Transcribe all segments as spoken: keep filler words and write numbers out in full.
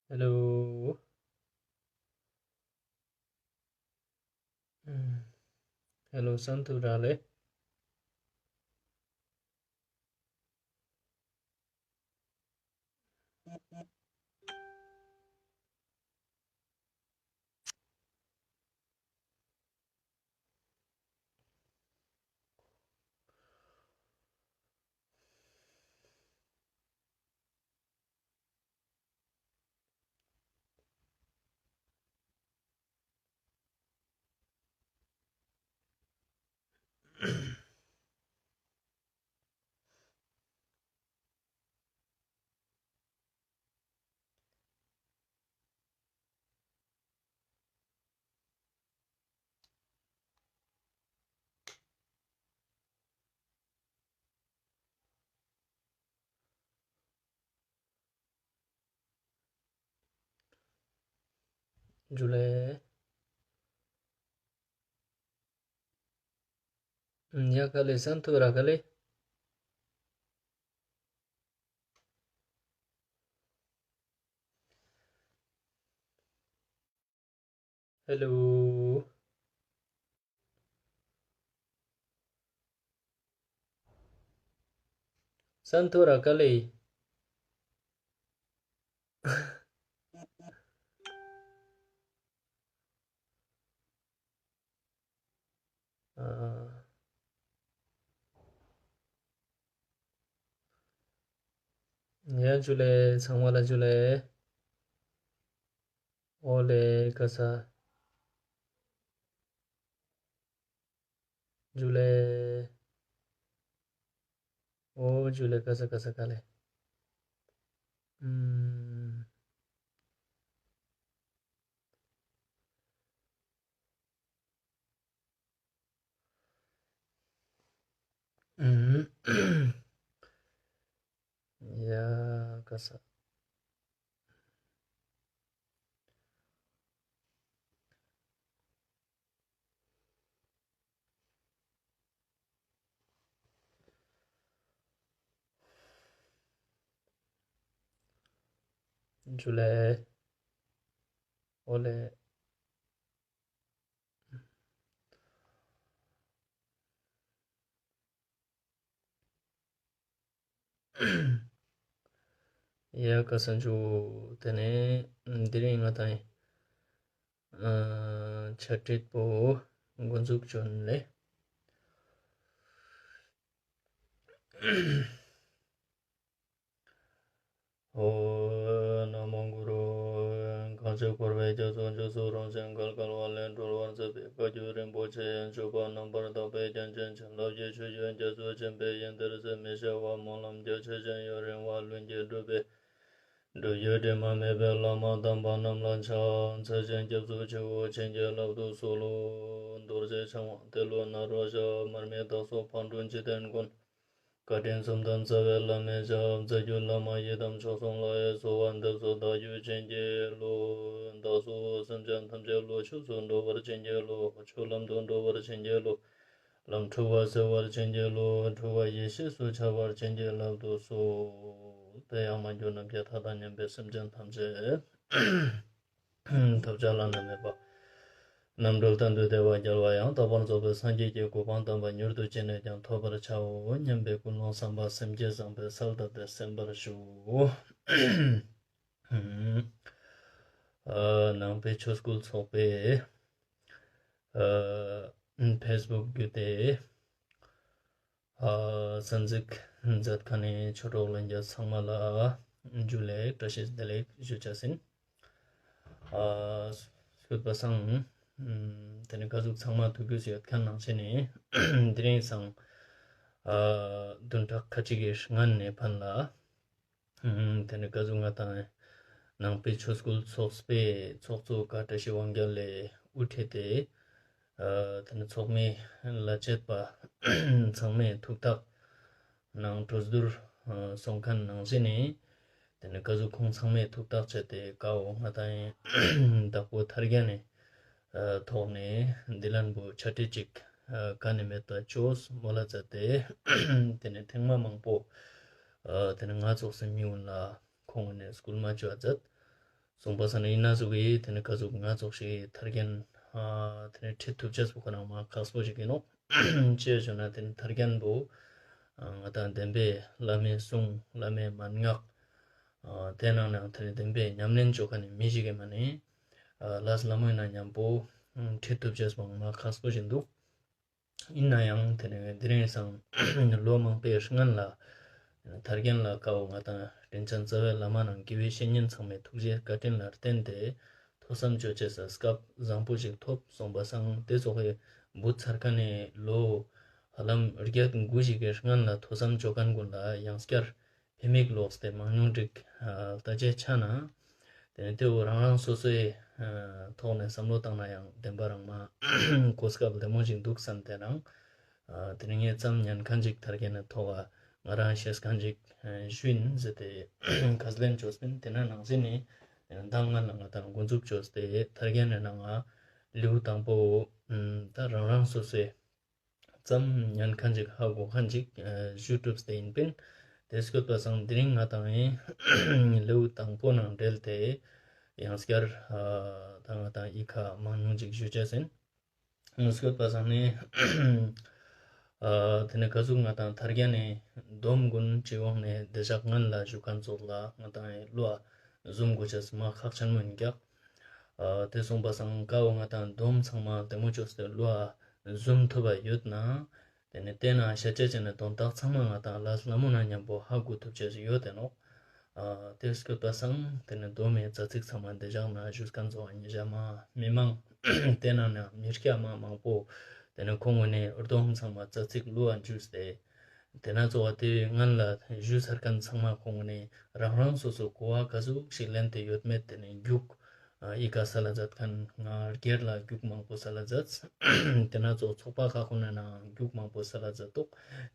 ཧེ་ལོ། ཧེ་ལོ། སན་ཐུ་ར་ལེ། ཇུ་ལེ། ཡ་ག་ལེ། སན་ཐུ་ར་ག་ལེ། ཧེ་ལོ། སན་ཐུ་ར་ག་ལེ། ཨ། ཡ་ཇུ་ལེ། ཚང་མ་ལ་ཇུ་ལེ། འོ་ལེ་ག་ས། ཇུ་ལེ། འོ་ཇུ་ལེ། ག་ས་ག་ས་ག་ལེ། ཨུམ། ཨུམ། ཡ་ག་ས། ཇུ་ལེ། འོ་ལེ། ཡ་ག་ས་ཇུ། དེ་ནས་དེ་རིང་ང་དང་ཨ་ཆ་ཏྲིད་པོ་འགོ་འཛུགས་ཅོ་ཨིན་ལེ། ཨོ་ན་མོ་གུ་རུ། གང་ཞིག་འཁོར་བའི་རྒྱ་མཚོ་མཇུག་སུ་རུང་ཞིང་འགལ་འགལ་བ་ལས་སྒྲོལ་བར་མཛད་པའི་བཀའ་བརྒྱུད་རིན་པོ་ཆེ་ཡི་སྤྱོད་པ་རྣམ་པར་དག་པའི་རྒྱན་ཅན་བྱིན་རླབས་ཀྱི་ཆུ་རྒྱུན་རྒྱ་མཚོ་ཆེན་པོའི་ཡོན་ཏན་ཟད་མི་ཤེས་པ་སྨོན་ལམ་རྒྱ་ཆེ་ཞིང་ཡུན་རིང་བ་ལྷུན་གྱིས་གྲུབ་པའི་སྒྲུབ་བརྒྱུད་དྲི་མ་མེད་པའི་བླ་མ་དམ་པ་རྣམས་ལ་ཕྱག་འཚལ་ཞིང་སྐྱབས་སུ་མཆིའོ། བྱིན་གྱིས་བརླབ་ཏུ་གསོལ་ལོ། རྡོ་རྗེ་འཆང་དབང་ཏེ་ལོ་ནཱ་རོ་ཞབས། མར་མི་དྭགས་སོགས་ཕག་གྲུ་འཇིག་རྟེན་མགོན། བཀའ་དྲིན་གསུམ་ལྡན་རྩ་བའི་བླ་མའི་ཞབས། རྩ་བརྒྱུད་བླ་མ་ཡི་དམ་མཆོག་གསུམ་ལ། གསོལ་བ་འདེབས་སོ་བདག་རྒྱུད་བྱིན་གྱིས་རློབས། བདག་སོགས་སེམས་ཅན་ཐམས་ཅད་བློ་ཆོས་སུ་འགྲོ་བར་བྱིན་གྱིས་རློབས། ཆོས་ལམ་དུ་འགྲོ་བར་བྱིན་གྱིས་རློབས། ལམ་འཁྲུལ་བ་སེལ་བར་བྱིན་གྱིས་རློབས། འཁྲུལ་བ་ཡེ་ཤེས་སུ་འཆར་བར་བྱིན་གྱིས་བརླབ་ཏུ་གསོལ། དེ་ཡང་མ་གྱུར་ནམ་མཁའི་མཐའ་དང་མཉམ་པའི་སེམས་ཅན་ཐམས་ཅད་ཐོབ་བྱ་བླ་ན་མེད་པ་རྣམ་གྲོལ་གཏན་དུ་བདེ་བ་རྒྱལ་བ་ཡང་དག་པར་རྫོགས་པའི་སངས་རྒྱས་ཀྱི་གོ་འཕང་དམ་པ་མྱུར་དུ་ཅི་ནས་ཀྱང་ཐོབ་པར་བྱའོ་སྙམ་པའི་ཀུན་སློང་བསམ་པ་སེམས་བསྐྱེད་བཟང་པོའི་གསལ་བཏབ་སྟེ་གསན་པར་ཞུ། ནང་པའི་ཆོས་སྐུལ་ཚོགས་པའི་ཨ་ཕེས་བུག་བརྒྱུད་དེ་ཨ་གསན་གཟིགས་མཛད་མཁན་ནི་ཆོས་གྲོགས་ལྷན་རྒྱས་ཚང་མ་ལ་ཇུ་ལེ་བཀྲ་ཤིས་བདེ་ལེགས་ཞུ་ཅེས་ཨིན། ཨ་སྐྱོད་པ་སང་ཨམ་དེ་ནེ་ཀ་ཟུག་ཚང་མ་ཐུགས་རྒྱུས་ཡོད་མཁན་ནང་བཞིན་ནི་དེ་རིང་སང་ཨ་བདུན་ཕྲག་ཁ་ཅིག་གི་སྔན་ནེ་ཕན་ལ་ཨམ་དེ་ནེ་ཀ་ཟུག་ང་དང་ནང་པའི་ཆོས་སྐུལ་ཚོགས་པའི་ཚོགས་གཙོ་བཀའ་བཀྲ་ཤིས་དབང་རྒྱལ་ལེ་དབུ་ཁྲིད་དེ་ཨ་དེ་ནེ་ཚོགས་མི་ལ་བཅས་པ་ཚང་མའི་ཐུགས་ཐག་ནང་གྲོས་བསྡུར་ཨ་སོང་མཁན་ནང་བཞིན་ནི་དེ་ནེ་ཀ་ཟུག་ཁོང་ཚང་མའི་ཐུགས་ཐག་བཅད་དེ་ཀ་བོ་ང་དང་ཡང་བདག་པོ་ཐར་རྒྱན་ནི་ཨ་ཐོག་ནེ་འདི་ལན་བོ་ཆ་ཏྲིད་ཅིག་ ཨ་ག་ནེ་མེད་པ་ཅོས་མོལ་ལ་མཛད་དེ། ཏེ་ནེ་ཐེངས་མ་མང་པོ་ཨ་ཏེ་ནེ་ང་ཙོགས་སི་མི་གུན་ལ་ཁོང་གུན་ནེ་སྐུལ་མ་ཅོ་བ་མཛད། སོང་པ་སང་ནི་ཨིན་ན་ཟུག་གི་ཏེ་ནེ་ག་ཟུག་ང་ཙོགས་ཤིག་ཐར་རྒྱན་ཨ་ཏེ་ནེ་ཁྲིད་ཐུབ་ཅེས་པོ་ཁོ་རང་མ་ཁག་པོ་ཞིག་ཨིན་ནོག། ཅི་ཡ་ཞུ་ན་ཏེ་ནེ་ཐར་རྒྱན་པོ་ཨ་ང་དང་བདེན་པའི་བླ་མའི་གསུང་བླ་མའི་མན་ངག་ཨ་ཏེ་ནང་ནང་ཏེ་ནེ་བདེན་པའི་ཉམས་ལེན་ཅོ་ཁན་ནི་མི་ཞིག་གི་མ་ནེ་ཨ་ལས་སླ་མོ་ཨིན་ན་ཉམ་པོ་ཁྲིད་ཐུབ་ཅེས་པོ་མ་ཁག་པོ་ཞིག་འདུག། ཨིན་ནའང་ཏེ་ནེ་དེ་རིང་སང་ལོ་མང་པོའི་སྔན་ལ་ཐར་རྒྱན་ལ་ཀ་བོ་ང་དང་དྲིན་ཅན་རྩ་བའི་བླ་མ་ནང་དགེ་བའི་བཤེས་གཉེན་ཚང་མའི་ཐུགས་རྗེ་བཀའ་དྲིན་ལ་བརྟེན་ཏེ་ཐོས་བསམ་ཅོ་ཅེས་སི་སྐབས་བཟང་པོ་ཞིག་ཐོབ། སོང་པ་སང་ཏེ་ཙོགས་སི་བུད་ཚར་ཁན་ནི་ལོ་ཧ་ལམ་བརྒྱད་དགུ་ཞིག་གི་སྔན་ལ་ཐོས་བསམ་ཅོ་ཁན་གུན་ལ་ཡང་སྐྱར་ཕན་མིག་ལོགས་ཏེ་མང་ཉུང་ཅིག་ལྟ་ཅེས་ཆ་ན། ཏེ་ནེ་ཏེ་བོ་རང་རང་སོ་སོའི་ཐོག་ནེ་བསམ་བློ་བཏང་ན་ཡང་བདེན་པ་རང་མ་གོ་སྐབས་ལེ་མོ་ཞིག་འདུག་བསམ་སྟེ་ནང་ཏེ་ནེ་ངས་ཙམ་ཉན་ཁན་ཅིག་ཐར་རྒྱན་ནི་ཐོག་ང་རང་ཤེས་ཁན་ཅིག་ཞུ་ཨིན་ཟེར་ཏེ་ཁས་ལེན་ཅོས་པིན། ཏེ་ན་ནང་ཞིན་ནི་མདང་ང་ལ་ང་དང་འགོ་འཛུགས་ཅོས་ཏེ་ཐར་རྒྱན་ནི་ནང་ང་ལེའུ་དང་པོ་ད་རང་རང་སོ་སོའི་ཙམ་ཉན་ཁན་ཅིག་ཧ་གོ་ཁན་ཅིག་ཨ་ཞུ་གྲུབ་སྟེ་ཨིན་པིན། ཏེ་སྐྱོད་པ་སང་དེ་རིང་ང་དང་ཨེ་ལེའུ་དང་པོ་ནང་འབྲེལ་ཏེ་ཡང་སྐྱར་ཨ་ད་ང་དང་ཨི་ཁ་མང་ཉུང་ཅིག་ཞུ་ཅེས་ཨིན། སྐྱོད་པ་སང་ནི་ཨ་ཏེ་ནེ་ག་ཟུག་ང་དང་ཐར་རྒྱན་ནི་སྡོམ་གུན་སྤྱི་ཡོངས་ནེ་དེ་ཞག་སྔན་ལ་ཞུ་ཁན་ཙོགས་ལ་ང་དང་ཨེ་བློ་ཨ་ཟུམ་གོ་ཅེས་མ་ཁག་ཆེན་མོ་ཨིན་ཀྱག། ཨ་ཏེ་སོང་པ་སང་ཀ་བོ་ང་དང་སྡོམ་ཚང་མ་ལེ་མོ་ཅོས་ཏེ་བློ་ཨ་ཟུམ་ཐུབ་པ་ཡོད་ན། ཏེ་ནེ་ཏེ་ན་ཤད་ཅེས་ཅན་ནི་དོན་དག་ཚང་མ་ང་དང་ལས་སླ་མོ་ན་ཉམ་པོ་ཧ་གོ་ཐུབ་ཅེས་ཡོད་ཏེ་ནོག། ཨ་ཏེ་སྐྱོད་པ་སང་ཏེ་ནེ་སྡོམ་མི་རྩ་ཚིག་ཚང་མ་དེ་ཞག་ན་ཞུས་ཁན་ཙོགས་ཉེ་ཞ་མ་མི་མང་ཏེ་ན་ན་མི་སྐྱ་མ་མང་པོ་ཏེ་ནེ་ཁོང་གུན་ནི་སྡོམ་ཚང་མ་རྩ་ཚིག་བློ་ཨ་འཇུས་ཏེ། ཏེ་ན་ཙོགས་པ་ཏེ་སྔན་ལ་ཞུས་ཚར་ཁན་ཚང་མ་ཁོང་གུན་ནི་རང་རང་སོ་སོ་གོ་བ་ག་ཟུག་ཞིག་ལེན་ཏེ་ཡོད་མེད་ཏེ་ནེ་རྒྱུགས་ཨ་ཨི་ཀ་སལ་ལ་མཛད་ཁན་ང་སྒེར་ལ་རྒྱུགས་མང་པོ་སལ་ལ་མཛད། ཏེ་ན་ཙོགས་ཚོགས་པ་ཁག་གུན་ན་ནང་རྒྱུགས་མང་པོ་སལ་ལ་མཛད་དུག།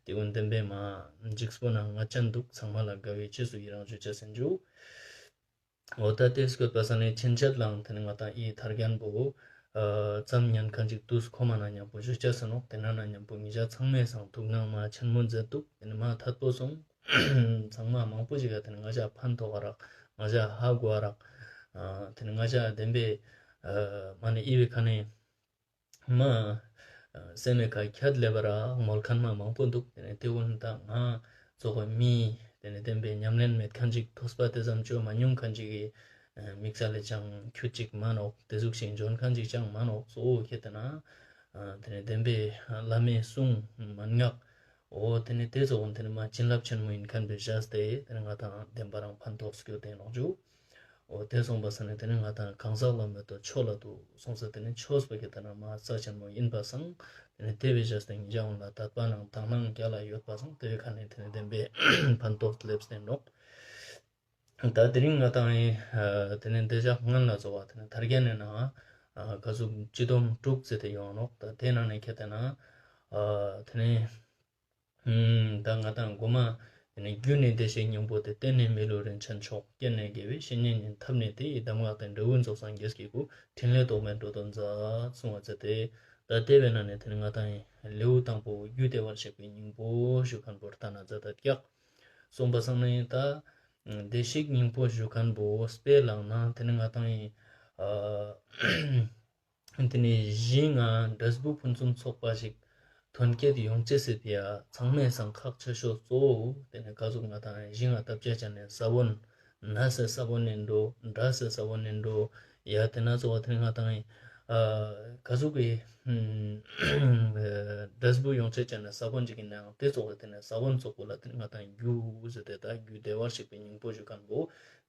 ཏེ་གུན་བདེན་པའི་མ་འཇིགས་པོ་ན་ང་ཅན་དུག། ཚང་མ་ལ་དགའ་བའི་ཆེད་སུ་ཡི་རང་ཞུ་ཅེས་ཨིན་ཇུ། འོ་ད་ཏེ་སྐྱོད་པ་སང་ནི་ཕྱིན་ཆད་ལའང་ཏེ་ནེ་ང་དང་ཨི་ཐར་རྒྱན་པོ་ཨ་ཙམ་ཉན་ཁན་ཅིག་ཏུས་ཁོ་མ་ན་ཉམ་པོ་ཞུ་ཅེས་ཨིན་ནོག། ཏེ་ན་ན་ཉམ་པོ་ཉེ་ཞ་ཚང་མའི་སང་ཐུགས་སྣང་མ་ཆེན་མོ་མཛད་དུག། ཏེ་ནེ་མ་ཐད་པོ་སོང་ཚང་མ་མང་པོ་ཞིག་ག་ཏེ་ནེ་ང་ཞ་ཕན་ཐོགས་རག། ང་ཞ་ཧ་གོ་རག། ཨ་ཏེ་ནེ་ང་ཞ་བདེན་པའི་ཨ་མ་ནེ་ཨི་བེ་ཁ་ནེ་མ་སེམས་མེད་ཁ་ཁྱད་ལེ་བ་ར་མོལ་ཁན་མ་མང་པོ་འདུག། ཏེ་ནེ་ཏེ་གུན་ད་ང་ཙོགས་མི་ཏེ་ནེ་བདེན་པའི་ཉམས་ལེན་མེད་ཁན་ཅིག་ཐོས་པ་ཏེ་ཙམ་ཅོ་མ་མྱོང་ཁན་ཅིག་གི་དམིགས་བསལ་ལེ་ཅང་ཁྱུ་ཅིག་མ་ནོག། ཏེ་ཟུག་ཞིག་འཇོན་ཁན་ཅིག་ཅང་མ་ནོག། གཙོ་བོ་ཁྱེད་ཏེ་ན་ཏེ་ནེ་བདེན་པའི་བླ་མའི་གསུང་མན་ངག་འོ་ཏེ་ནེ་ཏེ་ཙོགས་ཏེ་ནེ་མ་བྱིན་རླབས་ཆེན་མོ་ཨིན་ཁན་པེ་ཞག་སྟེ་ཏེ་ནེ་ང་དང་བདེན་པ་རང་ཕན་ཐོགས་སྐྱོད་དེ་ནོག་ཇུ། འོ་ཏེ་སོང་པ་སང་ནི་ཏེ་ནེ་ང་དང་གང་ཟག་ལ་མེད་དོ་ཆོས་ལ་དུ་སོང་ས་ཏེ་ནེ་ཆོས་པ་གི་ཏེ་ན་མ་རྩ་ཆེན་མོ་ཨིན་པ་སང་ཏེ་ནེ་ཏེ་བེ་ཞག་སྟེ་ཉེ་ཞ་འོང་ལ་དད་པ་ནང་དག་སྣང་རྒྱ་ལ་ཡོད་པ་སང་ཏེ་བེ་ཁ་ནེ་ཏེ་ནེ་བདེན་པའི་ཕན་ཐོགས་ལེབས་ཏེ་ནོག། ད་དེ་རིང་ང་དང་ཨེ་ཏེ་ནེ་དེ་ཞག་སྔན་ལ་ཙོགས་པ་ཏེ་ནེ་ཐར་རྒྱན་ནི་ནང་ཨ་ག་ཟུག་སྤྱི་སྡོམ་དྲུག་ཟེར་ཏེ་ཡོང་ནོག། ད་ཏེ་ནང་ནེ་ཁྱེད་ཏེ་ན་ཨ་ཏེ་ནེ་ད་ང་དང་གོ་མ་ཏེ་ནེ་རྒྱུ་ནི་བདེ་གཤེགས་སྙིང་པོ་སྟེ། རྟེན་ནི་མི་ལུས་རིན་ཆེན་མཆོག། རྐྱེན་ནི་དགེ་བའི་བཤེས་གཉེན་ཡིན། ཐབས་ནི་དེ་ཡི་གདམས་ངག་སྟེ། འབྲས་བུ་རྫོགས་སངས་རྒྱས་ཀྱི་སྐུ། ཕྲིན་ལས་རྟོག་མེད་འགྲོ་དོན་མཛད། གསུངས་པ་མཛད་དེ། ད་ཏེ་བེ་ན་ནེ་ཏེ་ནེ་ང་དང་ལེའུ་དང་པོ་རྒྱུ་བདེ་བར་གཤེགས་པའི་སྙིང་པོ་ཞུ་ཁན་པོ་ལྟ་ན་མཛད་ད་ཀྱག། སོང་པ་སང་ནི་ད་བདེ་གཤེགས་སྙིང་པོ་ཞུ་ཁན་པོ་དཔེ་ལ་ན་ཏེ་ནེ་ང་དང་ཨ་ཏེ་ནེ་ཞིང་ང་འབྲས་བུ་ཕུན་སུམ་ཚོགས་པ་ཞིག་ཐོན་སྐྱེད་ཡོང་ཅེས་སི་ཕི་ཡ་ཚང་མའི་སང་ཁག་ཆེ་ཤོས་གཙོ་བོ་ཏེ་ནེ་ག་ཟུག་ང་དང་ཞིང་ང་བཏབ་ཅེས་ཅན་ནི་ས་བོན་ན་སེ་ས་བོན་ནི་འགྲོ་འདྲ་སེ་ས་བོན་ནི་འགྲོ་ཡ་ཏེ་ན་ཙོགས་པ་ཏེ་ནེ་ང་དང་ཨ་ག་ཟུག་གི་འབྲས་བུ་ཡོང་ཅེས་ཅན་ནི་ས་བོན་ཅིག་ཨིན་ནའང་ཏེ་ཙོགས་པ་ཏེ་ནེ་ས་བོན་ཙོགས་པོ་ལ་ཏེ་ནེ་ང་དང་རྒྱུ་ཟེར་ཏེ་ད་རྒྱུ་བདེ་བར་གཤེགས་པའི་སྙིང་པོ་ཞུ་ཁན་པོ།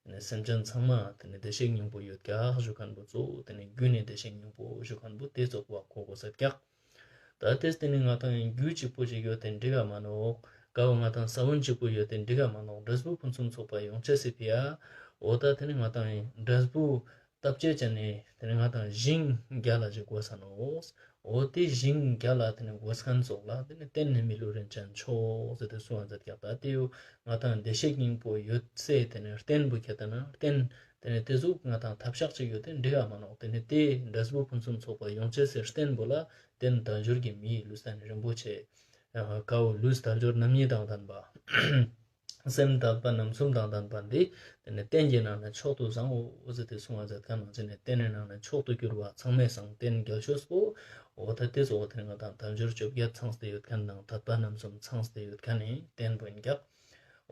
ཏེ་ནེ་སེམས་ཅན་ཚང་མ་ཏེ་ནེ་བདེ་གཤེགས་སྙིང་པོ་ཡོད་ཀྱག་ཞུ་ཁན་པོ་གཙོ་བོ་ཏེ་ནེ་རྒྱུ་ནི་བདེ་གཤེགས་སྙིང་པོ་ཞུ་ཁན་པོ་ཏེ་ཙོགས་པ་གོ་གོས་ཀྱག། ད་ཏེས་ཏེ་ནེ་ང་དང་རྒྱུ་གཅིག་པོ་ཞིག་ཡོད་ཏེ་འགྲིག་ག་མ་ནོག། ཀ་བོ་ང་དང་ས་བོན་གཅིག་པོ་ཡོད་ཏེ་འགྲིག་ག་མ་ནོག། འབྲས་བུ་ཕུན་སུམ་ཚོགས་པ་ཡོང་ཅེས་སི་ཕི་ཡ་འོ་ད་ཏེ་ནེ་ང་དང་འབྲས་བུ་བཏབ་ཅེས་ཅན་ནི་ཏེ་ནེ་ང་དང་ཞིང་རྒྱ་ལ་ཞིག་གོས་ས་ནོག། འོ་དེ་ཞིང་རྒྱལ་ལ་དེ་ནི་དགོས་མཁན་ཙོགས་ལ་དེ་ནི་རྟེན་ནི་མི་ལུས་རིན་ཆེན་མཆོག་ཟེར་ཏེ་གསུངས་པ་མཛད་ཀྱག། ད་དེ་ཡོ་ང་དང་བདེ་གཤེགས་སྙིང་པོ་ཡོད་སའི་དེ་ནི་རྟེན་པོ་ཁྱེར་ཏེ་ན་རྟེན་དེ་ནི་དེ་ཟུག་ང་དང་ཐབས་ཤག་ཅིག་ཡོད་དེ་འགྲིག་ག་མ་ནོག། དེ་ནི་དེ་འབྲས་བུ་ཕུན་སུམ་ཚོགས་པ་ཡོང་ཅེས་སི་རྟེན་པོ་ལ་རྟེན་དལ་འབྱོར་གྱི་མི་ཡི་ལུས་རྟེན་རིན་པོ་ཆེ། ཀའོ་ལུས་དལ་འབྱོར་རྣམ་གཉིས་དང་ལྡན་པ། སེམས་དད་པ་རྣམ་གསུམ་དང་ལྡན་པ་འདི་དེ་ནི་རྟེན་གྱི་ནང་ནས་མཆོག་ཏུ་བཟང་ངོ་ཟེར་ཏེ་གསུངས་པ་མཛད་མཁན་ནང་བཞིན་ནི་རྟེན་ནི་ནང་ནས་མཆོག་ཏུ་གྱུར་པ་ཚང་མའི་སང་རྟེན་རྒྱལ་ཤོས་པོ། འོ་ད་དེ་ཙོགས་དེ་ནི་ང་དང་དལ་འབྱོར་བཅོ་བརྒྱད་ཚང་སྟེ་ཡོད་མཁན་དང་དད་པ་རྣམ་གསུམ་ཚང་སྟེ་ཡོད་མཁན་ནི་རྟེན་པོ་ཡིན་ཀྱག།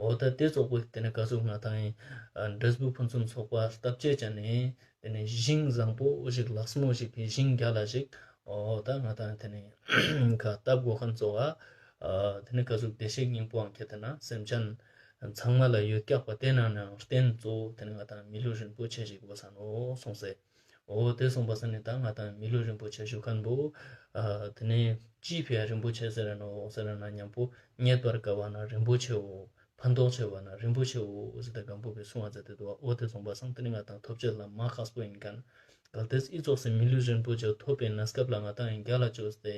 འོ་ད་དེ་ཙོགས་པོ་དེ་ནི་ག་ཟུག་ང་དང་ཡིན། འབྲས་བུ་ཕུན་སུམ་ཚོགས་པ་བཏབ་ཅེས་ཅན་ནི་དེ་ནི་ཞིང་བཟང་པོ་ཞིག་ལགས་མོ་ཞིག་གི་ཞིང་རྒྱལ་ལ་ཞིག། འོ་ད་ང་དང་དེ་ནི་ཁ་བཏབ་དགོས་མཁན་ཙོགས་ཨ། དེ་ནི་ག་ཟུག་བདེ་གཤེགས་སྙིང་པོའང་ཁྱེར་ཏེ་ན་སེམས་ཅན་ཚང་མ་ལ་ཡོད་ཀྱག་པ་དེ་ནང་ནའང་རྟེན་གཙོ་བོ་དེ་ནི་ང་དང་མི་ལུས་རིན་པོ་ཆེ་ཞིག་དགོས་ས་ནོག་གསུངས་སེ། འོ་དེ་གསུངས་པ་སང་ནི་ད་ང་དང་མི་ལུས་རིན་པོ་ཆེ་ཞུ་མཁན་པོ། དེ་ནི་ཅིའི་ཕི་ཡ་རིན་པོ་ཆེ་ཟེར་ར་ནོག་ཟེར་ར་ན་མཉམ་པོ་རྙེད་པར་དཀའ་བ་ན་རིན་པོ་ཆེའོ། ཕན་ཐོགས་ཆེ་བ་ན་རིན་པོ་ཆེའོ་ཟེར་ཏེ་སྒམ་པོ་པའི་གསུང་བ་མཛད་དེ་འདུག། འོ་དེ་གསུངས་པ་སང་དེ་ནི་ང་དང་ཐོབ་ཅེས་ལ་མ་ཁག་པོ་ཡིན་མཁན། གལ་ཏེ་ཨི་ཙོགས་སི་མི་ལུས་རིན་པོ་ཆེ་ཐོབ་པའི་གནས་སྐབས་ལ་ང་དང་ཡིན་རྒྱལ་ལ་བཅོས་ཏེ་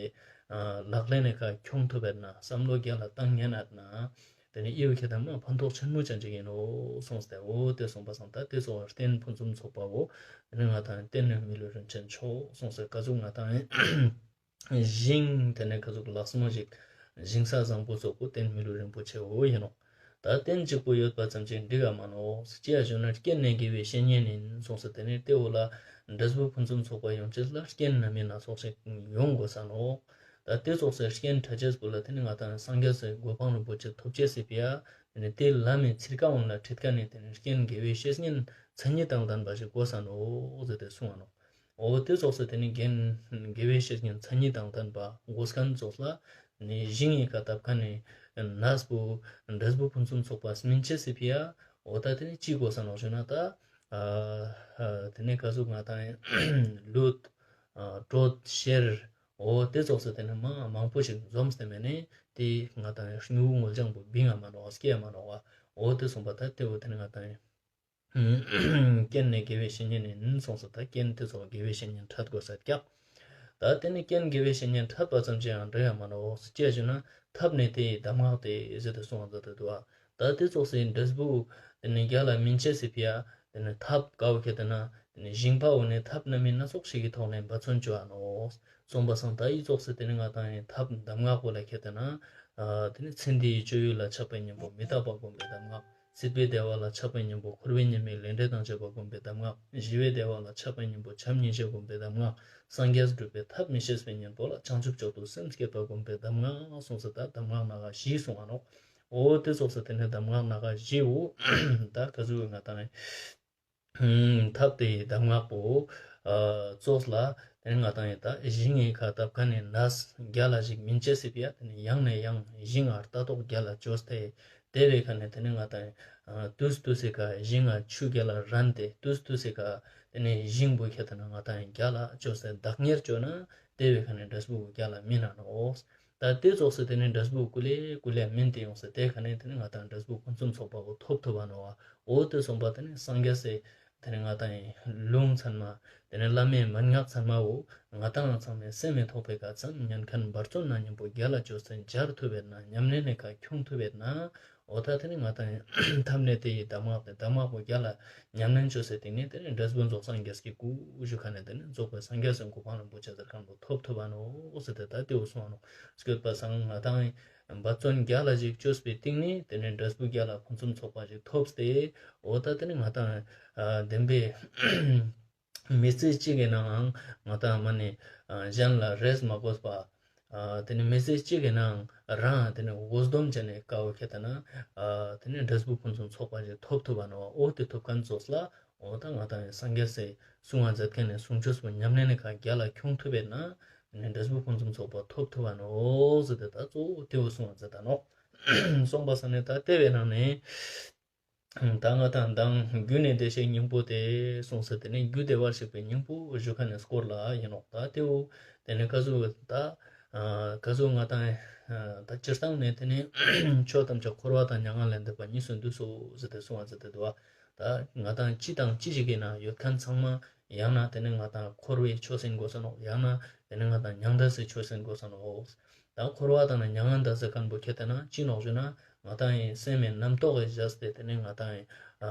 ལག་ལེན་ནི་ཁ་ཁྱོང་ཐུབ་པ་ན་བསམ་བློ་རྒྱལ་ལ་བཏང་ཉན་ན་དེ་ནི་ཨི་བོ་ཁྱེར་ཏེ་ན་ཕན་ཐོགས་ཆེན་མོ་ཅན་ཅིག་ཡིན་ནོག་གསུངས་ཏེ། འོ་དེ་གསུངས་པ་སང་ད་དེ་ཙོགས་རྟེན་ཕུན་སུམ་ཚོགས་པའོ། དེ་ནི་ང་དང་རྟེན་ནི་མི་ལུས་རིན་ཆེན་མཆོག་གསུངས་སེ་ག་ཟུག་ང་དང་ཡིན། ཞིང་དེ་ནས་ག་ཟུག་ལགས་མོ་ཞིག་ཞིང་ས་བཟང་པོ་ཙོགས་པོ་རྟེན་མི་ལུས་རིན་པོ་ཆེ་བོ་ཡིན་ནོག། ད་རྟེན་གཅིག་པོ་ཡོད་པ་ཙམ་གྱིས་འགྲིག་ག་མ་ནོག། ཅི་ཡ་ཞུ་ན་རྐྱེན་ནི་དགེ་བའི་བཤེས་གཉེན་ཡིན་གསུངས་སེ་དེ་ནས་དེ་བོ་ལ་འབྲས་བུ་ཕུན་སུམ་ཚོགས་པ་ཡོང་ཅེས་ལ་རྐྱེན་སྣ་མིན་སྣ་ཚོགས་ཤིག་ཡོང་དགོས་ས་ནོག། ད་དེ་ཙོགས་སེ་རྐྱེན་ཕྲད་ཅེས་པོ་ལ་དེ་ནི་ང་དང་སངས་རྒྱས་སི་གོ་འཕང་རིན་པོ་ཆེ་ཐོབ་ཅེས་སི་ཕི་ཡ་དེ་ནི་དེ་ལ་མི་ཚིར་ཀ་འོང་ལ་ཁྲིད་མཁན་ནི་དེ་ནི་རྐྱེན་དགེ་བའི་བཤེས་གཉེན་མཚན་ཉིད་དང་ལྡན་པ་ཞིག་དགོས་ས་ནོག་ཟེར་ཏེ་གསུངས་པ་ནོག། འོ་དེ་ཙོགས་སེ་དེ་ནི་རྐྱེན་དགེ་བའི་བཤེས་གཉེན་མཚན་ཉིད་དང་ལྡན་པ་དགོས་མཁན་ཙོགས་ལ་ནི་ཞིང་ངི་ཁ་བཏབ་མཁན་ནི་ནས་པོ་འབྲས་བུ་ཕུན་སུམ་ཚོགས་པ་སྨིན་ཅེས་སི་ཕི་ཡ། འོ་ད་དེ་ནི་ཅི་དགོས་ས་ནོག་ཞུ་ན་ད་དེ་ནི་ག་ཟུག་ང་དང་ལུད་དྲོད་གཤེར་འོ་དེ་ཙོགས་སེ་དེ་ནི་མ་མང་པོ་ཞིག་འཛོམས་ཏེ་མེད་ནི་དེ་ང་དང་སྨྱུ་གུ་སྔོ་ལྗང་པོ་བིང་ང་མ་ནོག་སྐྱེ་ཡ་མ་ནོག་བ། འོ་དེ་གསུངས་པ་ད་དེ་བོ་དེ་ནི་ང་དང་རྐྱེན་ནི་དགེ་བའི་བཤེས་གཉེན་ཡིན་གསུངས་སོ། ད་རྐྱེན་དེ་ཚོ་དགེ་བའི་བཤེས་གཉེན་ཕྲད་དགོས་ས་ཀྱག། ད་དེ་ནི་རྐྱེན་དགེ་བའི་བཤེས་གཉེན་ཕྲད་པ་ཙམ་གྱིས་ཡང་འགྲིག་ཡ་མ་ནོག། ཅི་ཡ་ཞུ་ན་ཐབས་ནི་དེ་ཡི་གདམས་ངག་སྟེ་ཟེར་ཏེ་གསུངས་པ་མཛད་དེ་འདུག་བ། ད་དེ་ཙོགས་སེ་འབྲས་བུ་དེ་ནི་རྒྱལ་ལ་སྨིན་ཅེས་སི་ཕི་ཡ་དེ་ནི་ཐབས་དཀའ་བོ་ཁྱེར་ཏེ་ན་དེ་ནི་ཞིང་པ་བོ་ནི་ཐབས་སྣ་མིན་སྣ་ཚོགས་ཤིག་གི་ཐོག་ནས་འབད་བརྩོན་བཅོ་ཡ་ནོག། གསུངས་པ་སང་ད་ཨི་ཙོགས་སེ་དེ་ནི་ང་དང་ཡིན་ཐབས་གདམས་ངག་པོ་ལ་ཁྱེར་ཏེ་ན་དེ་ནི་ཚེ་འདིའི་སྤྱོད་ཡུལ་ལ་ཆགས་པའི་གཉེན་པོ་མི་རྟག་པ་སྒོམ་པའི་གདམས་ངག། སྲིད་པའི་བདེ་བ་ལ་ཆགས་པའི་གཉེན་པོ་འཁོར་བའི་ཉེས་དམིགས་ལས་འབྲས་དང་བཅས་པ་སྒོམ་པའི་གདམས་ངག། ཞི་བའི་བདེ་བ་ལ་ཆགས་པའི་གཉེན་པོ་བྱམས་སྙིང་རྗེ་སྒོམ་པའི་གདམས་ངག། སངས་རྒྱས་སྒྲུབ་པའི་ཐབས་མི་ཤེས་པའི་གཉེན་པོ་ལ་བྱང་ཆུབ་མཆོག་ཏུ་སེམས་བསྐྱེད་པ་སྒོམ་པའི་གདམས་ངག་གསུངས་སོ། ད་གདམས་ངག་སྣ་ཁ་བཞི་གསུངས་པ་ནོག། འོ་དེ་ཙོགས་སེ་དེ་ནི་གདམས་ངག་སྣ་ཁ་བཞི་བོ་ད་ག་ཟུག་ང་དང་ཐབས་དེ་ཡི་གདམས་ངག་པོ་ཙོགས་ལ་དེ་ནི་ང་དང་ཡིན་ད་ཞིང་ངི་ཁ་བཏབ་མཁན་ནི་ནས་རྒྱལ་ལ་ཞིག་སྨིན་ཅེས་སི་ཕི་ཡ་དེ་ནི་ཡང་ནས་ཡང་ཞིང་ང་ལྟ་རྟོག་རྒྱལ་ལ་བཅོས་ཏེ། དེ་བའི་ཁ་ནས་དེ་ནི་ང་དང་ཡིན་དུས་དུས་སི་ཁ་ཞིང་ང་ཆུ་རྒྱལ་ལ་རན་ཏེ་དུས་དུས་སི་ཁ་དེ་ནི་ཞིང་པོ་ཁྱེར་ཏེ་ན་ང་དང་ཡིན་རྒྱལ་ལ་བཅོས་ཏེ་བདག་གཉེར་བཅོས་ན་དེ་བའི་ཁ་ནས་འབྲས་བུ་རྒྱལ་ལ་སྨིན་ན་ནོག། ད་དེ་ཙོགས་སེ་དེ་ནི་འབྲས་བུ་ཀུ་ལེ་ཀུ་ལེ་སྨིན་ཏེ་ཡོང་སེ་དེ་ཁ་ནས་དེ་ནི་ང་དང་འབྲས་བུ་ཕུན་སུམ་ཚོགས་པ་བོ་ཐོབ་ཐུབ་པ་ནོག་བ། འོ་དེ་གསུངས་པ་དེ་ནི་སངས་རྒྱས་སི་དེ་ནི་ང་དང་ཡིན་ལུང་ཚང་མ་དེ་ནི་བླ་མའི་མན་ངག་ཚང་མ་བོ་ང་དང་ཚང་མས་སེམས་མི་ཐོགས་པའི་ཁ་ཙམ་ཉན་མཁན་འབད་བརྩོན་ན་མཉམ་པོ་རྒྱལ་ལ་བཅོས་ཏེ་སྦྱར་ཐུབ་པས་ན་ཉམས་ལེན་ནི་ཁ་ཁྱོང་ཐུབ་པས་ན། འོ་ད་དེ་ནི་ང་དང་ཐབས་ནི་དེ་ཡི་གདམས་ངག་སྟེ་གདམས་ངག་པོ་རྒྱལ་ལ་ཉམས་ལེན་བཅོས་སེ་དེ་ནི་དེ་ནི་འབྲས་བུ་རྫོགས་སངས་རྒྱས་ཀྱི་སྐུ་ཞུ་ཁ་ནས་དེ་ནི་རྫོགས་པའི་སངས་རྒྱས་སི་གོ་འཕང་རིན་པོ་ཆེ་ཟེར་མཁན་པོ་ཐོབ་ཐུབ་པ་ནོག་ཟེར་ཏེ་ད་དེ་བོ་གསུངས་པ་ནོག། སྐྱོད་པ་སང་ང་དང་འབད་བརྩོན་རྒྱལ་ལ་ཞིག་བཅོས་པའི་སྟེང་ནས་དེ་ནི་འབྲས་བུ་རྒྱལ་ལ་ཕུན་སུམ་ཚོགས་པ་ཞིག་ཐོབ་སྟེ། འོ་ད་དེ་ནི་ང་དང་བདེན་པའི་མི་ཚེ་གཅིག་གི་ནང་ང་དང་མ་ནི་གཞན་ལ་རེས་མ་དགོས་པ། དེ་ནི་མི་ཚེ་གཅིག་གི་ནང་རང་དེ་ནི་དགོས་འདོད་ཅན་ནི་དཀའ་བོ་ཁྱེར་ཏེ་ན་དེ་ནི་འབྲས་བུ་ཕུན་སུམ་ཚོགས་པ་ཞིག་ཐོབ་ཐུབ་པ་ནོག། འོ་དེ་ཐོབ་མཁན་ཙོགས་ལ་འོ་ད་ང་དང་སངས་རྒྱས་སི་གསུང་བ་མཛད་མཁན་ནི་གསུང་ཆོས་པོ་ཉམས་ལེན་ནི་ཁ་རྒྱལ་ལ་ཁྱོང་ཐུབ་པས་ན་དེ་ནི་འབྲས་བུ་ཕུན་སུམ་ཚོགས་པ་ཐོབ་ཐུབ་པ་ནོག་ཟེར་ཏེ་ད་གཙོ་བོ་དེ་བོ་གསུང་བ་མཛད་ད་ནོག། གསུངས་པ་སང་ནི་ད་དེ་བའི་ནང་ནས། ད་ང་དང་མདང་རྒྱུ་ནི་བདེ་གཤེགས་སྙིང་པོ་སྟེ་གསུངས་སེ་དེ་ནི་རྒྱུ་བདེ་བར་གཤེགས་པའི་སྙིང་པོ་ཞུ་མཁན་ནི་སྐོར་ལ་ཡིན་ནོག། ད་དེ་བོ་དེ་ནི་ག་ཟུག་ད་ག་ཟུག་ང་དང་ད་སྤྱིར་བཏང་ནས་དེ་ནི་ཆོས་ཐམས་ཅད་འཁོར་བ་དང་མྱ་ངན་ལས་འདས་པ་གཉིས་སུ་འདུས་སོ་ཟེར་ཏེ་གསུངས་པ་མཛད་དེ་འདུག་བ། ད་ང་ཏང་ཅི་དང་ཅི་ཞིག་གི་ནང་ཡོད་མཁན་ཚང་མ་ཡང་ན་དེ་ནི་ང་ཏང་འཁོར་བའི་ཆོས་ཟེར་དགོས་ས་ནོག། ཡང་ན་དེ་ནི་ང་ཏང་མྱང་འདས་སི་ཆོས་ཟེར་དགོས་ས་ནོག། ད་འཁོར་བ་དང་ནི་མྱ་ངན་འདས་སི་མཁན་པོ་ཁྱེད་དེ་ན་ཅི་ནོག་ཞུ་ན་ང་ཏང་ཡི་སེམས་མི་རྣམ་རྟོག་གི་བཞག་སྟེ་དེ་ནི་ང་ཏང་ཡི་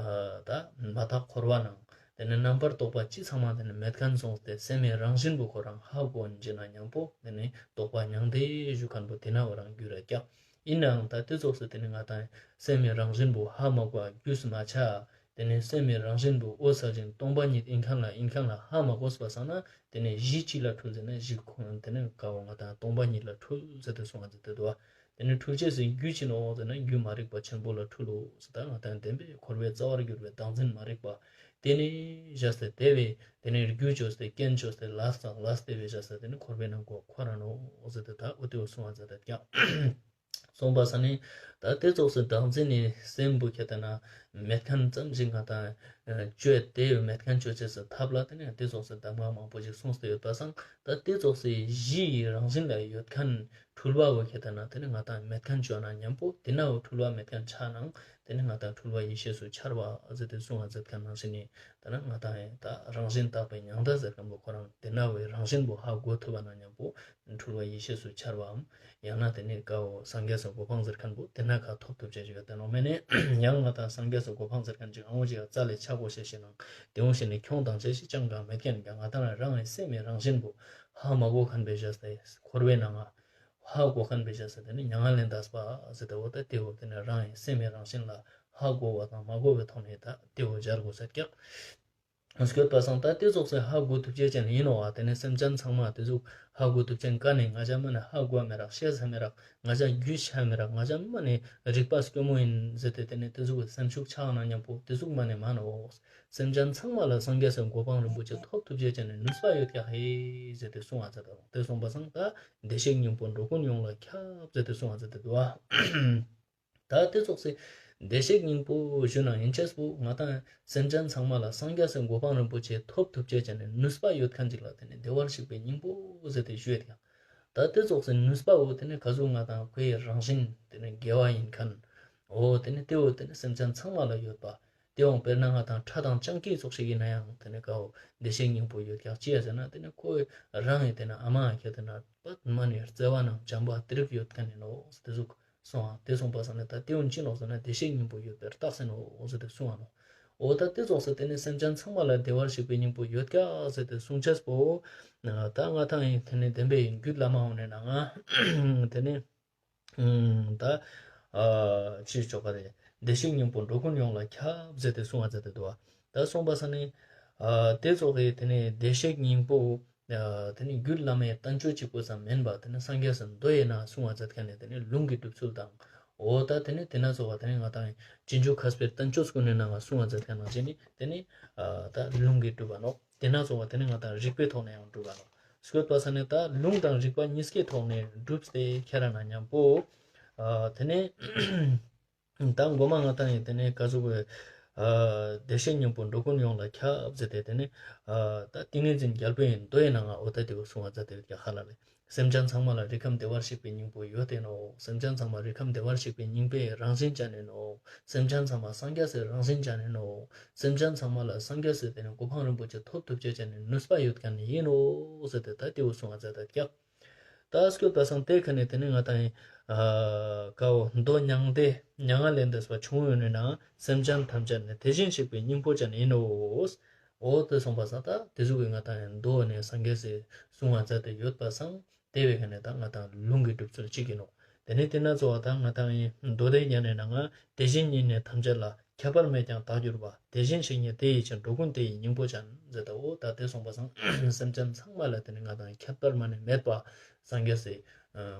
ད་མ་དག་འཁོར་བ་ནང་དེ་ནི་རྣམ་པར་རྟོག་པ་ཅི་ཚང་མ་དེ་ནི་མེད་མཁན་སོང་སྟེ་སེམས་མི་རང་བཞིན་པོ་ཁོ་རང་ཧ་གོ་འཇི་ན་མཉམ་པོ་དེ་ནི་རྟོག་པ་མྱང་འདས་ཞུ་མཁན་པོ་དེ་ན་བོ་རང་རྒྱུད་ར་ཀྱག། ཡིན་ནའང་ད་དེ་ཙོགས་སུ་དེ་ནི་ང་ཏང་སེམས་མི་རང་བཞིན་པོ་ཧ་མ་གོ་རྒྱུས་མ་ཆ། དེ་ནི་སེམས་མི་རང་བཞིན་པོ་འོད་གསལ་ཞིང་སྟོང་པ་ཉིད་ཡིན་མཁན་ལ་ཡིན་མཁན་ལ་ཧ་མ་གོ་བ་སང་ན་དེ་ནི་གཞི་ཅི་ལ་འཁྲུལ་ཟེར་ན་གཞི་ཁོང་དེ་ནི་ཀ་བོ་ང་ཏང་སྟོང་པ་ཉིད་ལ་འཁྲུལ་ཟེར་ཏེ་གསུངས་པ་ཟེར་ཏེ་འདུག་བ། དེ་ནི་འཁྲུལ་བྱེད་སི་རྒྱུ་ཅི་ནོག་ཟེར་ན་རྒྱུ་མ་རིག་པ་ཆེན་པོ་ལ་འཁྲུལ་ལོ་ཟེར། ད་ང་ཏང་བདེན་པའི་འཁོར་བའི་རྩ་བར་གྱུར་པའི་བདག་འཛིན་མ་རིག་པ་དེ་ནི་བཞག་སྟེ་དེ་བས་དེ་ནི་རྒྱུ་བཅོས་ཏེ་རྐྱེན་བཅོས་ཏེ་ལས་དང་ལས་དེ་བས་བཞག་སྟེ་དེ་ནི་འཁོར་བའི་ནང་གོ་འཁོར་ར་ནོག་ཟེར་ཏེ་ད་འོ་དེ་བོ་གསུངས་པ་ཟེར་ཏེ་ཀྱང་། གསུངས་པ་ས་ནི་ད་དེ་ཙོགས་སུ་བདག་འཛིན་ནི་སེམས་པོ་ཁྱེད་དེ་ན་མེད་མཁན་ཙམ་ཞིག་ང་ཏང་བཅོས་ཏེ་མེད་མཁན་བཅོ་བྱེད་སི་ཐབས་ལ་དེ་ནི་དེ་ཙོགས་སུ་གདམས་ངག་མང་པོ་ཞིག་གསུངས་ཏེ་ཡོད་པ་སང་ད་དེ་ཙོགས་སུ་གཞི་ཡི་རང་བཞིན་ལ་ཡོད་མཁན་འཁྲུལ་བ་བོ་ཁྱེད་དེ་ན་དེ་ནི་ང་ཏང་མེད་མཁན་བཅོ་ན་མཉམ་པོ་དེ་ན་བོ་འཁྲུལ་བ་མེད་མཁན་ཆ་ནང་དེ་ནི་ང་ཏང་འཁྲུལ་བ་ཡེ་ཤེས་སུ་འཆར་བ་ཟེར་ཏེ་གསུངས་པ་ཟེར་མཁན་ནང་བཞིན་ནི་དེ་ན་ང་ཏང་ཡང་ད་རང་བཞིན་དག་པའི་མྱང་འདས་ཟེར་མཁན་པོ་ཁོ་རང་དེ་ན་བོའི་རང་བཞིན་པོ་ཧ་གོ་ཐུབ་པ་ན་མཉམ་པོ། འཁྲུལ་བ་ཡེ་ཤེས་སུ་འཆར་བའམ། ཡང་ན་དེ་ནི་ཀ་བོ་སངས་རྒྱས་སི་གོ་འཕང་ཟེར་མཁན་པོ་དེ་ན་ཁ་ཐོབ་ཐུབ་ཅེས་ཡོད་དེ་ནོག་མེད་ནི། ཡང་ང་ཏང་སངས་རྒྱས་སི་གོ་འཕང་ཟེར་མཁན་ཅིག་ཨང་བོ་ཅིག་ག་རྩ་ལས་ཆ་དགོས་ཤེས་ཤིག་ནང་དེ་འོང་ཞིག་ནི་ཁྱོང་དང་ཅེས་ཤིག་ཅང་གང་མེད་མཁན་ག་ང་ཏང་རང་རང་ཡི་སེམས་མི་རང་བཞིན་པོ་ཧ་མ་གོ་མཁན་པའི་བཞག་སྟེ་འཁོར་བའི་ནང་ང་ཧ་གོ་མཁན་པའི་བཞག་སྟེ་དེ་ནི་མྱ་ངན་ལས་འདས་པ་ཟེར་ཏེ་འོ་ད་དེ་འོ་དེ་ནི་རང་ཡི་སེམས་མི་རང་བཞིན་ལ་ཧ་གོ་བ་དང་མ་གོ་བའི་ཐོག་ནས་ད་དེ་འོ་སྦྱར་དགོས་ཟེར་ཀྱག། སྐྱོད་པ་སང་ད་དེ་ཙོགས་སེ་ཧ་གོ་ཐུབ་ཅེས་ཅན་ཡིན་ནོག་བ། དེ་ནི་སེམས་ཅན་ཚང་མ་དེ་ཟུག་ཧ་གོ་ཐུབ་ཅེས་ཀ་ནས་ང་ཅག་མ་ནི་ཧ་གོ་མེ་རག་ཤེས་ས་མེ་རག་ང་ཅག་རྒྱུས་ཆ་མེ་རག་ང་ཅག་མ་ནི་རིག་པ་སྐྱོ་མོ་ཡིན་ཟེར་ཏེ་དེ་ནི་དེ་ཟུག་སེམས་ཤུགས་ཆག་ན་མཉམ་པོ་དེ་ཟུག་མ་ནི་མ་ནོག། སེམས་ཅན་ཚང་མ་ལ་སངས་རྒྱས་སི་གོ་འཕང་རིན་པོ་ཆེ་ཐོབ་ཐུབ་ཅེས་ཅན་ནི་ནུས་པ་ཡོད་ཀྱག་ཧེ་ཟེར་ཏེ་གསུངས་པ་ཟེར་ཏེ་དེ་གསུངས་པ་སང་ད་བདེ་གཤེགས་སྙིང་པོ་འགྲོ་ཀུན་ཡོངས་ལ་ཁྱབ་ཟེར་ཏེ་གསུངས་པ་ཟེར་ཏེ་འདུག་བ། ད་དེ་ཙོགས་སེ་བདེ་གཤེགས་སྙིང་པོ་ཞུ་ན་ཡིན་ཅེས་པོ་ང་ཏང་སེམས་ཅན་ཚང་མ་ལ་སངས་རྒྱས་སི་གོ་འཕང་རིན་པོ་ཆེ་ཐོབ་ཐུབ་ཅེས་ཅན་ནི་ནུས་པ་ཡོད་མཁན་ཅིག་ལ་དེ་ནི་བདེ་བར་གཤེགས་པའི་སྙིང་པོ་ཟེར་ཏེ་ཞུ་ཡོད་ཀྱག། ད་དེ་ཙོགས་སེ་ནུས་པ་བོ་དེ་ནི་ག་ཟུག་ང་ཏང་ཁོའི་རང་བཞིན་དེ་ནི་དགེ་བ་ཡིན་མཁན། འོ་དེ་ནི་དེ་བོ་དེ་ནི་སེམས་ཅན་ཚང་མ་ལ་ཡོད་པ། དེ་བོ་དཔེར་ན་ང་ཏང་ཁྲ་དང་སྤྱང་ཀི་ཙོགས་ཤིག་ཡིན་ན་ཡང་དེ་ནི་ཀ་བོ་བདེ་གཤེགས་སྙིང་པོ་ཡོད་ཀྱག་ཅི་ཡ་ཟེར་ན་དེ་ནི་ཁོའི་རང་ཡི་དེ་ནི་ཨ་མ་ཁྱེད་དེ་ན་པད་མ་ནི་བརྩེ་བ་ནང་བྱམས་པ་དེ་རིགས་ཡོད་མཁན་ཡིན་ནོག་དེ་ཟུག་གསུངས་པ་དེ་གསུངས་པ་སང་ནི་ད་དེ་འོ་ཅི་ནོག་ཟེར་ན་བདེ་གཤེགས་སྙིང་པོ་ཡོད་པའི་རྟགས་ཡིན་ནོག་ཟེར་ཏེ་གསུངས་པ་ནོག། འོ་ད་དེ་ཙོགས་སེ་དེ་ནི་སེམས་ཅན་ཚང་མ་ལ་བདེ་བར་གཤེགས་པའི་སྙིང་པོ་ཡོད་ཀྱག་ཟེར་ཏེ་གསུང་ཅེས་པོ། ད་ང་ཏང་ཡིན་དེ་ནི་བདེན་པའི་རྒྱུད་བླ་མ་འོ་ནས་ན་ང་དེ་ནི་ད་ཅི་ཆོག་ག་རེ་བདེ་གཤེགས་སྙིང་པོ་འགྲོ་ཀུན་ཡོངས་ལ་ཁྱབ་ཟེར་ཏེ་གསུང་བ་མཛད་དེ་འདུག་བ། ད་གསུངས་པ་སང་ནི་དེ་ཙོགས་སེ་དེ་ནི་བདེ་གཤེགས་སྙིང་པོ། ཨ་དེ་ནི་རྒྱུད་བླ་མའི་བསྟན་བཅོས་གཅིག་པོ་ཙམ་མིན་པ་དེ་ནི་སངས་རྒྱས་སི་མདོ་ཡི་ནང་གསུངས་པ་མཛད་མཁན་ནི་དེ་ནི་ལུང་གི་སྒྲུབ་ཚུལ་དང་། འོ་ད་དེ་ནི་དེ་ན་ཙོགས་པ་དེ་ནི་ང་ཏང་རྗེས་འཇུག་མཁས་པའི་བསྟན་བཅོས་ཀུན་ནི་ནང་ང་གསུངས་པ་མཛད་མཁན་ནང་བཞིན་ནི་དེ་ནི་ཨ་ད་ལུང་གིས་སྒྲུབ་པ་ནོག། དེ་ན་ཙོགས་པ་དེ་ནི་ང་ཏང་རིགས་པའི་ཐོག་ནས་ཡང་སྒྲུབ་པ་ནོག། སྐྱོད་པ་སང་ནི་ད་ལུང་དང་རིགས་པ་གཉིས་ཀའི་ཐོག་ནས་སྒྲུབ་སྟེ་ཁྱེར་ན་མཉམ་པོ། ཨ་དེ་ནི། ད་མགོ་མ་ང་ཏང་ཡིན་དེ་ནི་ག་ཟུག་གི་ཨ་བདེ་གཤེགས་སྙིང་པོ་འགྲོ་ཀུན་ཡོངས་ལ་ཁྱབ་ཟེར་ཏེ་དེ་ནི་ཨ་ད་ཏིང་ངེ་འཛིན་རྒྱལ་པོའི་མདོ་ཡི་ནང་ང་འོ་ད་དེ་བོ་གསུངས་པ་མཛད་དེ་ཡོད་ཀྱག་ཧ་ལ་ལེ། སེམས་ཅན་ཚང་མ་ལ་རིགས་ཁམས་བདེ་བར་གཤེགས་པའི་སྙིང་པོ་ཡོད་དེ་ནོག། སེམས་ཅན་ཚང་མ་རིགས་ཁམས་བདེ་བར་གཤེགས་པའི་སྙིང་པོའི་རང་བཞིན་ཅན་ནི་ནོག། སེམས་ཅན་ཚང་མ་སངས་རྒྱས་སི་རང་བཞིན་ཅན་ནི་ནོག། སེམས་ཅན་ཚང་མ་ལ་སངས་རྒྱས་སི་དེ་ནི་གོ་འཕང་རིན་པོ་ཆེ་ཐོབ་ཐུབ་ཅེས་ཅན་ནི་ནུས་པ་ཡོད་མཁན་ནི་ཡིན་ནོག་ཟེར་ཏེ་ད་དེ་བོ་གསུངས་པ་མཛད་དེ་ཡོད་ཀྱག། ད་སྐྱོད་པ་སང་དེ་ཁ་ནས་དེ་ནི་ང་ཏང་ཡིན། ཨ་ཀ་བོ་མདོ་མྱང་འདས་མྱ་ངན་ལས་འདས་པ་ཆུང་ངུ་ཡོད་ནི་ནང་སེམས་ཅན་ཐམས་ཅད་ནི་དེ་བཞིན་གཤེགས་པའི་སྙིང་པོ་ཅན་ཡིན་ནོ། འོ་དེ་གསུངས་པ་སང་ད་དེ་ཟུག་གི་ང་ཏང་ཡིན་མདོ་ནས་སངས་རྒྱས་སི་གསུང་བ་མཛད་དེ་ཡོད་པ་སང་དེ་བས་ཁ་ནས་ད་ང་ཏང་ལུང་གི་སྒྲུབ་ཚུལ་གཅིག་ཡིན་ནོ། དེ་ནི་དེ་ན་ཙོགས་པ་ད་ང་ཏང་ཡིན་མདོ་སྡེ་རྒྱན་ནི་ནང་ང་དེ་བཞིན་ཉིད་ནི་ཐམས་ཅད་ལ། ཁྱད་པར་མེད་ཀྱང་དག་གྱུར་པ། དེ་བཞིན་གཤེགས་ཉིད་དེ་ཡི་ཕྱིར། འགྲོ་ཀུན་དེ་ཡི་སྙིང་པོ་ཅན། ཟེར་ད་འོ་ད་དེ་གསུངས་པ་སང་སེམས་ཅན་ཚང་མ་ལ་དེ་ནི་ང་ཏང་ཁྱད་པར་མ་ནི་མེད་པ་སངས་རྒྱས་སི་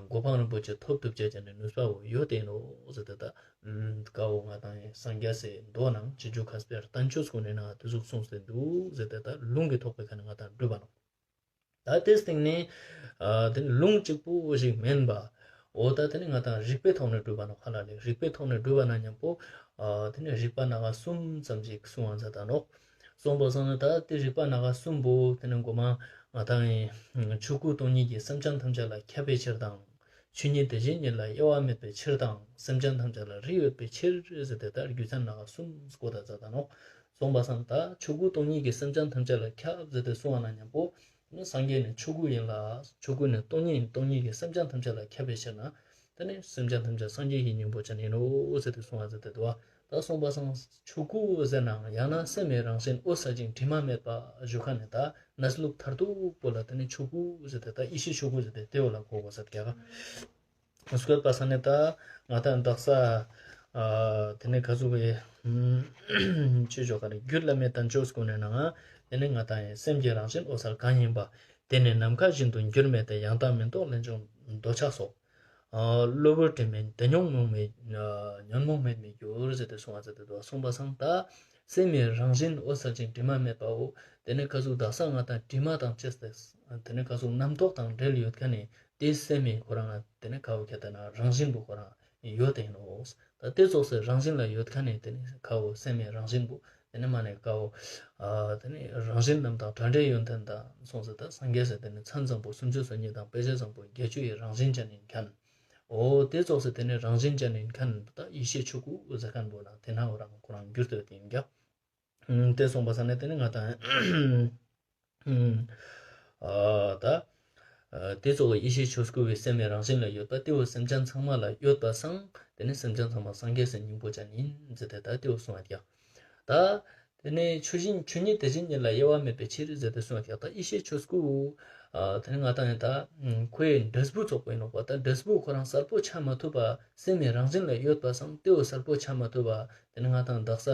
གོ་འཕང་རིན་པོ་ཆེ་ཐོབ་ཐུབ་ཅེས་ཅན་ནི་ནུས་པ་བོ་ཡོད་དེ་ནོག་ཟེར་ཏེ་ད་ཀ་བོ་ང་ཏང་སངས་རྒྱས་སི་མདོ་ནང་རྗེས་འཇུག་མཁས་པའི་བསྟན་བཅོས་ཀུན་ནི་ནང་དེ་ཟུག་གསུངས་ཏེ་འདུག་ཟེར་ཏེ་ད་ལུང་གི་ཐོག་པའི་ཁ་ནས་ང་ཏང་སྒྲུབ་པ་ནོག། ད་དེ་སྟེང་ནས་ཨ་དེ་ནི་ལུང་གཅིག་པུ་ཞིག་མིན་པ། འོ་ད་དེ་ནི་ང་ཏང་རིགས་པའི་ཐོག་ནས་སྒྲུབ་པ་ནོག་ཧ་ལ་ལེ། རིགས་པའི་ཐོག་ནས་སྒྲུབ་པ་ན་མཉམ་པོ་ཨ་དེ་ནི་རིགས་པ་སྣ་ཁ་གསུམ་ཙམ་ཞིག་གསུང་བ་མཛད་ད་ནོག། གསུངས་པ་སང་ན་ད་དེ་རིགས་པ་སྣ་ཁ་གསུམ་པོ་དེ་ནི་མགོ་མ་ང་ཏང་ཡིན་ཆོས་སྐུ་སྟོང་ཉིད་ཀྱིས་སེམས་ཅན་ཐམས་ཅད་ལ་ཁྱབ་པའི་ཕྱིར་དང་། ཆོས་ཉིད་དེ་བཞིན་ཉིད་ལ་དབྱེ་བ་མེད་པའི་ཕྱིར་དང་། སེམས་ཅན་ཐམས་ཅད་ལ་རིགས་ཡོད་པའི་ཕྱིར་ཟེར་ཏེ་ད་རྒྱུ་མཚན་སྣ་ཁ་གསུམ་བཀོད་ད་མཛད་ད་ནོག། སོང་པ་སང་ད་ཆོས་སྐུ་སྟོང་ཉིད་ཀྱི་སེམས་ཅན་ཐམས་ཅད་ལ་ཁྱབ་ཟེར་ཏེ་གསུངས་པ་ན་མཉམ་པོ། ནི་སངས་རྒྱས་ནི་ཆོས་སྐུ་ཡིན་ལ། ཆོས་སྐུ་ནི་སྟོང་ཉིད་ཡིན། སྟོང་ཉིད་ཀྱི་སེམས་ཅན་ཐམས་ཅད་ལ་ཁྱབ་པའི་ཕྱིར་ན། དེ་ནི་སེམས་ཅན་ཐམས་ཅད་སངས་རྒྱས་ཀྱི་སྙིང་པོ་ཅན་ཡིན་ནོ་ཟེར་ཏེ་གསུངས་པ་ཟེར་ཏེ་འདུག་པ། ད་སོང་པ་སང་ཆོས་སྐུ་ཟེར་ནའང་ཡང་ན་སེམས་ནི་རང་བཞིན་འོད་གསལ་ཞིང་དྲི་མ་མེད་པ་ཞུ་ཁན་ནི་ད་གནས་ལུགས་མཐར་ཐུག་པོ་ལ་དེ་ནི་ཆོས་སྐུ་ཟེར་ཏེ་ད་ཡེ་ཤེས་ཆོས་སྐུ་ཟེར་ཏེ་དེ་བོ་ལ་གོ་དགོས་ཟེར་ཀྱག། སྐྱོད་པ་སང་ནི་ད་ང་དང་དག་ས་ཨ་དེ་ནི་ག་ཟུག་གི་ཆོས་ཆོ་ག་ནི་རྒྱུད་བླ་མའི་བསྟན་བཅོས་ཀུན་ནི་ནང་དེ་ནི་ང་དང་སེམས་ཀྱི་རང་བཞིན་འོད་གསལ་གང་ཡིན་པ། དེ་ནི་ནམ་མཁའ་བཞིན་དུ་འགྱུར་མེད་དེ། ཡང་དག་མིན་རྟོག་ལན་ཆུང་འདོད་ཆགས་སོགས། ཨ་གློ་བུར་དྲི་མས་འདི་ཉོན་མོངས་མེད། ཨ་ཉོན་མོངས་མེད་མི་འགྱུར་ཟེར་ཏེ་གསུངས་པ་ཟེར་ཏེ་འདུག། སོང་པ་སང་ད་སེམས་ནི་རང་བཞིན་འོད་གསལ་ཞིང་དྲི་མ་མེད་པའོ། དེ་ནི་ག་ཟུག་དག་ས་ང་དང་དྲི་མ་དང་བཅས་ཏེ་དེ་ནི་ག་ཟུག་རྣམ་རྟོག་དང་འབྲེལ་ཡོད་ཁན་ནི་དེ་སེམས་ནི་ཁོ་རང་དེ་ནི་ག་བོ་ཁྱད་དེ་ན་རང་བཞིན་པོ་ཁོ་རང་ཡོད་དེ་ཡིན་ནོ། ད་དེ་ཙོགས་སེ་རང་བཞིན་ལ་ཡོད་ཁན་ནི་དེ་ནི་ག་བོ་སེམས་ནི་རང་བཞིན་པོ་དེ་ནི་མ་ནི་ག་བོ་ཨ་དེ་ནི་རང་བཞིན་རྣམ་དག་བྲལ་འབྲས་ཡོན་ཏན་དང་སོང་ཟེར་ད་སངས་རྒྱས་ཟེར་དེ་ནི་མཚན་བཟང་པོ་སུམ་ཅུ་སོ་གཉིས་དང་དཔེ་བྱད་བཟང་པོ་བརྒྱད་ཅུ་ཡི་རང་བཞིན་ཅན་ཡིན་ཁན། འོ་དེ་ཙོགས་སེ་དེ་ནི་རང་བཞིན་ཅན་ཡིན་ཁན་ད་ཡེ་ཤེས་ཆོས་སྐུ་ཟེར་ཁན་བོ་ན་དེ་ན་འོ་རང་ཁོ་རང་འགྱུར་ཏེ་ཡོད་དེ་ཡིན་ཀྱག། དེ་སོང་པ་སང་ནི་དེ་ནི་ང་དང་ཨ་ད་ཨ་དེ་ཙོགས་ཡེ་ཤེས་ཆོས་སྐུ་བོའི་སེམས་ནི་རང་བཞིན་ལ་ཡོད་པ་དེ་བོ་སེམས་ཅན་ཚང་མ་ལ་ཡོད་པ་སང་དེ་ནི་སེམས་ཅན་ཚང་མ་སངས་རྒྱས་སི་སྙིང་པོ་ཅན་ཡིན་ཟེར་ཏེ་ད་དེ་བོ་གསུངས་པ་ཀྱག། ད་དེ་ནི་ཆོས་བཞིན་ཆོས་ཉིད་དེ་བཞིན་ཉིད་ལ་དབྱེ་བ་མེད་པའི་ཕྱིར་ཟེར་ཏེ་གསུངས་པ་ཀྱག། ད་ཡེ་ཤེས་ཆོས་སྐུ་ཨ་དེ་ནི་ང་དང་ཡིན་ད་ཁོའི་འབྲས་བུ་ཙོགས་པོ་ཡིན་ནོག་པ། ད་འབྲས་བུ་ཁོ་རང་གསལ་པོ་ཆ་མ་ཐུབ་པ་སེམས་ནི་རང་བཞིན་ལ་ཡོད་པ་སང་དེ་བོ་གསལ་པོ་ཆ་མ་ཐུབ་པ། དེ་ནི་ང་དང་དག་ས་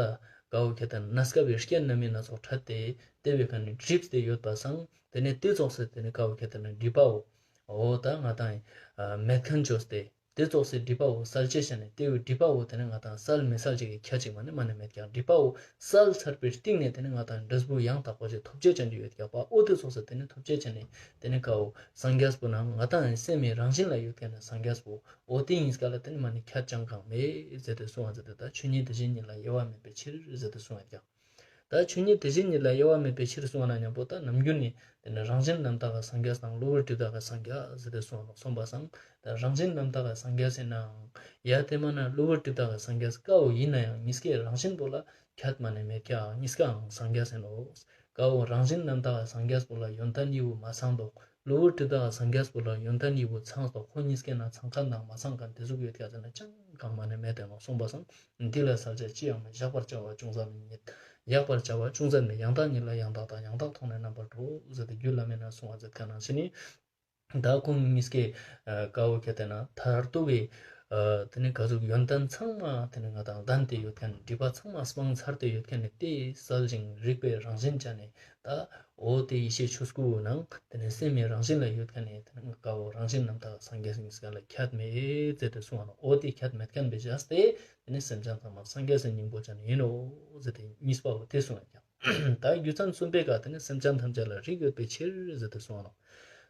ག་བོ་ཁྱད་དེ་ན་གནས་སྐབས་པའི་རྐྱེན་སྣ་མིན་སྣ་ཚོགས་ཕྲད་དེ་དེ་བོའི་ཁ་ནས་སྒྲིབ་སྟེ་ཡོད་པ་སང་དེ་ནི་དེ་ཙོགས་སེ་དེ་ནི་ག་བོ་ཁྱད་དེ་ན་སྒྲིབ་པའོ། འོ་ད་ང་དང་ཨ་མེད་ཁན་བཅོས་ཏེ་དེ་ཙོགས་སེ་སྒྲིབ་པའོ་གསལ་བྱེད་བྱས་ནས་དེ་བོའི་སྒྲིབ་པའོ་དེ་ནི་ང་དང་གསལ་མི་གསལ་ཅིག་གི་ཁྱད་ཅིག་མ་ནི་མ་ནི་མེད་ཀྱག། སྒྲིབ་པའོ་གསལ་ཚར་བའི་སྟིང་ནས་དེ་ནི་ང་དང་འབྲས་བུ་ཡང་དག་པ་ཅིག་ཐོབ་བྱེད་ཅན་ཅིག་ཡོད་ཀྱག་པ། འོ་དེ་ཙོགས་སེ་དེ་ནི་ཐོབ་བྱེད་ཅན་ནི་དེ་ནི་ག་བོ་སངས་རྒྱས་པོ་ན་ང་དང་སེམས་ནི་རང་བཞིན་ལ་ཡོད་ཁན་ནི་སངས་རྒྱས་པོ། འོ་དེ་ཉིས་ཀ་ལ་དེ་ནི་མ་ནི་ཁྱད་ཅང་གང་མེད་ཟེར་ཏེ་གསུངས་པ་ཟེར་ཏེ་ད་ཆོས་ཉིད་དེ་བཞིན་ཉིད་ལ་དབྱེ་བ་མེད་པའི་ཕྱིར་ཟེར་ཏེ་གསུངས་པ་ཀྱག། ད་ཆོས་ཉིད་དེ་བཞིན་ཉིད་ལ་དབྱེ་བ་མེད་པའི་ཕྱིར་གསུངས་པ་ན་མཉམ་པོ་ད་ནམ་རྒྱུན་ནི་དེ་ནི་རང་བཞིན་རྣམ་དག་གི་སངས་རྒྱས་དང་གློ་བུར་སྒྲིབ་དག་གི་སངས་རྒྱས་ཟེར་ཏེ་གསུངས་པ་ནོག། སོང་པ་སང་ད་རང་བཞིན་རྣམ་དག་གི་སངས་རྒྱས་ཟེར་ནའང་ཡ་དེ་མ་ན་གློ་བུར་སྒྲིབ་དག་གི་སངས་རྒྱས་ག་བོ་ཡིན་ནའང་ཉིས་ཀའི་རང་བཞིན་པོ་ལ་ཁྱད་མ་ནི་མེད་ཀྱག། ཉིས་ཀའང་སངས་རྒྱས་ཟེར་ནོག། ག་བོ་རང་བཞིན་རྣམ་དག་གི་སངས་རྒྱས་པོ་ལ་ཡོན་ཏན་གཉིས་པོ་མ་ཚང་དོག། གློ་བུར་སྒྲིབ་དག་གི་སངས་རྒྱས་པོ་ལ་ཡོན་ཏན་གཉིས་པོ་ཚང་དོག། ཁོ་ཉིས་ཀའི་ནང་ཚང་ཁན་དང་མ་ཚང་ཁན་དེ་ཟུག་ཡོད་ཀྱག་ཟེར་ན་ཅང་གང་མ་ནི་མེད་དེ་ནོག། སོང་པ་སང་འདི་ལ་གསལ་བྱེད་ཅི་ཡང་མེད། གཞག་པར་བྱ་བ་ཅུང་ཟད་མེད། གཞག་པར་བྱ་བ་ཅུང་ཟད་མེད། ཡང་དག་ཉིད་ལ་ཡང་དག་དང་། ཡང་དག་མཐོང་ནས་རྣམ་པར་གྲོལ་ཟེར་ཏེ་རྒྱུད་བླ་མའི་ནང་གསུངས་པ་ཟེར་ཁན་ནང་བཞིན་ནི། ད་ཁོང་ཉིས་ཀའི་ཨ་ག་བོ་ཁྱད་དེ་ན་མཐར་ཐུག་གི་ཨ་དེ་ནི་ག་ཟུག་ཡོན་ཏན་ཚང་མ་དེ་ནི་ང་དང་ལྡན་ཏེ་ཡོད་ཁན་སྒྲིབ་པ་ཚང་མ་སྤངས་ཚར་ཏེ་ཡོད་ཁན་ནི་དེ་གསལ་ཞིང་རིག་པའི་རང་བཞིན་ཅན་ནི་ད་འོ་དེ་ཡེ་ཤེས་ཆོས་སྐུ་ནང་དེ་ནི་སེམས་ནི་རང་བཞིན་ལ་ཡོད་ཁན་ནི་དེ་ནི་ག་བོ་རང་བཞིན་རྣམ་དག་སངས་རྒྱས་ཉིས་ཀ་ལ་ཁྱད་མེད་ཟེར་ཏེ་གསུངས་པ་ནོག། འོ་དེ་ཁྱད་མེད་ཁན་བོའི་བྱས་ཏེ་དེ་ནི་སེམས་ཅན་ཚང་མ་སངས་རྒྱས་སི་སྙིང་པོ་ཅན་ཡིན་ནོག་ཟེར་ཏེ་ཉིས་པ་བོ་དེ་གསུངས་པ་ཀྱག། ད་རྒྱུ་མཚན་གསུམ་པའི་ཀ་དེ་ནི་སེམས་ཅན་ཐམས་ཅད་ལ་རིགས་ཡོད་པའི་ཕྱིར་ཟེར་ཏེ་གསུངས་པ་ནོག།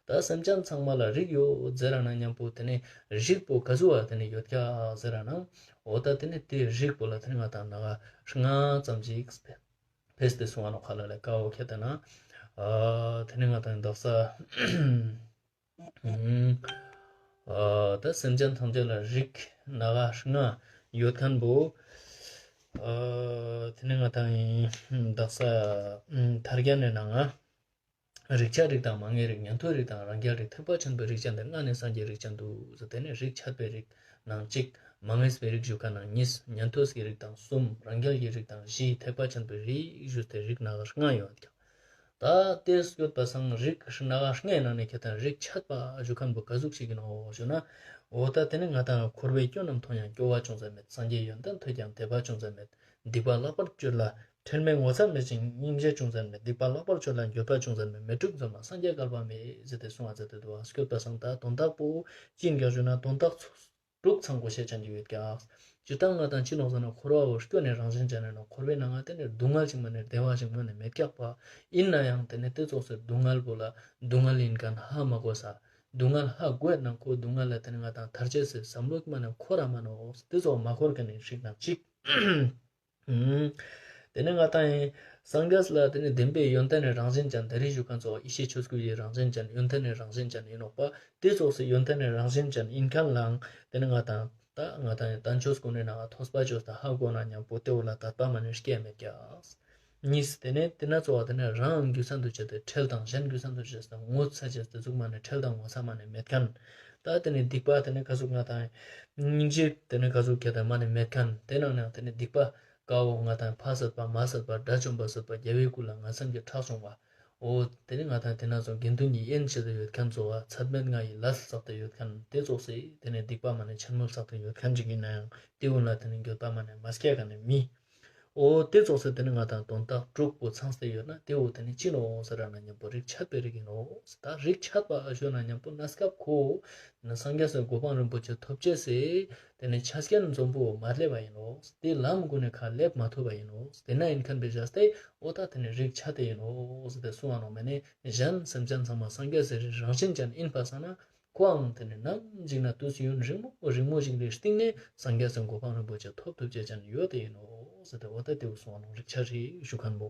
ད་སེམས་ཅན་ཚང་མ་ལ་རིགས་ཡོད་ཟེར་ར་ན་མཉམ་པོ་དེ་ནི་རིགས་པོ་ག་ཟུག་པ་དེ་ནི་ཡོད་ཀྱག་ཟེར་ར་ན། འོ་ད་དེ་ནི་དེ་རིགས་པོ་ལ་དེ་ནི་ང་དང་ན་ག་ལྔ་ཙམ་ཞིག་ཕེས་ཏེ་གསུངས་པ་ནོག། ཁ་ལ་ལ་ག་བོ་ཁྱད་དེ་ན་ཨ་དེ་ནི་ང་དང་དག་ས་ཨ་ད་སེམས་ཅན་ཐམས་ཅད་ལ་རིགས་ན་ག་ལྔ་ཡོད་ཁན་བོ་ཨ་དེ་ནི་ང་དང་དག་ས་ཨ་ཐར་རྒྱན་ནི་ནང་ང་རིགས་ཆད་རིགས་དང་མ་ངེས་རིགས། ཉན་ཐོས་རིགས་དང་རང་རྒྱལ་རིགས། ཐེག་པ་ཆེན་པོའི་རིགས་ཅན་ཏེ། ལྔ་ནི་སངས་རྒྱས་རིགས་ཅན་དུ་ཟེར། དེ་ནི་རིགས་ཆད་པའི་རིགས་ནང་གཅིག། མ་ངེས་པའི་རིགས་ཞུ་ཁན་ནང་གཉིས། ཉན་ཐོས་ཀྱི་རིགས་དང་གསུམ། རང་རྒྱལ་གྱི་རིགས་དང་བཞི། ཐེག་པ་ཆེན་པོའི་རིགས་ཞུས་ཏེ་རིགས་ན་ག་ལྔ་ཡོད་ཀྱག། ད་དེ་སྐྱོད་པ་སང་རིགས་ན་ག་ལྔའི་ནང་ནས་ཁྱད་དེ་ན་རིགས་ཆད་པ་ཞུ་ཁན་བོ་ག་ཟུག་ཞིག་ཡིན་ནོག་ཞུ་ན། འོ་ད་དེ་ནི་ང་དང་འཁོར་བའི་སྐྱོན་རྣམས་མཐོང་ཡང་སྐྱོ་བ་ཅུང་ཟད་མེད། སངས་རྒྱས་ཡོན་ཏན་ཐོས་ཀྱང་དད་པ་ཅུང་ཟད་མེད། སྡིག་པ་ལྷག་པར་སྤྱོད་ལ་ཁྲེལ་མེད་ངོ་ཚ་མེད་ཅིང་སྙིང་རྗེ་ཅུང་ཟད་མེད། སྡིག་པ་ལྷག་པར་སྤྱོད་ལ་འགྱོད་པ་ཅུང་ཟད་མེད། མི་དྲུག་འཛོམས་ལ་སངས་རྒྱས་བསྐལ་པ་མེད་ཟེར་ཏེ་གསུངས་པ་ཟེར་ཏེ་འདུག་པ། སྐྱོད་པ་སང་ད་དོན་དག་པོ་ཅི་ཡིན་ཀྱག་ཞུ་ན་དོན་དག་ཚོ་དྲུག་ཚང་དགོས་ཤེས་ཅན་ཅིག་ཡོད་ཀྱག། སྤྱིར་བཏང་ང་དང་ཅི་ནོག་ཟེར་ན་འཁོར་བ་བོ་སྐྱོན་ནི་རང་བཞིན་ཅན་ནི་ནོག། འཁོར་བའི་ནང་ང་དེ་ནི་སྡུག་བསྔལ་ཅིག་མ་ནི་བདེ་བ་ཅིག་མ་ནི་མེད་ཀྱག་པ། ཡིན་ན་ཡང་དེ་ནི་དེ་ཙོགས་སི་སྡུག་བསྔལ་བོ་ལ་སྡུག་བསྔལ་ཡིན་ཁན་ཧ་མ་གོ་ས། སྡུག་བསྔལ་ཧ་གོ་ཡིན་ན་ཁོ་སྡུག་བསྔལ་ལ་དེ་ནི་ང་དང་ཐར་ཅེས་སི་བསམ་བློ་མ་ནི་འཁོར་ར་མ་ནོག། དེ་ཙོགས་མ་འཁོར་ཁན་ནི་རིགས་ནང་གཅིག། ཨུམ། དེ་ནས་ང་དང་ཡིན་སངས་རྒྱས་ལ་དེ་ནས་བདེན་པའི་ཡོན་ཏན་ནི་རང་བཞིན་ཅན། ད་རེས་ཞུ་ཁན་ཚོ་ཡེ་ཤེས་ཆོས་སྐུ་ཡི་རང་བཞིན་ཅན། ཡོན་ཏན་ནི་རང་བཞིན་ཅན་ཡིན་ནོག་པ། དེ་ཙོགས་སི་ཡོན་ཏན་ནི་རང་བཞིན་ཅན་ཡིན་ཁན་ལའང་དེ་ནས་ང་དང་ད་ང་དང་ཡིན་བསྟན་བཅོས་ཀུན་ནི་ནང་ཐོས་པ་བཅོས་ཏེ་ཧ་གོ་ན་མཉམ་པོ་དེ་བོ་ལ་དད་པ་མ་ནི་སྐྱེ་མེད་ཀྱག། གཉིས། དེ་ནས་དེ་ན་གཙོ་བོ་དེ་ནས་རང་རྒྱུ་མཚན་དུ་བྱས་ཏེ་ཁྲེལ་དང་གཞན་རྒྱུ་མཚན་དུ་བྱས་ཏེ་ངོ་ཚ་བྱས་ཏེ་ཟུག་མ་ནས་ཁྲེལ་དང་ངོ་ཚ་མ་ནས་མེད་མཁན། ད་དེ་ནས་སྡིག་པ་དེ་ནས་ཀ་ཟུག་ང་དང་སྙིང་རྗེ་དེ་ནས་ཀ་ཟུག་ག་དང་མ་ནས་མེད་མཁན། དེ་ནང་ནས་དེ་ནས་སྡིག་པ་ཀ་བོ་ང་དང་ཕ་བསད་པ་མ་བསད་པ་དགྲ་བཅོམ་པ་བསད་པ་རྒྱལ་བའི་སྐུ་ལ་ངན་སེམས་ཀྱི་ཁྲག་བྱུང་བ། འོ་དེ་ནི་ང་དང་དེ་ན་ཚོ་དགེ་འདུན་གྱི་དབྱེན་བྱེད་དུ་ཡོད་མཁན་ཚོ་བ་ཚད་མེད་ལྔ་ཡི་ལས་བསགས་ཏེ་ཡོད་མཁན་དེ་ཙོགས་སེ་དེ་ནི་སྡིག་པ་མ་ནི་ཆེན་མོ་བསགས་ཏེ་ཡོད་མཁན་ཅིག་ཡིན་ན་ཡང་དེ་འུ་ན་དེ་ནི་འགྱོད་པ་མ་ནི་མ་སྐྱེ་ག་ནི་མི། འོ་དེ་ཙོགས་སེ་དེ་ནི་ང་དང་དོན་དག་དྲུག་པོ་ཚང་སྟེ་ཡོད་ན་དེ་འུ་དེ་ནི་ཅི་ནོག་ཟེར་ན་མཉམ་པོ་རིགས་ཆད་པའི་རིགས་ཡིན་ནོག། ད་རིགས་ཆད་པ་ཞུ་ན་མཉམ་པོ་གནས་སྐབས་ཁོ་ན་སངས་རྒྱས་སི་གོ་འཕང་རིན་པོ་ཆེ་ཐོབ་ཅེས་སེ་དེ་ནི་ཆ་རྐྱེན་འཛོམས་པོ་མ་སླེབས་པ་ཡིན་ནོག། དེ་ལམ་གུན་ནི་ཁ་སླེབས་མ་ཐུབ་པ་ཡིན་ནོག། དེ་ན་ཡིན་མཁན་པའི་བྱས་ཏེ་འོ་ད་དེ་ནི་རིགས་ཆད་དེ་ཡིན་ནོག་ཟེར་ཏེ་གསུང་བ་ནོག། མེ་ནི་གཞན་སེམས་ཅན་ཚང་མ་སངས་རྒྱས་སི་རིགས་རང་བཞིན་ཅན་ཡིན་པ་སང་ན་ཁོའང་དེ་ནི་ནམ་ཞིག་ན་དུས་ཡུན་རིང་མོ་རིང་མོ་ཞིག་ལ་སྟིང་ནེ་སངས་རྒྱས་སི་གོ་འཕང་རིན་པོ་ཆེ་ཐོབ་ཐུབ་ཅེས་ཅན་ཡོད་དེ་ཡིན་ནོག་ཟེར་ཏེ་འོ་ད་དེ་གསུང་བ་ནོག། རིགས་ཆད་རིགས་ཞུ་མཁན་པོ།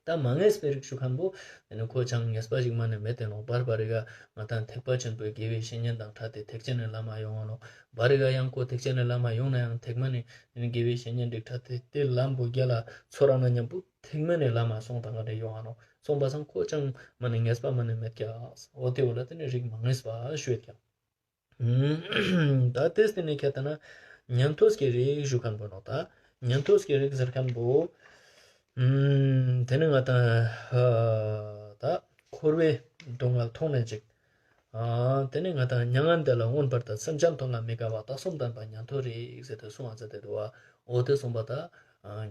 ད་མ་ངེས་པའི་རིགས་ཞུ་མཁན་པོ་དེ་ནི་ཁོ་ཅང་ངེས་པ་ཞིག་མ་ནི་མེད་དེ་ནོག། བར་བར་རི་ག་ང་དང་ཐེག་པ་ཆེན་པོའི་དགེ་བའི་བཤེས་གཉེན་དང་འཕྲད་དེ་ཐེག་ཆེན་ནི་ལམ་མ་ཡོང་བ་ནོག། བར་རི་ག་ཡང་ཁོ་ཐེག་ཆེན་ནི་ལམ་མ་ཡོང་ན་ཡང་ཐེག་དམན་ནི་དེ་ནི་དགེ་བའི་བཤེས་གཉེན་རིགས་འཕྲད་དེ་དེ་ལམ་པོ་རྒྱལ་ལ་ཚོར་ར་ན་མཉམ་པོ་ཐེག་དམན་ནི་ལམ་མ་སོང་དང་ག་འདྲ་ཡོང་བ་ནོག། སོང་པ་སང་ཁོ་ཅང་མ་ནི་ངེས་པ་མ་ནི་མེད་ཀྱག། འོ་དེ་འོ་ལ་དེ་ནི་རིགས་མ་ངེས་པ་ཞུ་ཡོད་ཀྱག། ད་དེ་སྟེང་ནས་ཁྱད་ལྟ་ན་ཉན་ཐོས་ཀྱི་རིགས་ཞུ་མཁན་པོ་ནོག། ད་ཉན་ཐོས་ཀྱི་རིགས་ཟེར་མཁན་པོ་དེ་ནི་ང་དང་ད་འཁོར་བའི་སྡུག་བསྔལ་མཐོང་ནས་ཅིག། དེ་ནི་ང་དང་མྱ་ངན་འདས་ལ་མངོན་པར་དད། སེམས་ཅན་དོན་ལ་མི་དགའ་བ་དག་གསུམ་ལྡན་པ་ཉན་ཐོས་རིགས་ཟེར་ཏེ་གསུང་བ་མཛད་དེ་འདུག་བ། འོ་དེ་གསུངས་པ་ད་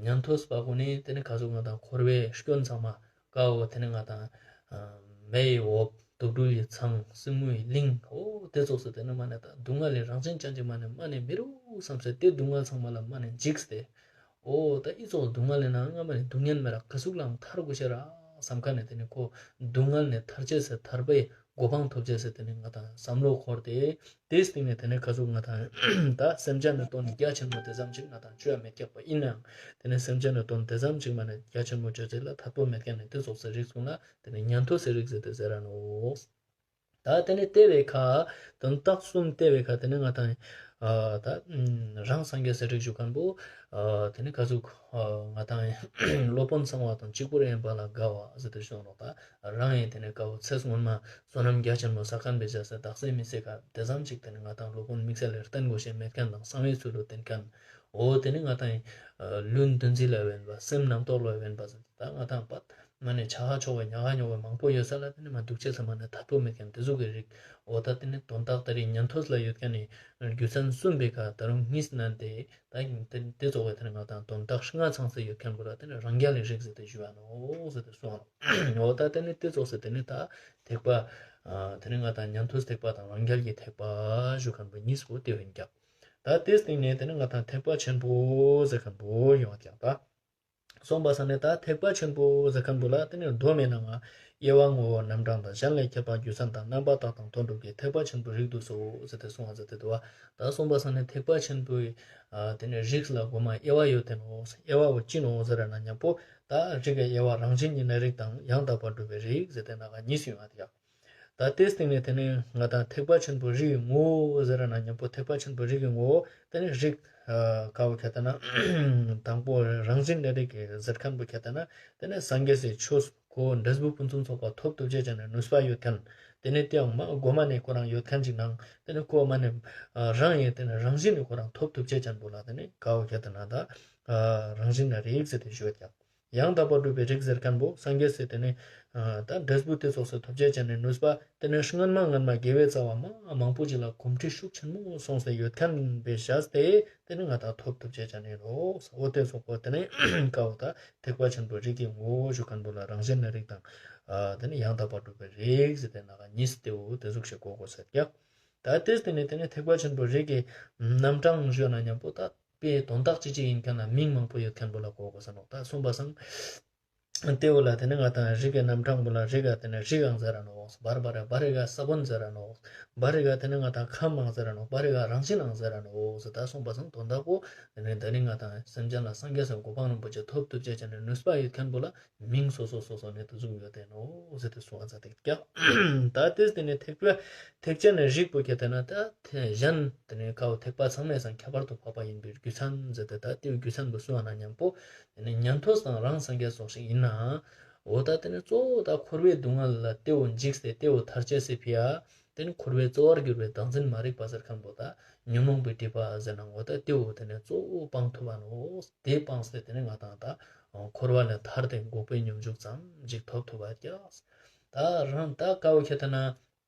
ཉན་ཐོས་པ་ཀུན་ནི་དེ་ནི་ཁ་ཟུག་ང་དང་འཁོར་བའི་སྐྱོན་ཚང་མ་ཀ་བོ་དེ་ནི་ང་དང་མེ་ཡི་འོབས་དུག་སྦྲུལ་གྱི་ཚང་སྲིན་མོའི་གླིང་འོ་དེ་ཙོགས་སེ་དེ་ནི་མ་ནི་ད་སྡུག་བསྔལ་ལས་རང་བཞིན་ཅན་ཅིག་མ་ནི་མ་ནི་མི་རུག་བསམ་སེ་དེ་སྡུག་བསྔལ་ཚང་མ་ལ་མ་ནི་འཇིགས་ཏེ། འོ་ད་ཨི་ཙོགས་སྡུག་བསྔལ་ལས་ན་ང་མ་ནི་སྡུག་བསྔལ་མེད་ར་ཀ་ཟུག་ལའང་ཐར་དགོས་ཤེས་ར་བསམ་མཁན་ནི་དེ་ནི་ཁོ་སྡུག་བསྔལ་ནས་ཐར་ཅེས་སེ་ཐར་པའི་གོ་འཕང་ཐོབ་ཅེས་སེ་དེ་ནི་ང་དང་བསམ་བློ་འཁོར་ཏེ། དེའི་སྟེང་ནས་དེ་ནས་ཁ་ཟུག་ང་དང་ད་སེམས་ཅན་ནི་དོན་རྒྱ་ཆེན་མོ་དེ་ཙམ་ཅིག་ང་དང་བཅོ་ཡ་མེད་ཀྱག་པ་ཡིན་ནའང་དེ་ནས་སེམས་ཅན་ནི་དོན་དེ་ཙམ་ཅིག་མ་ནས་རྒྱ་ཆེན་མོ་བཅོ་ཅེས་ལ་ཐད་པོ་མེད་མཁན་ནི་དེ་ཙོགས་སེ་རིགས་ཀུན་ལ་དེ་ནས་ཉན་ཐོས་སེ་རིགས་ཟེར་ཏེ་ཟེར་ར་ནོག། ད་དེ་ནས་དེ་བའི་ཁ་དོན་དག་གསུམ་དེ་བའི་ཁ་དེ་ནས་ང་དང་ད་རང་སངས་རྒྱས་སེ་རིགས་ཞུ་མཁན་པོ་དེ་ནས་ཁ་ཟུག་ང་དང་སློབ་དཔོན་གསང་བ་དང་གཅིག་པུར་ཡིན་པ་ལ་དགའ་བ་ཟེར་ཏེ་ཞུ་ནོག། ད་རང་ཡིན་དེ་ནས་ཀ་བོ་ཚེ་སྔོན་མ་བསོད་ནམས་རྒྱ་ཆེན་མོ་བསགས་མཁན་པའི་བྱས་སེ་དག་སེ་མི་སེ་ཀ་དེ་ཙམ་ཅིག་དེ་ནས་ང་དང་སློབ་དཔོན་དམིགས་བསལ་ལ་བསྟེན་དགོས་ཤེས་མེད་མཁན་དང་གསང་བའི་ཚུལ་ལུ་བསྟེན་མཁན། འོ་དེ་ནས་ང་དང་ལུས་འདུ་འཛི་ལ་དབེན་པ་སེམས་རྣམ་རྟོག་ལ་དབེན་པ་ཟེར་ཏེ་ད་ང་དང་པད་མ་ནས་ཆ་ཧ་ཆོག་པ་ཉག་ཧ་ཉོག་པ་མང་པོ་ཡོད་ས་ལ་དེ་ནས་མ་འདུག་ཅེས་ས་མ་ནས་ཐད་པོ་མེད་མཁན་དེ་ཟུག་གི་རིགས། འོ་ད་དེ་ནས་དོན་དག་ད་རེས་ཉན་ཐོས་ལ་ཡོད་མཁན་ནི་རྒྱུ་མཚན་གསུམ་པའི་ཁ་ད་རུང་གཉིས་ནན་ཏེ། ད་དེ་དེ་ཙོགས་པའི་དེ་ནི་ང་དང་དོན་དག་ལྔ་ཚང་སེ་ཡོད་མཁན་པོ་ལ་དེ་ནི་རང་རྒྱལ་གྱི་རིགས་ཟེར་ཏེ་ཞུ་བ་ནོག་ཟེར་ཏེ་གསུངས་པ་ནོག། འོ་ད་དེ་ནི་དེ་ཙོགས་སེ་དེ་ནི་ད་ཐེག་པ་དེ་ནི་ང་དང་ཉན་ཐོས་ཐེག་པ་དང་རང་རྒྱལ་གྱི་ཐེག་པ་ཞུ་མཁན་པོ་གཉིས་པོ་དེ་ཡིན་ཀྱག། ད་དེའི་སྟེང་ནས་དེ་ནི་ང་དང་ཐེག་པ་ཆེན་པོ་ཟེར་མཁན་པོ་ཡོང་བ་ཀྱག་ད། སོང་པ་སང་ནས་ད་ཐེག་པ་ཆེན་པོ་ཟེར་མཁན་པོ་ལ་དེ་ནི་མདོ་མེད་ན་ང་དབྱེ་བ་ངོ་བོ་རྣམ་གྲངས་དང་གཞན་ལས་ཁྱད་པར་རྒྱུ་མཚན་དང་རྣམ་པར་དག་དང་དོན་གྲུབ་ཀྱི་ཐེག་པ་ཆེན་པོའི་རིགས་བསྡུས་སོ་ཟེར་ཏེ་གསུངས་པ་མཛད་དེ་འདུག་བ། ད་སོང་པ་སང་ནས་ཐེག་པ་ཆེན་པོའི་དེ་ནས་རིགས་ལ་གོ་མ་དབྱེ་བ་ཡོད་དེ་ནོག། དབྱེ་བ་བོ་ཅི་ནོག་ཟེར་ན་མཉམ་པོ་ད་རིགས་ཀྱི་དབྱེ་བ་རང་བཞིན་གྱི་གནས་རིགས་དང་ཡང་དག་པར་སྒྲུབ་པའི་རིགས་ཟེར་ཏེ་ན་ག་གཉིས་ཡོང་བ་དེ་ཡང་། ད་དེའི་སྟེང་ནས་དེ་ནས་ང་དང་ཐེག་པ་ཆེན་པོའི་རིགས་ཀྱི་ངོ་བོ་ཟེར་ན་མཉམ་པོ་ཐེག་པ་ཆེན་པོའི་རིགས་ཀྱི་ངོ་བོ་དེ་ནས་རིགས་ཀ་བོ་ཁྱད་ལྟ་ན་དང་པོ་རང་བཞིན་གནས་རིགས་ཀྱི་ཟེར་མཁན་པོ་ཁྱད་ལྟ་ན་དེ་ནས་སངས་རྒྱས་སི་ཆོས་ཁོ་འབྲས་བུ་ཕུན་སུམ་ཚོགས་པ་ཐོབ་ཐུབ་ཅེས་ཅན་ནི་ནུས་པ་ཡོད་མཁན། དེ་ནས་དེའང་མ་གོ་མ་ནས་ཁོ་རང་ཡོད་མཁན་ཅིག་ནང་དེ་ནས་ཁོ་མ་ནས་རང་ཡིན་དེ་ནས་རང་བཞིན་ནས་ཁོ་རང་ཐོབ་ཐུབ་ཅེས་ཅན་པོ་ལ་དེ་ནས་ཀ་བོ་ཁྱད་ལྟ་ན་ད་རང་བཞིན་གནས་རིགས་ཟེར་ཏེ་ཞུ་ཡོད་ཀྱག། ཡང་དག་པར་སྒྲུབ་པའི་རིགས་ཟེར་མཁན་པོ་སངས་རྒྱས་སི་དེ་ནས་ད་འབྲས་བུ་དེ་ཚོགས་སུ་ཐོབ་ཅེས་ཅན་ནི་ནུས་པ་དེ་ནས་སྔན་མ་སྔན་མ་དགེ་བའི་རྩ་བ་མ་མང་པོ་ཅིག་ལ་གོམས་འདྲིས་ཤུགས་ཆེན་མོ་སོང་སྟེ་ཡོད་མཁན་པའི་བྱས་ཏེ་དེ་ནས་ང་དང་ཐོབ་ཐུབ་ཅེས་ཅན་ནི་ལོ་འོ་དེ་ཚོགས་པོ་དེ་ནས་ཀ་བོ་ད་ཐེག་པ་ཆེན་པོའི་རིགས་ཀྱི་ངོ་བོ་ཞུ་མཁན་པོ་ལ་རང་བཞིན་གནས་རིགས་དང་དེ་ནས་ཡང་དག་པར་སྒྲུབ་པའི་རིགས་ཟེར་ཏེ་ན་ག་གཉིས་ཏེ་འོ་དེ་ཟུག་ཞིག་གོ་དགོས་ཟེར་ཀྱག། ད་དེ་སྟེང་ནས་དེ་ནས་ཐེག་པ་ཆེན་པོའི་རིགས་ཀྱི་རྣམ་གྲངས་ཞུ་ན་མཉམ་པོ་ད་དཔེ་དོན་དག་ཅིག་ཅིག་ཡིན་མཁན་ལ་མིང་མང་པོ་ཡོད་མཁན་པོ་ལ་གོ་དགོས་ས་ནོག། ད་སོང་པ་སང་ ཏེ་བོ་ལ་ཏེ་ནེ་ང་དང་རིགས་ཀྱི་རྣམ་གྲངས་པོ་ལ་རིགས་ཀ་ཏེ་ནེ་རིགས་ཨང་ཟེར་ར་ནོག། བར་བར་བར་རིགས་ཀ་ས་བོན་ཟེར་ར་ནོག། བར་རིགས་ཀ་ཏེ་ནེ་ང་དང་ཁམས་ཨང་ཟེར་ར་ནོག། བར་རིགས་ཀ་རང་བཞིན་ཨང་ཟེར་ར་ནོག་ཟེར་ཏེ་གསུངས་པ་སང་དོན་དག་པོ་ཏེ་ནེ་ད་ནི་ང་དང་སེམས་ཅན་ལ་སངས་རྒྱས་སི་གོ་འཕང་རིན་པོ་ཆེ་ཐོབ་ཐུབ་ཅེས་ཅན་ནི་ནུས་པ་ཡོད་ཁན་པོ་ལ་མིང་སོ་སོ་སོ་སོ་ནེ་ཏེ་ཟུག་ཡོད་དེ་ནོག་ཟེར་ཏེ་གསུངས་པ་ཟ་ཏེ་ཀྱག། ད་ཏེས་ཏེ་ནེ་ཐེག་པ་ཐེག་ཆེན་ནི་རིགས་པོ་ཁྱེར་ཏེ་ན་ད་གཞན་ཏེ་ནེ་ཀ་བོ་ཐེག་པ་ཚང་མའི་སང་ཁྱད་པར་དུ་འཕགས་པ་ཡིན་པའི་རྒྱུ་མཚན་ཟེར་ཏེ་ད་ཏེའི་རྒྱུ་མཚན་པོ་གསུངས་པ་ན་མཉམ་པོ་ཏེ་ནེ་ཉན་ཐོས་དང་རང་སངས་རྒྱས་སོགས་ཤིག་ཡིན་ནའང་འོ་ད་ཏེ་ནེ་གཙོ་བོ་ད་འཁོར་བའི་སྡུག་བསྔལ་ལ་ཏེ་བོ་འཇིགས་ཏེ་ཏེ་བོ་ཐར་ཅེས་སི་ཕི་ཡ་ཏེ་ནེ་འཁོར་བའི་རྩ་བར་གྱུར་པའི་བདག་འཛིན་མ་རིག་པ་ཟེར་ཁན་པོ་ད་ཉོན་མོངས་པའི་སྒྲིབ་པ་ཟེར་ན་འོ་ད་ཏེ་བོ་ཏེ་ནེ་གཙོ་བོ་སྤང་ཐུབ་པ་ནོག། ཏེ་སྤངས་ཏེ་ཏེ་ནེ་ང་དང་ད་འཁོར་བ་ལས་ཐར་ཏེ་འགོག་པའི་སྙོམས་འཇུག་ཙམ་ཞིག་ཐོབ་ཐུབ་པ་ཀྱག། ད་རང་ད་ཀ་བོ་ཁྱེར་ཏེ་ན་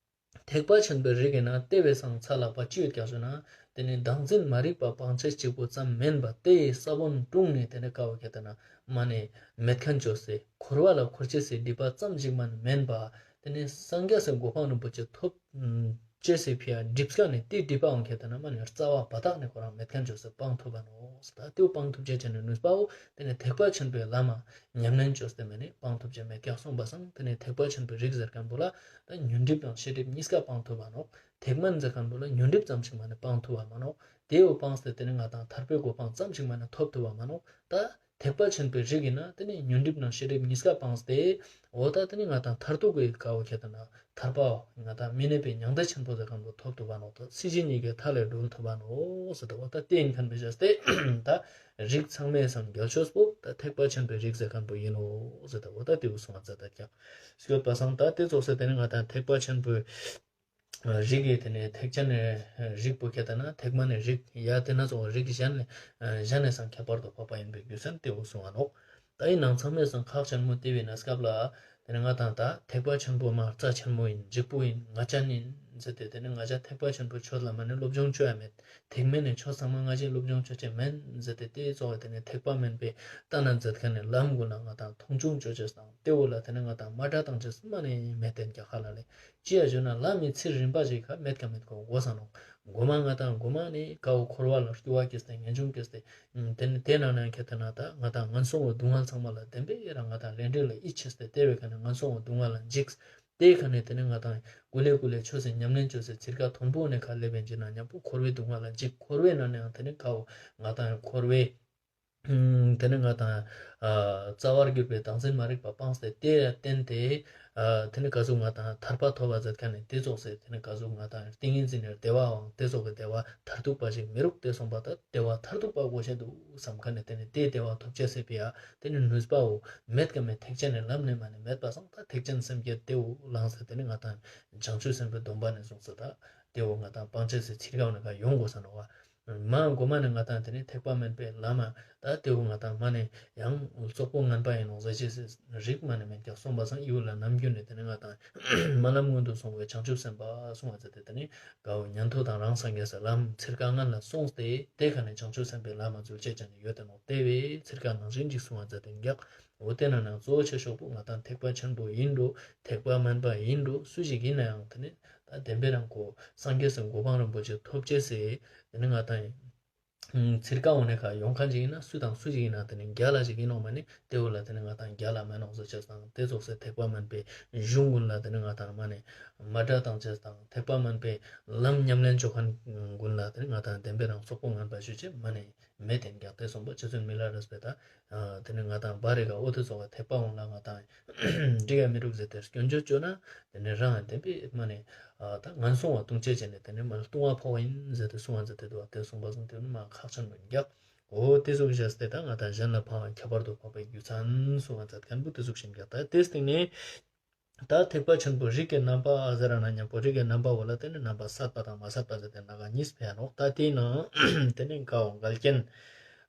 ཐེག་པ་ཆེན་པོའི་རིགས་ཀྱི་ནང་ཏེ་བོའི་སང་ཚ་ལག་པ་ཅི་ཡོད་ཀྱག་ཟེར་ན་ཏེ་ནེ་བདག་འཛིན་མ་རིག་པ་སྤང་བྱ་གཅིག་པུ་ཙམ་མིན་པ་ཏེ་ཡི་ས་བོན་དྲུངས་ནེ་ཏེ་ནེ་ཀ་བོ་ཁྱེར་ཏེ་ན་མ་ནེ་མེད་ཁན་ཅོས་ཏེ་འཁོར་བ་ལ་འཁོར་ཅེས་སི་སྒྲིབ་པ་ཙམ་ཞིག་མ་ནེ་མིན་པ་ཏེ་ནེ་སངས་རྒྱས་སི་གོ་འཕང་རིན་པོ་ཆེ་ཐོབ་ཅེས་སི་ཕི་ཡ་སྒྲིབ་ཀ་ནེ་ཏེ་སྒྲིབ་པའང་ཁྱེར་ཏེ་ན་མ་ནེ་རྩ་བ་བ་དག་ནེ་ཁོ་རང་མེད་ཁན་ཅོས་ཏེ་སྤང་ཐུབ་པ་ནོག། ད་ཏེ་བོ་སྤང་ཐུབ་ཅེས་ཅན་ནི་ནུས་པ་བོ་ཏེ་ནེ་ཐེག་པ་ཆེན་པོའི་ལམ་མ་ཉམས་ལེན་ཅོས་ཏེ་མ་ནེ་སྤང་ཐུབ་ཅེས་མེད་ཀྱག་གསུངས་པ་སང་ཏེ་ནེ་ཐེག་པ་ཆེན་པོའི་རིགས་ཟེར་ཁན་པོ་ལ་ད་ཉོན་སྒྲིབ་དང་ཤེས་སྒྲིབ་གཉིས་ཀ་སྤང་ཐུབ་པ་ནོག། ཐེག་དམན་ཟེར་ཁན་པོ་ལ་ཉོན་སྒྲིབ་ཙམ་ཞིག་མ་ནེ་སྤང་ཐུབ་པ་མ་ནོག། ཏེ་བོ་སྤངས་ཏེ་ཏེ་ནེ་ང་དང་ཐར་པའི་གོ་འཕང་ཙམ་ཞིག་མ་ནེ་ཐོབ་ཐུབ་པ་མ་ནོག། ད་ཐེག་པ་ཆེན་པོའི་རིགས་ཡིན་ན་ཏེ་ནེ་ཉོན་སྒྲིབ་དང་ཤེས་སྒྲིབ་གཉིས་ཀ་སྤངས་ཏེ་འོ་ད་ཏེ་ནེ་ང་དང་མཐར་ཐུག་གི་ཀ་བོ་ཁྱེར་ཏེ་ན་ཐར་པ་ང་དང་མི་གནས་པའི་མྱང་འདས་ཆེན་པོ་ཟེར་ཁན་པོ་ཐོབ་ཐུབ་པ་ནོག། ད་སྲིད་ཞི་གཉིས་ཀའི་མཐའ་ལས་གྲོལ་ཐུབ་པ་ནོག་ཟེར་ཏེ་འོ་ད་ཏེ་ཡིན་ཁན་བེ་ཅོས་ཏེ་ད་རིགས་ཚང་མའི་སང་རྒྱལ་ཤོས་པོ་ད་ཐེག་པ་ཆེན་པོའི་རིགས་ཟེར་ཁན་པོ་ཡིན་ནོག་ཟེར་ཏེ་འོ་ད་ཏེ་བོ་གསུངས་པ་ཟ་ཏེ་ཀྱག། སྐྱོད་པ་སང་ད་ཏེ་ཙོགས་སེ་ཏེ་ནེ་ང་དང་ཐེག་པ་ཆེན་པོའི་རིགས་ཀྱི་ཏེ་ནེ་ཐེག་ཆེན་ནི་རིགས་པོ་ཁྱེར་ཏེ་ན་ཐེག་དམན་ནི་རིགས་ཡ་ཏེ་ན་ཙོགས་རིགས་གཞན་ནེ་གཞན་ནེ་སང་ཁྱད་པར་དུ་འཕགས་པ་ཡིན་པའི་རྒྱུ་མཚན་ཏེ་བོ་གསུངས་པ་ནོག། ད་ཡིན་ནའང་ཚང་མའི་སང་ཁག་ཆེན་མོ་ཏེ་བོ་ཡིན་ན་སྐབས་ལ་ཏེ་ནེ་ང་དང་ད་ཐེག་པ་ཆེན་པོ་མ་རྩ་ཆེན་མོ་ཡིན་འཇིགས་པོ་ཡིན་ང་ཅན་ཡིན་ཟེར་ཏེ་ཏེ་ནེ་ང་ཅ་ཐེག་པ་ཆེན་པོའི་ཆོས་ལ་མ་ནེ་སློབ་སྦྱོང་ཅོ་ཡ་མེད། ཐེག་དམན་ནི་ཆོས་ཚང་མ་ང་ཅའི་སློབ་སྦྱོང་ཅོ་ཅེས་མེན་ཟེར་ཏེ་ཏེ་ཙོགས་སེ་ཏེ་ནེ་ཐེག་པ་དམན་པའི་ལྟ་ན་མཛད་ཁན་ནི་ལམ་གུན་ལ་ང་དང་མཐོང་ཆུང་ཅོ་ཅེས་དང་ཏེ་བོ་ལ་ཏེ་ནེ་ང་དང་མ་དྲ་བཏང་ཅེས་མ་ནེ་མེད་དེ་ཀྱག་ཧ་ལ་ལེ། ཅི་ཡ་ཞུ་ན་ལམ་མི་ཚིར་རིམ་པ་ཞིག་ཁ་མེད་ཀ་མེད་ཁོ་གོ་ས་ནོག། གོ་མ་ང་དང་གོ་མ་ནེ་ཀ་བོ་འཁོར་བ་ལ་སྐྱོ་བ་སྐྱེས་ཏེ་ངེས་འབྱུང་སྐྱེས་ཏེ་ཏེ་ནེ་ཏེ་ནང་ནེ་ཁྱེར་ཏེ་ན་ད་ང་དང་ངན་སོང་གི་སྡུག་བསྔལ་ཚང་མ་ལ་བདེན་པའི་རང་ང་དང་ལས་འབྲས་ལ་ཡིད་ཆེས་ཏེ་ཏེ་བོའི་ཁ་ནེ་ངན་སོང་གི་སྡུག་བསྔལ་ལ་འཇིགས། ཏེའི་ཁ་ནེ་ཏེ་ནེ་ང་དང་ཀུ་ལེ་ཀུ་ལེ་ཆོས་སི་ཉམས་ལེན་ཅོས་སེ་ཚིར་ཀ་མཐོན་པོ་ནེ་ཁ་ལེབ་བེན་ཅི་ན་མཉམ་པོ་འཁོར་བའི་སྡུག་བསྔལ་ལ་འཇིགས། འཁོར་བའི་ནང་ནེའང་ཏེ་ནེ་ཀ་བོ་ང་དང་འཁོར་བའི་ཏེ་ནེ་ང་དང་རྩ་བར་གྱུར་པའི་བདག་འཛིན་མ་རིག་པ་སྤངས་ཏེ་ཏེ་ལ་བརྟེན་ཏེ་ཏེ་ནེ་ཀ་ཟུག་ང་དང་ཐར་པ་ཐོབ་པ་ཟེར་ཁན་ནི་ཏེ་ཙོགས་སེ་ཏེ་ནེ་ཀ་ཟུག་ང་དང་ཏིང་ངེ་འཛིན་ནི་བདེ་བའང་ཏེ་ཙོགས་སི་བདེ་བ་མཐར་ཐུག་པ་ཞིག་མི་རུག་ཏེ་སོང་པ་ད་བདེ་བ་མཐར་ཐུག་པ་གོ་ཤེས་དུག་སམ་ཁན་ནི་ཏེ་ནེ་ཏེ་བདེ་བ་ཐོབ་ཅེས་སི་ཕི་ཡ་ཏེ་ནེ་ནུས་པ་བོ་མེད་ཀ་མེད་ཐེག་ཆེན་ནི་ལམ་ནེ་མ་ནེ་མེད་པ་སང་ད་ཐེག་ཆེན་སེམས་བསྐྱེད་ཏེ་བོ་བླངས་སེ་ཏེ་ནེ་ང་དང་བྱང་ཆུབ་སེམས་དཔའི་སྡོམ་པ་ནེ་བཟུང་སེ་ད་ཏེ་བོ་ང་དང་སྤང་ཅེས་སི་ཚིར་ཀ་བོ་ནེ་ཁ་ཡོང་གོས་ས་ནོག་པ། མ་གོ་མ་ནེ་ང་དང་ཏེ་ནེ་ཐེག་པ་དམན་པའི་ལམ་མ་ད་ཏེ་བོ་ང་དང་མ་ནེ་ཡང་རྩོག་པོ་ངན་པ་ཡིན་ནོག་ཟེར་ཅེས་སི་རིགས་མ་ནེ་མེད་ཀྱག་སོང་པ་སང་ཡུལ་ལ་ནམ་རྒྱུན་ནེ་ཏེ་ནེ་ང་དང་སྨོན་ལམ་སྔོན་དུ་སོང་བའི་བྱང་ཆུབ་སེམས་དཔའ་གསུང་བ་མཛད་དེ་ཏེ་ནེ་ཀ་བོ་ཉན་ཐོས་དང་རང་སངས་རྒྱས་སི་ལམ་ཚིར་ཀ་ངན་ལ་སོང་སྟེ་ཏེ་ཁ་ནེ་བྱང་ཆུབ་སེམས་དཔའི་ལམ་མ་འཛུལ་ཅེས་ཅན་ཡོད་དེ་ནོག་ཏེ་བོའི་ཚིར་ཀ་ནང་བཞིན་ཅིག་གསུང་བ་མཛད་དེ་ཀྱག། འོ་ཏེ་ནང་ནེ་གཙོ་བོ་ཆེ་ཤོས་པོ་ང་དང་ཐེག་པ་ཆེན་པོ་ཡིན་འགྲོ་ཐེག་པ་དམན་པ་ཡིན་འགྲོ་སུ་ཞིག་ཡིན་ནའང་ཏེ་ནེ་ད་བདེན་པའི་རང་ཁོ་སངས་རྒྱས་སི་གོ་འཕང་རིན་པོ་ཆེ་ཐོབ་ཅེས་སི་ཏེ་ནེ་ང་དང་ཚིར་ཀ་འོ་ནེ་ཁ་ཡོང་ཁན་ཅིག་ཡིན་ན་སུ་དང་སུ་ཞིག་ཡིན་ན་ཏེ་ནེ་རྒྱལ་ལ་ཞིག་ཡིན་ནོག་མ་ནེ་ཏེ་བོ་ལ་ཏེ་ནེ་ང་དང་རྒྱལ་ལ་མེན་ནོག་ཟེར་ཅེས་དང་ཏེ་ཙོགས་སེ་ཐེག་པ་དམན་པའི་གཞུང་གུན་ལ་ཏེ་ནེ་ང་དང་མ་ནེ་མ་དྲ་བཏང་ཅེས་དང་ཐེག་པ་དམན་པའི་ལམ་ཉམས་ལེན་ཅོ་ཁན་གུན་ལ་ཏེ་ནེ་ང་དང་བདེན་པའི་རང་རྩོག་པོ་ངན་པ་ཞུ་ཅེས་མ་ནེ་མེད་དེ་ཀྱག་ཏེ་སོང་པ་རྗེ་བཙུན་མི་ལ་རས་པས་ད་ཏེ་ནེ་ང་དང་བ་རེ་ག་འོ་ཏེ་ཙོགས་སི་ཐེག་པ་འོ་ལ་ང་དང་འགྲིག་ཡ་མི་རུག་ཟེར་ཏེ་སྐྱོན་བརྗོད་ཅོ་ན་ཏེ་ནེ་རང་བདེན་པའི་མ་ནེ་ད་ངན་སོང་བ་ལྟུང་ཅེས་ཅན་ནེ་ཏེ་ནེ་མ་ལྟུང་བ་ཕོག་ཡིན་ཟེར་ཏེ་གསུང་བ་མཛད་དེ་དུག་པ། ཏེ་གསུངས་པ་སང་ཏེ་ནེ་མ་ཁག་ཆེན་མོ་ཡིན་ཀྱག། འོ་ཏེ་ཟུག་བྱས་ཏེ་ད་ང་དང་གཞན་ལ་ཕན་ཁྱད་པར་དུ་འཕགས་པའི་རྒྱུ་མཚན་གསུང་བ་མཛད་ཁན་པོ་ཏེ་ཟུག་ཤིག་ཀྱག། ད་ཏེ་སྟིང་ནེ་ད་ཐེག་པ་ཆེན་པོ་རིགས་ཀྱི་རྣམ་པ་ཟེར་ར་ན་མཉམ་པོ་རིགས་ཀྱི་རྣམ་པ་བོ་ལ་ཏེ་ནེ་རྣམ་པ་སད་པ་དང་མ་སད་པ་ཟེར་ཏེ་ནང་ག་གཉིས་ཕེ་ཡ་ནོག། ད་ཏེའི་ནང་ཏེ་ནེ་ཀ་བོ་འགལ་རྐྱེན་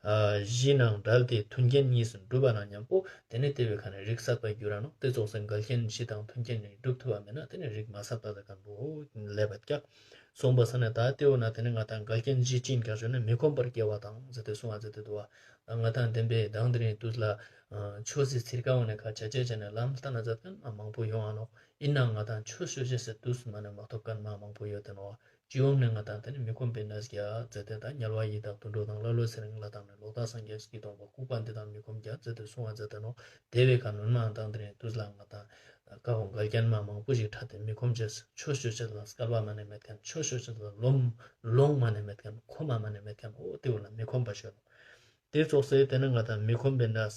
བཞི་ནང་བྲལ་ཏེ་མཐུན་རྐྱེན་གཉིས་སུ་འགྲུབ་པ་ན་མཉམ་པོ་ཏེ་ནེ་ཏེ་བོའི་ཁ་ནེ་རིགས་སད་པ་གྱུར་ར་ནོག། ཏེ་ཙོགས་སེ་འགལ་རྐྱེན་བཞི་དང་མཐུན་རྐྱེན་གཉིས་འགྲུབ་ཐུབ་པ་མེད་ན་ཏེ་ནེ་རིགས་མ་སད་པ་ཟེར་ཁན་པོ་ལེབ་བ་ཀྱག། སོང་པ་སང་ནེ་ད་ཏེ་བོ་ན་ཏེ་ནེ་ང་དང་འགལ་རྐྱེན་བཞི་ཅི་ཡིན་ཀྱག་ཞུ་ན་མི་ཁོམ་པར་སྐྱེ་བ་དང་ཟེར་ཏེ་གསུང་བ་མཛད་དེ་དུག་པ། ང་དང་བདེན་པའི་མདང་དེ་རིང་དུས་ལ་ཆོས་སི་ཚིར་ཀ་འོ་ནེ་ཁ་ཆ་ཆ་ཆ་ནེ་ལམ་ལྟ་ན་མཛད་ཁན་མ་མང་པོ་ཡོང་ང་ནོག། ཡིན་ནའང་ང་དང་ཆོས་ཤོད་ཅེས་སི་དུས་མ་ནེ་མ་ཐོབ་ཁན་མ་མང་པོ་ཡོད་དེ་ནོག། སྤྱི་ཡོངས་ནེ་ང་དང་དེ་ནེ་མི་ཁོམ་པའི་གནས་བརྒྱད་ཟེར་ཏེ་ད་དམྱལ་བ་ཡི་དྭགས་དུད་འགྲོ་དང་ཀླ་ཀློ་ཚེ་རིང་ལྷ་དང་ནི་ལོག་ལྟ་སངས་རྒྱས་ཀྱི་སྟོང་པ་ལྐུགས་པ་འདི་དང་མི་ཁོམ་བརྒྱད་ཟེར་ཏེ་གསུངས་པ་ཟེར་ཏེ་ནོག། དེ་བའི་ཁ་ནོན་མ་དང་དེ་ནེ་དུས་ལ་ང་དང་ཀ་བོ་འགལ་རྐྱེན་མ་མང་པོ་ཞིག་འཕྲད་དེ་མི་ཁོམ་ཅེས་ཆོས་ཞུ་ཅེས་ལ་སྐལ་བ་མ་ནེ་མེད་མཁན། ཆོས་ཞུ་ཅེས་ལ་ལོང་ལོང་མ་ནེ་མེད་མཁན། ཁོམ་མ་ནེ་མེད་མཁན། འོ་དེ་བོ་ལ་མི་ཁོམ་པ་ཞུ་ནོག། དེ་ཙོགས་སེ་དེ་ནེ་ང་དང་མི་ཁོམ་པའི་གནས་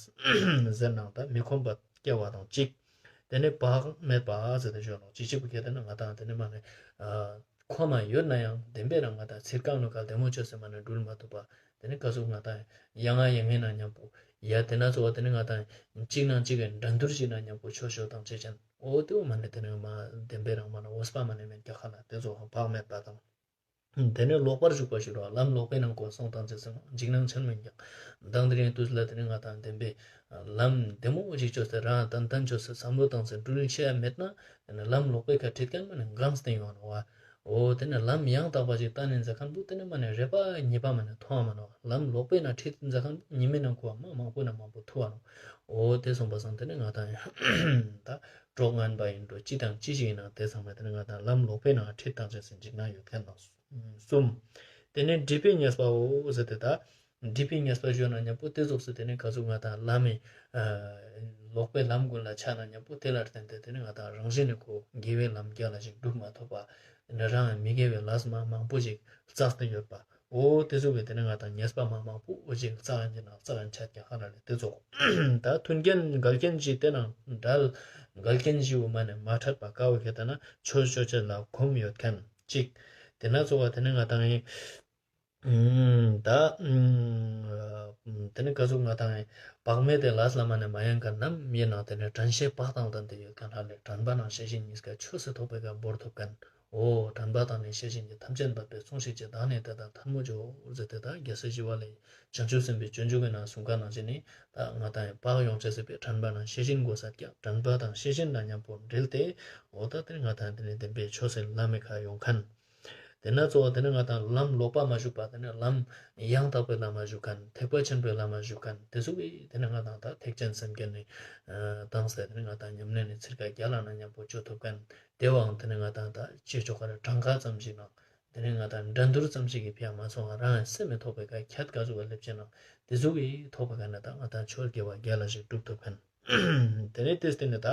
ཟེར་ནའང་ད་མི་ཁོམ་པ་སྐྱེ་བ་དང་གཅིག། དེ་ནེ་བག་མེད་པ་ཟེར་ཏེ་ཞུ་ནོག། ཅི་ཅི་བོ་ཁྱེར་ཏེ་ན་ང་དང་དེ་ནེ་མ་ནེ་ཨ་ཁོམ་ཡོད་ན་ཡང་བདེན་པའི་རང་ང་དང་ཚིར་ཀ་ནོ་ཀ་བདེ་མོ་ཅོས་ཏེ་མ་ནེ་འགྲུལ་མ་ཐུབ་པ། དེ་ནེ་ག་ཟུག་ང་དང་ཡ་ང་ཡ་ངེ་ན་མཉམ་པོ་ཡ་དེ་ན་ཚོ་བ་དེ་ནེ་ང་དང་གཅིག་ནང་གཅིག་གི་འགྲན་བསྡུར་ཞིག་ན་མཉམ་པོ་ཆོས་ཞུ་དང་ཅེས་ཅན། འོ་དེ་བོ་མ་ནེ་དེ་ནེ་མ་བདེན་པའི་རང་མ་ནེ་འོས་པ་མ་ནེ་མེད་ཀྱག་ཧ་ལ། དེ་ཚོ་བག་མེད་པ་དང་། དེ་ནེ་ལོག་པར་ཞུགས་པ་ཞིག་རོ། ལམ་ལོག་པའི་ནང་ཁོ་སོང་དང་ཅེས་སོང་འཇིགས་སྣང་ཆེན་མོ་ཡིན་ཀྱང་། མདང་དེ་རིང་དུས་ལ་དེ་ནེ་ང་དང་བདེན་པའི་ལམ་བདེ་མོ་ཞིག་ཅོས་ཏེ་རང་ཏན་ཏན་ཅོས་ཏེ་བསམ་བློ་བཏང་སྟེ་འགྲུལ་ཤེས་ཡ་མེད་ན། དེ་ནེ་ལམ་ལོག་པའི་ཁ་ཁྲིད་མཁན་མ་ནེ་གང་སྟེང་ཡོང་ནོག་བ། འོ་དེ་ནེ་ལམ་ཡང་དག་པ་ཞིག་ལྟ་ནེ་མཛད་མཁན་པོ་དེ་ནེ་མ་ནེ་རེ་བ་གཉིས་པ་མ་ནེ་མཐོང་བ་མ་ནོག། ལམ་ལོག་པའི་ནང་ཁྲིད་མཛད་མཁན་པོ་ཉི་མའི་ནང་ཁོ་བ་མ་མང་པོ་ན་མང་པོ་ཐུག་བ་ནོག། འོ་དེ་སོང་པ་སང་དེ་ནེ་ང་དང་ད་གྲོགས་ངན་པ་ཡིན་འགྲོ་ཅི་དང་ཅི་ཞིག་ཡིན་ན་དེ་ཚང་མ་དེ་ནེ་ང་དང་ལམ་ལོག་པའི་ནང་ཁྲིད་དང་ཅེས་སེ་འཇིགས་སྣང་ཡོད་མཁན་དང་གསུམ། དེ་ནེ་སྒྲིབ་པའི་ཉེས་པའོ་ཟེར་ཏེ་ད་སྒྲིབ་པའི་ཉེས་པ་ཞུ་ན་མཉམ་པོ་དེ་ཙོགས་སེ་དེ་ནེ་ག་ཟུག་ང་དང་ལམ་མི་ལོག་པའི་ལམ་ཀུན་ལ་ཆ་ན་མཉམ་པོ་དེ་ལ་བརྟེན་ཏེ་དེ་ནེ་ང་དང་རང་བཞིན་ནེ་ཁོ་དགེ་བའི་ལམ་རྒྱ་ལ་ཞིག་སྒྲུབ་མ་ཐུབ་པ། དེ་ནེ་རང་མི་དགེ་བའི་ལས་མ་མང་པོ་ཞིག་བསགས་ཏེ་ཡོད་པ། འོ་དེ་ཚོ་གི་དེ་ནེ་ང་དང་ཉེས་པ་མ་མང་པོ་འོ་ཅིག་བསགས་ཡིན་ན་བསགས་ཡིན་ཆ་ཀྱང་ཧ་ལ་ལེ་དེ་ཚོ། ད་མཐུན་རྐྱེན་འགལ་རྐྱེན་ཞིག་དེ་ནང་འགལ་འགལ་རྐྱེན་ཞིག་འོ་མ་ནེ་མ་འཕྲད་པ་ཀ་བོ་ཁྱེར་ཏེ་ན་ཆོས་ཅོ་ཅེས་ལ་ཁོམ་ཡོད་མཁན་གཅིག། དེ་ན་ཚོ་བ་དེ་ནེ་ང་དང་ཡིན། ད་དེ་ནེ་ག་ཟུག་ང་དང་ཡིན། བག་མེད་དེ་ལས་ལ་མ་ནེ་མ་ཡེངས་མཁན་ནམ་ཡིན་ན་དེ་ནེ་དྲན་ཤེས་བག་དང་ལྡན་ཏེ་ཡོད་མཁན་ཧ་ལ་ལེ། དྲན་པ་དང་ཤེས་བཞིན་གཉིས་ཀ་ཆོས་སུ་ཐོགས་པའི་ཀ་བོར་ཐུབ་མཁན། འོ་དྲན་པ་དང་ནི་ཤེས་བཞིན་གྱིས་ཐམས་ཅད་འབད་པས་སྲུངས་ཤིག་ཅེས། བདག་ནི་དེ་དག་ཐལ་མོ་སྦྱོར་ཟེར་ཏེ་ད་རྒྱལ་སྲས་ཞི་བ་ལྷའི་བྱང་ཆུབ་སེམས་དཔའི་སྤྱོད་འཇུག་གི་ནང་གསུངས་ཁན་ནང་བཞིན་ནི་ད་ང་དང་ཡང་བག་ཡོང་ཅེས་སི་ཕིའ་དྲན་པ་དང་ཤེས་བཞིན་དགོས་ས་ཀྱག། དྲན་པ་དང་ཤེས་བཞིན་དང་མཉམ་པོ་འབྲེལ་ཏེ་འོ་ད་དེ་ནི་ང་དང་དེ་ནི་བདེན་པའི་ཆོས་སི་ལམ་མི་ཁ་ཡོང་ཁན། དེ་ན་གཙོ་བོ་དེ་ནི་ང་དང་ལམ་ལོག་པ་མ་ཞུགས་པ་དེ་ནི་ལམ་ཡང་དག་པའི་ལམ་མ་ཞུགས་ཁན་ཐེག་པ་ཆེན་པོའི་ལམ་མ་ཞུགས་ཁན་དེ་ཚོ་གི་དེ་ནི་ང་དང་ད་ཐེག་ཆེན་སེམས་བསྐྱེད་ནི་བཏང་སྟེ་དེ་ནི་ང་དང་ཉམས་ལེན་ནི་ཚིར་ཀ་རྒྱལ་ལ་ན་མཉམ་པོ་བཅོ་ཐུབ་ཁན། དེ་བའང་དེ་ནི་ང་དང་ད་ཅི་ཅོ་ཁ་རེ་གྲངས་ཀ་ཙམ་ཞིག་ནང་དེ་ནི་ང་དང་འགྲན་བསྡུར་ཙམ་ཞིག་གི་ཕིའ་མ་སོང་བ་རང་ཡང་སེམས་མི་ཐོགས་པའི་ཀ་ཁྱད་ཀ་ཟུག་པ་སླེབས་ཅེ་ན་དེ་ཟུག་གི་ཐོགས་པའི་ཀ་ན་ད་ང་དང་ཆོས་དགེ་བ་རྒྱལ་ལ་ཞིག་སྒྲུབ་ཐུབ་ཁན། དེ་ནི་དེ་སྟེ་ནི་ད་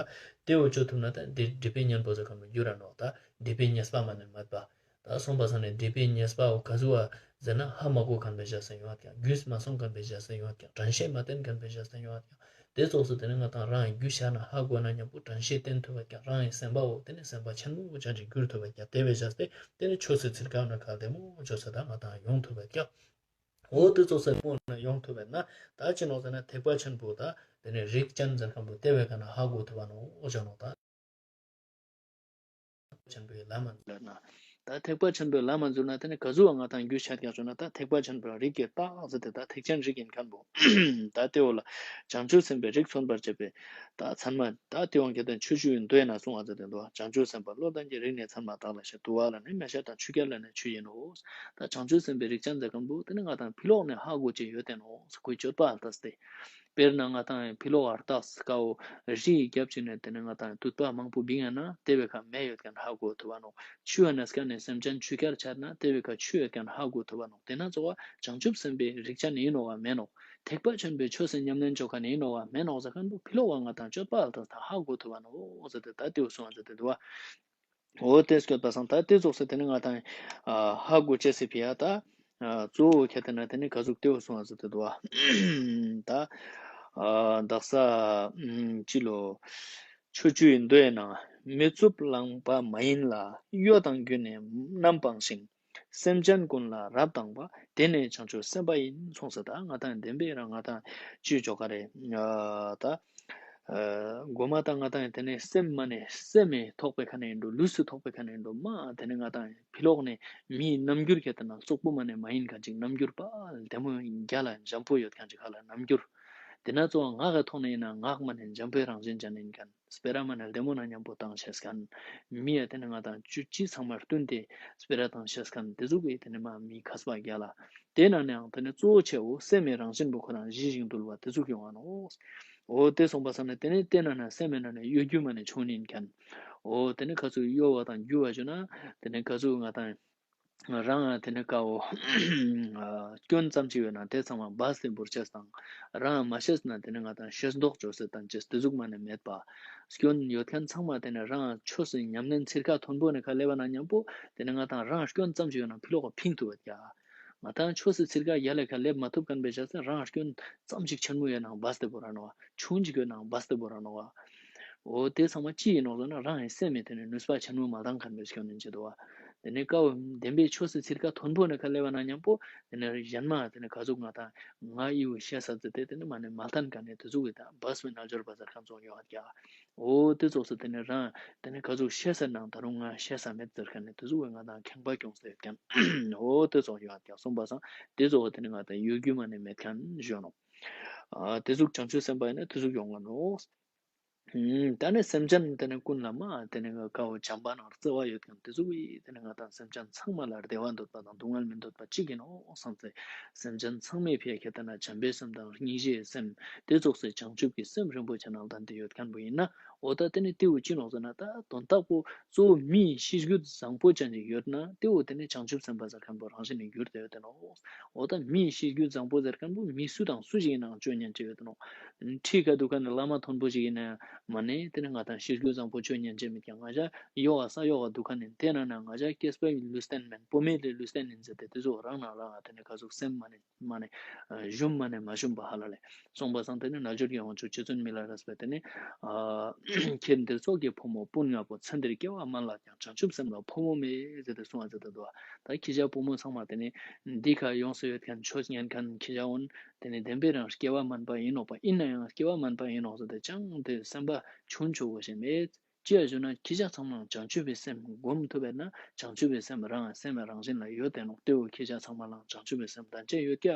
དེ་བོ་བཅོ་ཐུབ་ན་ད་དེ་སྒྲིབ་པའི་གཉེན་པོ་ཟེར་ཁན་བོ་འགྱུར་ར་ནོག། ད་སྒྲིབ་པའི་ཉེས་པ་མ་ནེ་མེད་པ། ད་སོང་པ་སང་ནི་སྒྲིབ་པའི་ཉེས་པ་བོ་ག་ཟུག་པ་ཟེར་ན་ཧ་མ་གོ་ཁན་བེ་བཞག་ས་ཡོང་བ་ཀྱག། རྒྱུས་མ་སོང་ཁན་བེ་བཞག་ས་ཡོང་བ་ཀྱག། དྲན་ཤེས་མ་བསྟེན་ཁན་བེ་བཞག་ས་ཡོང་བ་ཀྱག། དེ་ཙོགས་སུ་དེ་ནི་ང་དང་རང་རྒྱུས་ཤར་ན་ཧ་གོ་ན་མཉམ་པོ་དྲན་ཤེས་བསྟེན་ཐུབ་པ་ཀྱག། རང་གི་སེམས་པ་བོ་དེ་ནི་སེམས་པ་ཆེན་མོ་བོ་ཅན་ཅིག་འགྱུར་ཐུབ་པ་ཀྱག། དེ་བེ་བཞག་སྟེ་དེ་ནི་ཆོས་སི་ཚིར་ཀ་ན་ཁ་བདེ་མོ་ཅོ་ས་ད་ང་དང་ཡོང་ཐུབ་པ་ཀྱག། འོ་དེ་ཙོགས་སེ་སྔོན་ན་ཡོང་ཐུབ་པ་ན་ད་ཅི་ནོག་ཟེར་ན་ཐེག་པ་ཆེན་པོ་ད་དེ་ནི་རིགས་ཅན་ཟེར་ཁན་བོ་དེ་བེ་ཀ་ན་ཧ་གོ་ཐུབ་པ་ནོག་ཨོ་ཅི་ནོག་ད། ཆེན་པོའི་ལམ་མ་འཛུལ་ན། ད་ཐེག་པ་ཆེན་པོའི་ལམ་མ་འཛུལ་ན་དེ་ནི་ག་ཟུག་པ་ང་དང་རྒྱུས་ཆད་ཀྱག་ཞུ་ན་ད་ཐེག་པ་ཆེན་པོའི་རིགས་ཀྱི་རྟགས་ཟེར་ཏེ་ད་ཐེག་ཆེན་རིགས་ཡིན་ཁན་བོ། ད་དེ་བོ་ལ་བྱང་ཆུབ་སེམས་དཔའི་རིགས་མཚོན་པར་བྱེད་པའི་ད་ཚད་མ་ད་དེ་དབང་གིས་ད་ཆོས་བཅུའི་མདོའི་ནང་གསུངས་པ་ཟེར་ཏེ་འདུག། བྱང་ཆུབ་སེམས་དཔའ་བློ་ལྡན་གྱི་རིགས་ནི་ཚད་མ་དག་ལ་ཞེས། དུ་བ་ལ་ནི་མེ་ཤ་དང་ཆུ་སྐྱར་ལ་ནི་ཆུ་ཡིན་ནོ། ད་བྱང་ཆུབ་སེམས་དཔའི་རིགས་ཅན་ཟེར་ཁན་བོ་དེ་ནི་ང་དང་ཕི་ལོག་ནེ་ཧ་གོ་ཅེས་ཡོད་དེ་ནོ། ཁོའི་སྤྱོད་པ་ལྟ་སྟེ། དཔེར་ན་ང་དང་ཕི་ལོག་ག་རྟགས་ཀ་བོ་རི་ཡི་རྒྱབ་ཅིག་ནེ་དེ་ནེ་ང་དང་དུད་པ་མང་པོ་བིང་ཡ་ན་དེ་བེ་ཁ་མེ་ཡོད་ཁན་ཧ་གོ་ཐུབ་བ་ནོག། ཆུ་ཡ་ནེ་སྐྱ་ནེ་སེམས་ཅན་ཆུ་སྐྱར་ཆད་ན་དེ་བེ་ཁ་ཆུ་ཡོད་ཁན་ཧ་གོ་ཐུབ་བ་ནོག། དེ་ན་གཙོ་བོ་བྱང་ཆུབ་སེམས་དཔའི་རིགས་ཅན་ཡིན་ནོག་ག་མེན་ནོག། ཐེག་པ་ཆེན་པོའི་ཆོས་སི་ཉམས་ལེན་ཅོ་ཁན་ཡིན་ནོག་ག་མེན་ནོག་ཟེར་ཁན་བོ་ཕི་ལོག་ག་ང་དང་སྤྱོད་པ་ལྟ་སྟེ་ཧ་གོ་ཐུབ་བ་ནོག་ཟེར་ཏེ་ད་དེ་བོ་གསུངས་པ་ཟེར་ཏེ་འདུག་པ། འོ་དེ་སྐྱོད་པ་སང་ད་དེ་ཙོགས་སེ་དེ་ནི་ང་དང་ཧ་གོ་ཅེས་སི་ཕིའ་ད་གཙོ་བོ་ཁྱེར་ཏེ་ན་དེ་ནི་ག་ཟུག་དེ་བོ་གསུངས་པ་ཟེར་ཏེ་འདུག་པ། ད་དག་ས་ཅི་ལོ། ཆོས་བཅུའི་མདོའི་ནང་མི་རྩུབ་ལངས་པ་མ་ཡིན་ལ། གཡོ་དང་རྒྱུ་ནི་རྣམ་སྤངས་ཤིང་། སེམས་ཅན་ཀུན་ལ་རབ་དང་བ། དེ་ནི་བྱང་ཆུབ་སེམས་དཔའ་ཡིན། གསུངས་ས་ད་ང་དང་བདེན་པའི་རང་ང་དང་ཅི་ཅོ་ཁ་རེ་ད། གོ་མ་ད་ང་དང་དེ་ནི་སེམས་མ་ནེ་སེམས་མི་ཐོགས་པའི་ཁ་ནེ་ཡིན་འགྲོ། ལུས་སི་ཐོགས་པའི་ཁ་ནེ་ཡིན་འགྲོ། མ་དེ་ནི་ང་དང་ཕི་ལོག་ནེ་མིའི་རྣམ་འགྱུར་ཁྱེར་ཏེ་ན་རྩུབ་པོ་མ་ནེ་མ་ཡིན་ཁན་ཅིག། རྣམ་འགྱུར་པ་བདེ་མོ་རྒྱལ་ལ་འཇམ་པོ་ཡོད་ཁན་ཅིག་ཧ་ལ་རྣམ་འགྱུར། དེ་ན་གཙོ་བོ་ངག་གི་ཐོག་ནེ་ཡིན་ན་ངག་མ་ནེ་འཇམ་པོའི་རང་བཞིན་ཅན་ཡིན་ཁན། སྤེ་ར་མ་ནེ་བདེ་མོ་ན་མཉམ་པོ་བཏང་ཤེས་ཁན། མི་ཡ་དེ་ནི་ང་དང་ཅི་ཅི་ཚང་མ་བསྟུན་ཏེ་སྤེ་ར་བཏང་ཤེས་ཁན་དེ་ཟུག་གི་དེ་ནི་མ་མི་མཁས་པ་རྒྱལ་ལ། དེ་ན་ནའང་དེ་ནི་གཙོ་བོ་ཆེ་བོ་སེམས་མི་རང་བཞིན་པོ་ཁོ་རང་ཞི་ཞིང་དུལ་བ་དེ་ཟུག་ཡོང་ང་ནོག། འོ་དེ་སོང་པ་སང་ནི་དེ་ནི་དེ་ན་ན་སེམས་མི་ན་ནི་གཡོ་སྒྱུ་མ་ནེ་ཆུང་ནི་ཡིན་ཁན། འོ་དེ་ནི་ག་ཚོད་གཡོ་བ་དང་སྒྱུ་བ་ཞུ་ན་དེ་ནི་ག་ཚོད་ང་དང་ རང་ང་དེ་ནི་ཀ་བོ་སྐྱོན་ཙམ་ཅིག་ཡོད་ན་དེ་ཚང་མ་སྦས་ཏེ་བོར་ཅེས་དང་། རང་ང་མ་ཤེས་ན་དེ་ནི་ང་དང་ཤེས་མདོག་ཅོས་ཏེ་བསྟན་ཅེས་དེ་ཟུག་མ་ནེ་མེད་པ། སྐྱོན་ཡོད་མཁན་ཚང་མ་དེ་ནི་རང་ང་ཆོས་སི་ཉམས་ལེན་ཚིར་ཁ་མཐོན་པོ་ནེ་ཁ་སླེབས་པ་ན་མཉམ་པོ་དེ་ནི་ང་དང་རང་ང་སྐྱོན་ཙམ་ཅིག་ཡོད་ན་ཕི་ལོག་ག་ཕིང་ཐུབ་པ་ཀྱག་ང་དང་ཆོས་སི་ཚིར་ཁ་ཡར་ལ་ཁ་སླེབས་མ་ཐུབ་མཁན་པའི་ཆ་ཚང་རང་ང་སྐྱོན་ཙམ་ཅིག་ཆེན་མོ་ཡོད་ནའང་སྦས་ཏེ་བོར་ར་ནོག་པ། ཆུང་ཅིག་ཡོད་ནའང་སྦས་ཏེ་བོར་ར་ནོག་པ། འོ་དེ་ཚང་མ་ཅི་ཡིན་ནོག་ཟེར་ན་རང་ངི་སེམས་མི་དེ་ནི་ནུས་པ་ཆེན་མོ་མ་བཏང་མཁན་པའི་སྐྱོན་ཡིན་ཅེས་དོ་བ། དེ་ནི་ཀ་བོ་བདེན་པའི་ཆོས་སི་ཚིར་ཁ་མཐོན་པོ་ནེ་ཁ་སླེབས་པ་ན་མཉམ་པོ་དེ་ནི་གཞན་མ་དེ་ནི་ག་ཟུག་ང་དང་ང་ཡི་བོ་ཤེས་ས་ཟེར་ཏེ་དེ་ནི་མ་ནེ་མ་ལྟན་མཁན་ནི་དེ་ཟུག་གི་དང་སྦས་པའི་རྣལ་འབྱོར་པ་ཟེར་མཁན་ཚོ་ཡོང་བ་ཀྱག་འོ་དེ་ཙོགས་སུ་དེ་ནི་རང་དེ་ནི་ག་ཟུག་ཤེས་ས་ནང་ད་རུང་ང་ཤེས་ས་མེད་ཟེར་མཁན་ནི་དེ་ཟུག་གི་ང་དང་ཁེངས་པ་སྐྱོང་ས་ཡོད་མཁན། འོ་དེ་ཙོགས་ཡོང་བ་ཀྱག་སོང་པ་སང་དེ་ཙོགས་དེ་ནི་ང་དང་ཡོད་རྒྱུ་མ་ནེ་མེད་མཁན་ཞུ་ནོག་ཨ་དེ་ཟུག་བྱང་ཆུབ་སེམས་དཔའ་ཡིན་ན་དེ་ཟུག་ཡོང་ང་ནོག་ཨུམ། ད་ནི་སེམས་ཅན་དེ་ནི་ཀུན་ལ་མ་དེ་ནི་ཀ་བོ་བྱམས་པ་ནང་བརྩེ་བ་ཡོད་མཁན་དེ་ཟུག་གི་དེ་ནི་ང་དང་སེམས་ཅན་ཚང་མ་ལ་བདེ་བ་འདོད་པ་དང་སྡུག་བསྔལ་མི་འདོད་པ་གཅིག་ཡིན་ནོག་བསམ་སྟེ། སེམས་ཅན་ཚང་མའི་ཕི་ཡ་ཁྱེད་ལྟ་ན་བྱམས་པའི་སེམས་དང་སྙིང་རྗེའི་སེམས་དེ་ཙོགས་སི་བྱང་ཆུབ་ཀྱི་སེམས་རིན་པོ་ཆེ་ནང་ལྡན་ཏེ་ཡོད་མཁན་པོ་ཡིན་ན། འོ་ད་དེ་ནི་དེ་བོ་ཅི་ནོག་ཟེར་ན་ད་དོན་དག་པོ་གཙོ་བོ་མིའི་ཤེས་རྒྱུད་བཟང་པོ་ཅན་ཅིག་ཡོད་ན་དེ་བོ་དེ་ནི་བྱང་ཆུབ་སེམས་དཔའ་ཟེར་མཁན་པོ་རང་བཞིན་ནི་གྱུར་ཏེ་ཡོད་དེ་ནོག་འོ་ད་མིའི་ཤེས་རྒྱུད་བཟང་པོ་ཟེར་མཁན་པོ་མི་སུ་དང་སུ་ཞིག་ཡིན་ནའང་ཅོ་ཉན་ཅེས་ཡོད་དེ་ནོག་ཁྲིའི་ཁ་འདུག་མཁན་ནི་བླ་མ་མཐོན་པོ་ཞིག་ཡིན་ན་མ་ནེ་དེ་ནི་ང་དང་ཤེས་རྒྱུད་བཟང་པོ་ཅོ་ཉན་ཅེས་མེད་ཀྱག་ང་ཞ་ཡོག་ག་ས་ཡོག་ག་འདུག་མཁན་ནི་དེ་ན་ན་ང་ཞ་སྐྱེས་པའི་ལུས་རྟེན་མན་བུད་མེད་ལས་ལུས་རྟེན་ཡིན་ཟེར་ཏེ་དེ་ཚོ་རང་ན་རང་ང་དེ་ནི་ག་ཟུག་སེམས་མ་ནེ་མ་ནེ་ཨ་ཞུམ་མ་ནེ་མ་ཞུམ་པ་ཧ་ལ་ལས། སོང་པ་སང་དེ་ནི་རྣལ་འབྱོར་གྱི་དབང་ཕྱུག་རྗེ་བཙུན་མི་ལ་རས་པས་དེ་ནི་ཨ་ཁྱེད་འདིར་ཚོགས་ཀྱི་ཕོ་མོ་སྤུན་ལྔ་པོ། ཚེ་འདིར་སྐྱེ་བ་དམན་ལགས་ཀྱང་། བྱང་ཆུབ་སེམས་ལ་ཕོ་མོ་མེད་ཟེར་ཏེ་གསུངས་པ་ཟེར་ཏེ་འདུག་ད་ཁྱེད་ཅག་བུ་མོ་ཚང་མ་དེ་ནི་འདི་ཁ་ཡོངས་སུ་ཡོད་མཁན་ཆོས་ཉན་མཁན་ཁྱེད་ཅག་འོན་དེ་ནི་བདེན་པའི་རང་སྐྱེ་བ་དམན་པ་ཡིན་ནོག་པ། ཡིན་ན་ཡང་སྐྱེ་བ་དམན་པ་ཡིན་ནོག་ཟེར་ཏེ་ཅང་དེ་སེམས་པ་ཆུང་ཆུང་བོ་ཞིག་མེད། ཅི་ཡ་ཞུ་ན་ཁྱེད་ཅག་ཚང་མ་བྱང་ཆུབ་པའི་སེམས་སྒོམ་ཐུབ་པས་ན་བྱང་ཆུབ་པའི་སེམས་རང་སེམས་རང་བཞིན་ལ་ཡོད་དེ་ནོག་དེ་བོ་ཁྱེད་ཅག་ཚང་མ་ལ་བྱང་ཆུབ་པའི་སེམས་ལྡན་ཅེས་ཡོད་ཀྱག་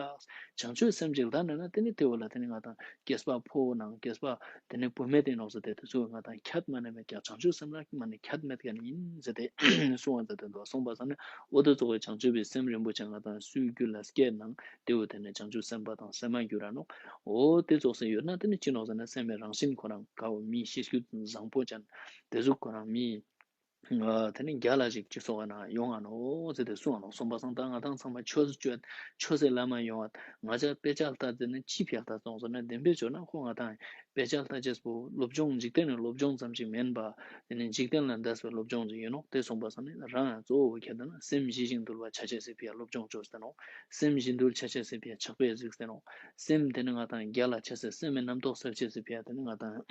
བྱང་ཆུབ་སེམས་ཅིག་ལྡན་ན་ན་དེ་ནི་དེ་བོ་ལ་དེ་ནི་ང་དང་སྐྱེས་པ་ཕོ་བོ་ནང་སྐྱེས་པ་དེ་ནི་བུད་མེད་དེ་ནོག་ཟེར་ཏེ་དེ་ཚོ་ང་དང་ཁྱད་མ་ནེ་མེད་ཀྱག་བྱང་ཆུབ་སེམས་ལ་མ་ནེ་ཁྱད་མེད་མཁན་ཡིན་ཟེར་ཏེ་གསུངས་པ་ཟེར་ཏེ་འདུག་སོང་པ་སང་ནི་འོ་དེ་ཚོ་བོ་བྱང་ཆུབ་པའི་སེམས་རིན་པོ་ཆེ་ང་དང་སུའི་རྒྱུད་ལ་སྐྱེས་ནང་དེ་བོ་དེ་ནི་བྱང་ཆུབ་སེམས་དཔའ་དང་སེམས་མ་གྱུར་ར་ནོག་འོ་དེ་ཙོགས་སེ་ཡོད་ན་དེ་ནི་ཅི་ནོག་ཟེར་ན་སེམས་པའི་རང་བཞིན་ཁོ་རང་ཀ་བོ་མིའི་ཤེས་རྒྱུད་བཟང་པོ་ཅན་དེ་ཟུག་ཁོ་རང་མིའི་ཨ་དེ་ནི་རྒྱལ་ལ་ཞིག་སྤྱི་ཚོགས་ནང་ཡོང་ང་ནོག་ཟེར་ཏེ་གསུངས་ང་ནོག་སོང་པ་སང་ད་ང་དང་ཚང་མ་ཆོས་ཅོ་ཆོས་སི་ལམ་མ་ཡོང་བ་ང་ཅག་དཔེ་ཆ་ལྟ་ཟེར་ན་ཅི་ཕི་ལྟ་སོང་ཟེར་ན་བདེན་པའི་ཆོས་ན་ཁོ་ང་དང་དཔེ་ཆ་ལྟ་ཅེས་པོ་སློབ་སྦྱོང་འཇིག་རྟེན་ནི་སློབ་སྦྱོང་ཙམ་ཞིག་མེན་པ། དེ་ནི་འཇིག་རྟེན་ལ་འདས་པའི་སློབ་སྦྱོང་ཅིག་ཡིན་ནོག་དེ་སོང་པ་སང་ནི་རང་ཡང་གཙོ་བོ་ཁྱེད་ལྟ་ན་སེམས་ཞི་ཞིང་དུལ་བ་ཆ་ཅེས་སི་ཕི་ཡ་སློབ་སྦྱོང་ཅོས་ཏེ་ནོག་སེམས་ཞི་དུལ་ཆ་ཅེས་སི་ཕི་ཡ་ཕྱག་དཔེ་གཟིགས་ཏེ་ནོག་སེམས་དེ་ནི་ང་དང་རྒྱལ་ལ་ཆ་ཅེས་སེམས་མི་རྣམ་རྟོག་སེལ་ཅེས་སི་ཕི་ཡ་དེ་ནི་ང་དང་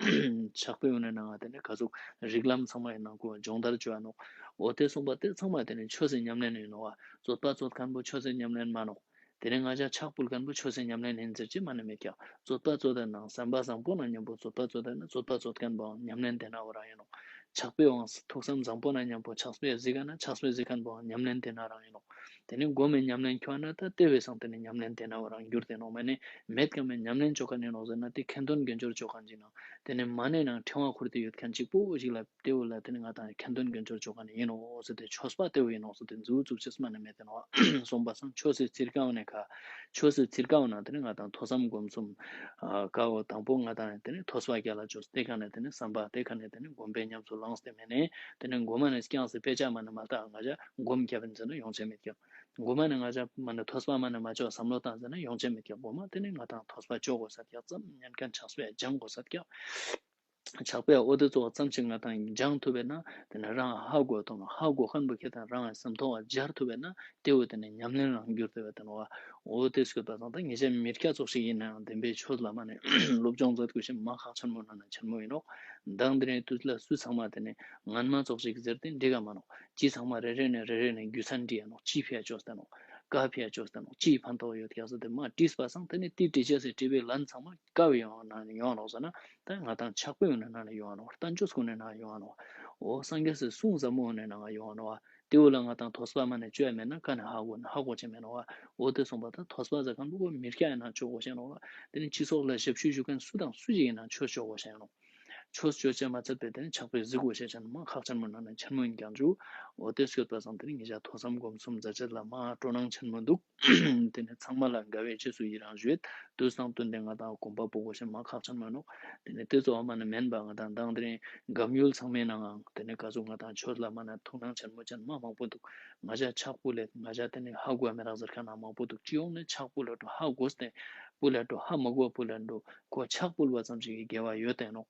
ཕྱག་དཔེ་ཡོང་ནས་ནང་ང་དེ་ནི་ག་ཟུག་རིགས་ལམ་ཚང་མ་ཡིན་ནང་ཁོ་སྦྱོང་བརྡར་ཅོ་ཡ་ནོག་འོ་དེ་སོང་པ་དེ་ཚང་མ་དེ་ནི་ཆོས་སི་ཉམས་ལེན་ཡིན་ནོག་བ། རྩོད་པ་རྩོད་མཁན་པོ་ཆོས་སི་ཉམས་ལེན་མ་ནོག་དེ་ནི་ང་ཅག་ཕྱག་ཕུལ་མཁན་པོ་ཆོས་སི་ཉམས་ལེན་ཡིན་ཟེར་ཅེས་མ་ནེ་མེད་ཀྱག་རྩོད་པ་རྩོད་དེ་ནང་བསམ་པ་བཟང་པོ་ནང་མཉམ་པོ་རྩོད་པ་རྩོད་དེ་ན་རྩོད་པ་རྩོད་མཁན་པོའང་ཉམས་ལེན་དེ་ན་བོ་རང་ཡིན་ནོག་ཕྱག་དཔེའང་ཐུགས་བསམ་བཟང་པོ་ནང་མཉམ་པོ་ཕྱག་དཔེ་གཟིགས་ཀ་ན་ཕྱག་དཔེ་གཟིགས་མཁན་པོའང་ཉམས་ལེན་དེ་ན་རང་ཡིན་ནོག་དེ་ནི་སྒོམ་མེད་ཉམས་ལེན་ཁྱོང་ན་ད་དེ་བས་སང་དེ་ནི་ཉམས་ལེན་དེ་ན་བོ་རང་འགྱུར་ཏེ་ནོག་མ་ནེ་མེད་མཁན་མེད་ཉམས་ལེན་ཅོ་མཁན་ཡིན་ནོག་ཟེར་ན་དེ་ཁ་འདོན་དགེ་སྦྱོར་ཅོ་མཁན་ཅིག་ནང་དེ་ནི་མ་ནེ་ནང་ཕྲེང་བ་ཁུར་ཏེ་ཡོད་མཁན་གཅིག་པོ་ཞིག་ལ། དེ་བོ་ལ་དེ་ནི་ང་དང་ཁ་འདོན་དགེ་སྦྱོར་ཅོ་མཁན་ཡིན་ནོག་ཟེར་ཏེ་ཆོས་པ་དེ་བོ་ཡིན་ནོག་ཟེར་ཏེ་མཛུབ་བཙུགས་ཅེས་མ་ནེ་མེད་དེ་ནོག་སོང་པ་སང་ཆོས་སི་ཚིར་ཀ་བོ་ནེ་ཁ་ཆོས་སི་ཚིར་ཀ་བོ་ནང་དེ་ནི་ང་དང་ཐོས་བསམ་སྒོམ་གསུམ་ཨ་ཀ་བོ་དང་པོ་ང་དང་དེ་ནི་ཐོས་པ་རྒྱལ་ལ་ཅོས་དེ་ཁ་ནེ་དེ་ནི་བསམ་པ་དེ་ཁ་ནེ་དེ་ནི་སྒོམ་པའི་ཉམས་སུ་བླངས་ཏེ་མ་ནེ་དེ་ནི་སྒོམ་མ་ནེ་རྐྱང་སི་དཔེ་ཆ་མ་ནེ་མ་ལྟ་ང་ཅག་སྒོམ་རྒྱབ་ཡིན་ཟེར་ན་ཡོང་ཆ་མེད་ཀྱག་སྒོམ་མ་ནེ་ང་ཅག་མ་ནེ་ཐོས་པ་མ་ནེ་མ་ཅོ་བསམ་བློ་བཏང་ཟེར་ན་ཡོང་ཆ་མེད་ཀྱག་སྒོམ་མ་དེ་ནི་ང་དང་ཐོས་པ་ཅོ་དགོས་ས་ཀྱག་ཙམ་ཉན་མཁན་ཕྱག་དཔེ་སྦྱང་དགོས་ས་ཀྱག་ཕྱག་དཔེ་འོ་དེ་ཚོ་ཙམ་ཞིག་ང་དང་སྦྱང་ཐུབ་པས་ན་དེ་ནི་རང་ཧ་གོ་དང་ཧ་གོ་མཁན་པོ་ཁྱེད་དང་རང་སེམས་ཐོག་སྦྱར་ཐུབ་པས་ན་དེ་བོ་དེ་ནི་ཉམས་ལེན་རང་འགྱུར་ཐུབ་པས་དེ་ནོག་འོ་དེ་སྐྱོད་པ་དང་ད་ངེད་ཅག་མི་སྐྱ་ཙོགས་ཤིག་ཡིན་ནའང་བདེན་པའི་ཆོས་ལ་མ་ནེ་སློབ་སྦྱོང་མཛད་དགོས་ཤེས་མ་ཁག་ཆེན་མོ་ནང་ནེ་ཆེན་མོ་ཡིན་ནོག་མདང་དེ་རིང་དུས་ལ་སུ་ཚང་མ་དེ་ནི་ངན་མ་ཙོགས་ཤིག་ཟེར་ཏེ་འགྲིག་ག་མ་ནོག་ཅི་ཚང་མ་རེ་རེ་ནེ་རེ་རེ་ནེ་རྒྱུ་མཚན་འདྲི་ཡ་ནོག་ཅི་ཕི་ཡ་ཅོས་ཏེ་ནོག་ཀ་ཕི་ཡ་ཅོས་ཏེ་ནོག་ཅིའི་ཕན་ཐོགས་ཡོད་ཀྱག་ཟེར་ཏེ་མ་དྲིས་པ་སང་དེ་ནི་དེ་དྲི་ཅེས་སི་དྲི་བའི་ལན་ཚང་མ་ཀ་བོ་ཡོང་ནང་ནེ་ཡོང་ནོག་ཟེར་ན། ད་ང་དང་ཕྱག་དཔེ་ཡོང་ནང་ནེ་ཡོང་ནོག་བསྟན་བཅོས་ཀུན་ནེ་ནང་ཡོང་ནོག་འོ་སངས་རྒྱས་སི་གསུང་ཟབ་མོ་ཡོང་ནང་ཡོང་ནོག་དེ་བོ་ལ་ང་དང་ཐོས་པ་མ་ནེ་ཅོ་ཡ་མེད་ན་ཀ་ནེ་ཧ་གོ་ཧ་གོ་ཅེས་མེད་ནོག་འོ་དེ་སོང་པ་ད་ཐོས་པ་ཟེར་མཁན་པོ་མི་སྐྱ་ཡིན་ན་ཅོ་དགོས་ཤེས་ནོག་དེ་ནི་སྤྱི་ཚོགས་ལ་ཞབས་ཞུ་ཞུ་མཁན་སུ་དང་སུ་ཞིག་ཡིན་ན་ཆོས་ཅོ་དགོས་ཤེས་ནོག་ཆོས་ཅོ་ཅེས་མ་ཚད་པ་དེ་ནི་ཕྱག་དཔེ་གཟིགས་དགོས་ཤེས་ཅན་མ་ཁག་ཆེན་མོ་ནང་ནས་ཆེན་མོ་ཡིན་ཀྱང་ཅུ། འོ་དེ་སྐྱོད་པ་སང་དེ་ནི་ངེད་ཅག་ཐོས་བསམ་སྒོམ་གསུམ་མཛད་ཅེས་ལ་མ་སྤྲོ་སྣང་ཆེན་མོ་འདུག། དེ་ནི་ཚང་མ་ལ་དགའ་བའི་རྗེས་སུ་ཡི་རང་ཞུ་ཡེད། དུས་དང་བསྟུན་ཏེ་ང་དང་གོམ་པ་སྤོ་དགོས་ཤེས་མ་ཁག་ཆེན་མོ་ནོག། དེ་ནི་དེ་ཚོ་བ་མ་ནི་མེན་པ་ང་དང་དང་དེ་རིང་སྒམ་ཡུལ་ཚང་མའི་ནང་ང་དེ་ནི་ག་ཟུག་ང་དང་ཆོས་ལ་མ་ན་ཐུགས་སྣང་ཆེན་མོ་ཅན་མ་མང་པོ་འདུག། ང་ཅག་ཕྱག་ཕུལ་ལེད། ང་ཅག་དེ་ནི་ཧ་གོ་མི་རག་ཟེར་མཁན་ན་མང་པོ་འདུག། སྤྱི་ཡོངས་ནས་ཕྱག་ཕུལ་ལེད་འགྲོ། ཧ་གོ་སྟེ་ཕུལ་ལེད་འགྲོ། ཧ་མ་གོ་ཕུལ་ལེད་འགྲོ། ཁོ་ཕྱག་ཕུལ་བ་ཙམ་ཞིག་གི་དགེ་བ་ཡོད་དེ་ནོག།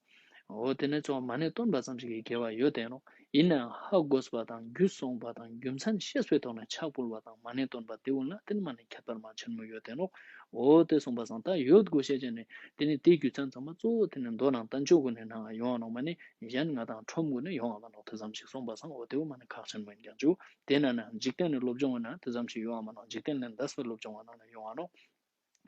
འོ་དེ་ནས་ཚོགས་མ་ཎི་བཏོན་པ་ཙམ་ཞིག་གི་དགེ་བ་ཡོད་དེ་ནོག། ཡིན་ནའང་ཧ་གོ་བ་དང་རྒྱུས་སོང་བ་དང་རྒྱུ་མཚན་ཤེས་པའི་ཐོག་ནས་ཕྱག་ཕུལ་བ་དང་མ་ཎི་བཏོན་པ་དེ་ཀུན་ལ་དེ་ནི་མ་ཎི་ཁྱད་པར་མ་ཆེན་མོ་ཡོད་དེ་ནོག། འོ་དེ་སོང་པ་སང་ད་ཡོད་དགོས་ཤེས་ཅན་ནི་དེ་ནི་དེའི་རྒྱུ་མཚན་ཚང་མ་གཙོ་བོ་དེ་ནི་མདོ་ནང་བསྟན་བཅོས་ཀུན་ནི་ནང་ཡོང་བ་ནོག། མ་ནི་གཞན་ང་དང་ཁྲོམ་ཀུན་ནི་ཡོང་བ་མ་ནོག། དེ་ཙམ་ཞིག་སོང་པ་སང་འོ་དེ་བོ་མ་ནི་ཁག་ཆེན་མོ་ཡིན་ཀྱང་ཅུ། དེ་ན་ན་འཇིག་རྟེན་ནི་སློབ་སྦྱོང་བ་ན་དེ་ཙམ་ཞིག་ཡོང་བ་མ་ནོག། འཇིག་རྟེན་ལས་འདས་པའི་སློབ་སྦྱོང་བ་ན་ཡོང་བ་ནོག།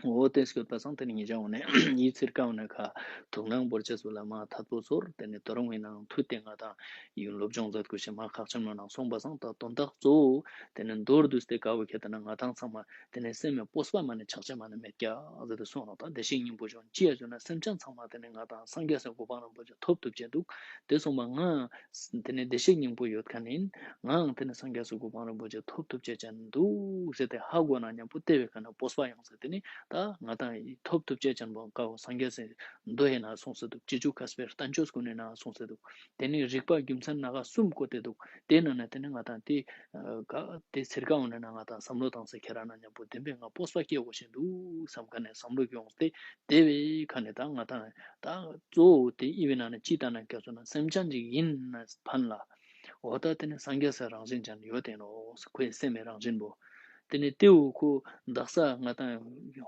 འོ་དེ་སྐྱོད་པ་སང་དེ་ནི་ངེད་ཅག་འོ་ནས་ཡིད་ཚིར་ཀ་འོ་ནས་ཁ་ཐུགས་སྣང་བོར་ཅེས་སུ་ལ་མ་ཐད་པོ་ཚོར། དེ་ནི་དོ་རུང་ཡིན་ནའང་མཐུད་དེ་ང་དང་ཡུན་སློབ་སྦྱོང་མཛད་དགོས་ཤེས་མ་ཁག་ཆེན་མོ་ནང་སོང་པ་སང་ད་དོན་དག་གཙོ་བོ་དེ་ནི་མདོར་བསྡུས་ཏེ་དཀའ་བོ་ཁྱེད་དེ་ན་ང་དང་ཚང་མ་དེ་ནི་སེམས་མེད་སྤོབས་པ་མ་ནི་ཆགས་ཅེས་མ་ནི་མེད་ཀྱག་ཟེར་ཏེ་སོང་ནོག། ད་བདེ་གཤེགས་སྙིང་པོ་བྱུང་ཅི་ཡ་བྱུང་ན་སེམས་ཅན་ཚང་མ་དེ་ནི་ང་དང་སངས་རྒྱས་སི་གོ་འཕང་རིན་པོ་ཆེ་ཐོབ་ཐུབ་ཅེས་འདུག། དེ་སོང་པ་ང་དེ་ནི་བདེ་གཤེགས་སྙིང་པོ་ཡོད་མཁན་ཡིན། ངའང་དེ་ནི་སངས་རྒྱས་སི་གོ་འཕང་རིན་པོ་ཆེ་ཐོབ་ཐུབ་ཅེས་ཅན་འདུག་ཟེར་ཏེ་ཧ་གོ་ན་མཉམ་པོ་དེ་བའི་ཁ་ན་སྤོབས་པ་ཡོང་ཟེར། དེ་ནི་ད་ང་དང་ཐོབ་ཐུབ་ཅེས་ཅན་པོ་ཀ་བོ་སངས་རྒྱས་སི་མདོ་ཡིན་ན་གསུངས་སེ་འདུག། སྤྱོད་འཇུག་མཁས་པའི་བསྟན་བཅོས་ཀུན་ནི་ནང་གསུངས་སེ་འདུག། དེ་ནི་རིགས་པ་རྒྱུ་མཚན་སྣ་ཁ་གསུམ་བཀོད་དེ་འདུག། དེ་ནང་ནས་དེ་ནི་ང་དང་དེ་ཨ་ག་དེ་ཚིར་ཀ་འོ་ནས་ན་ང་དང་བསམ་བློ་བཏང་སེ་ཁྱེར་ན་མཉམ་པོ་བདེན་པའི་ང་སྤོབས་པ་སྐྱེ་དགོས་ཤེས་འདུག་བསམ་མཁན་ནས་བསམ་བློ་ཡོང་སྟེ་དེ་བའི་ཁ་ནས་ད་ང་དང་ད་གཙོ་བོ་དེ་ཨི་བའི་ནང་ནས་ཅི་ལྟ་ན་སྐྱོ་སོང་ན་སེམས་ཅན་ཅིག་ཡིན་ན་ཕན་ལ། འོ་ད་དེ་ནི་སངས་རྒྱས་སི་རང་བཞིན་ཅན་ཡོད་དེ་ནོག། ཁོའི་སེམས་མི་རང་བཞིན་པོ། དེ་ནི་དེ་བོ་ཁོ་དག་ས་ང་དང་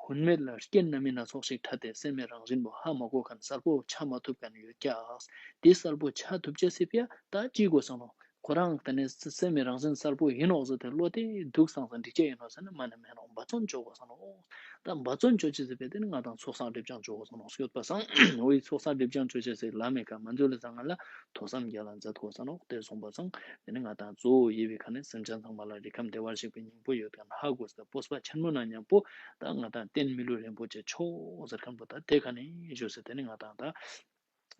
ཧུན་མེད་ལ་རྐྱེན་སྣ་མིན་སྣ་ཚོགས་ཤིག་འཕྲད་དེ་སེམས་མི་རང་བཞིན་པོ་ཧ་མ་གོ་མཁན་གསལ་པོ་ཆ་མ་ཐུབ་མཁན་ཡོད་ཀྱག། དེ་གསལ་པོ་ཆ་ཐུབ་ཅེས་སི་ཕི་ཡ་ད་ཅི་དགོས་སོང་ནོག། ཁོ་རང་དེ་ནི་སེམས་མི་རང་བཞིན་གསལ་པོ་ཡིན་ནོག་ཟེར་ཏེ་བློ་དེ་འདུག་སང་སང་འགྲིག་ཅེས་ཡིན་ནོག་ཟེར་ན་མ་ནི་མེན་ནོག། འབད་བརྩོན་བཅོ་དགོས་སོང་ནོག། ད་འབད་བརྩོན་བཅོ་ཅེས་སི་ཕི་ཡ་དེ་ནི་ང་དང་ཚོགས་བསགས་སྒྲིབ་སྦྱང་བཅོ་དགོས་སོང་ནོག། སྐྱོད་པ་སང་འོ་ཡི་ཚོགས་བསགས་སྒྲིབ་སྦྱང་བཅོ་ཅེས་སི་ལམ་མེ་ཀ་མ་འཛུལ་ལ་ཙང་ང་ལ་ཐོས་བསམ་རྒྱ་ལ་མཛད་དགོས་སོང་ནོག། དེ་སོང་པ་སང་དེ་ནི་ང་དང་གཙོ་བོ་ཡི་བའི་ཁ་ནས་སེམས་ཅན་ཚང་མ་ལ་རིགས་ཁམས་བདེ་བར་གཤེགས་པའི་སྙིང་པོ་ཡོད་མཁན་ཧ་གོ་སྟེ་སྤོབས་པ་ཆེན་མོ་ན་མཉམ་པོ་ད་ང་དང་རྟེན་མི་ལུས་རིན་པོ་ཆེ་མཆོག་ཟེར་མཁན་པོ་ད་དེ་ཁ་ནས་བཞུགས་སེ་དེ་ནི་ང་དང་ད་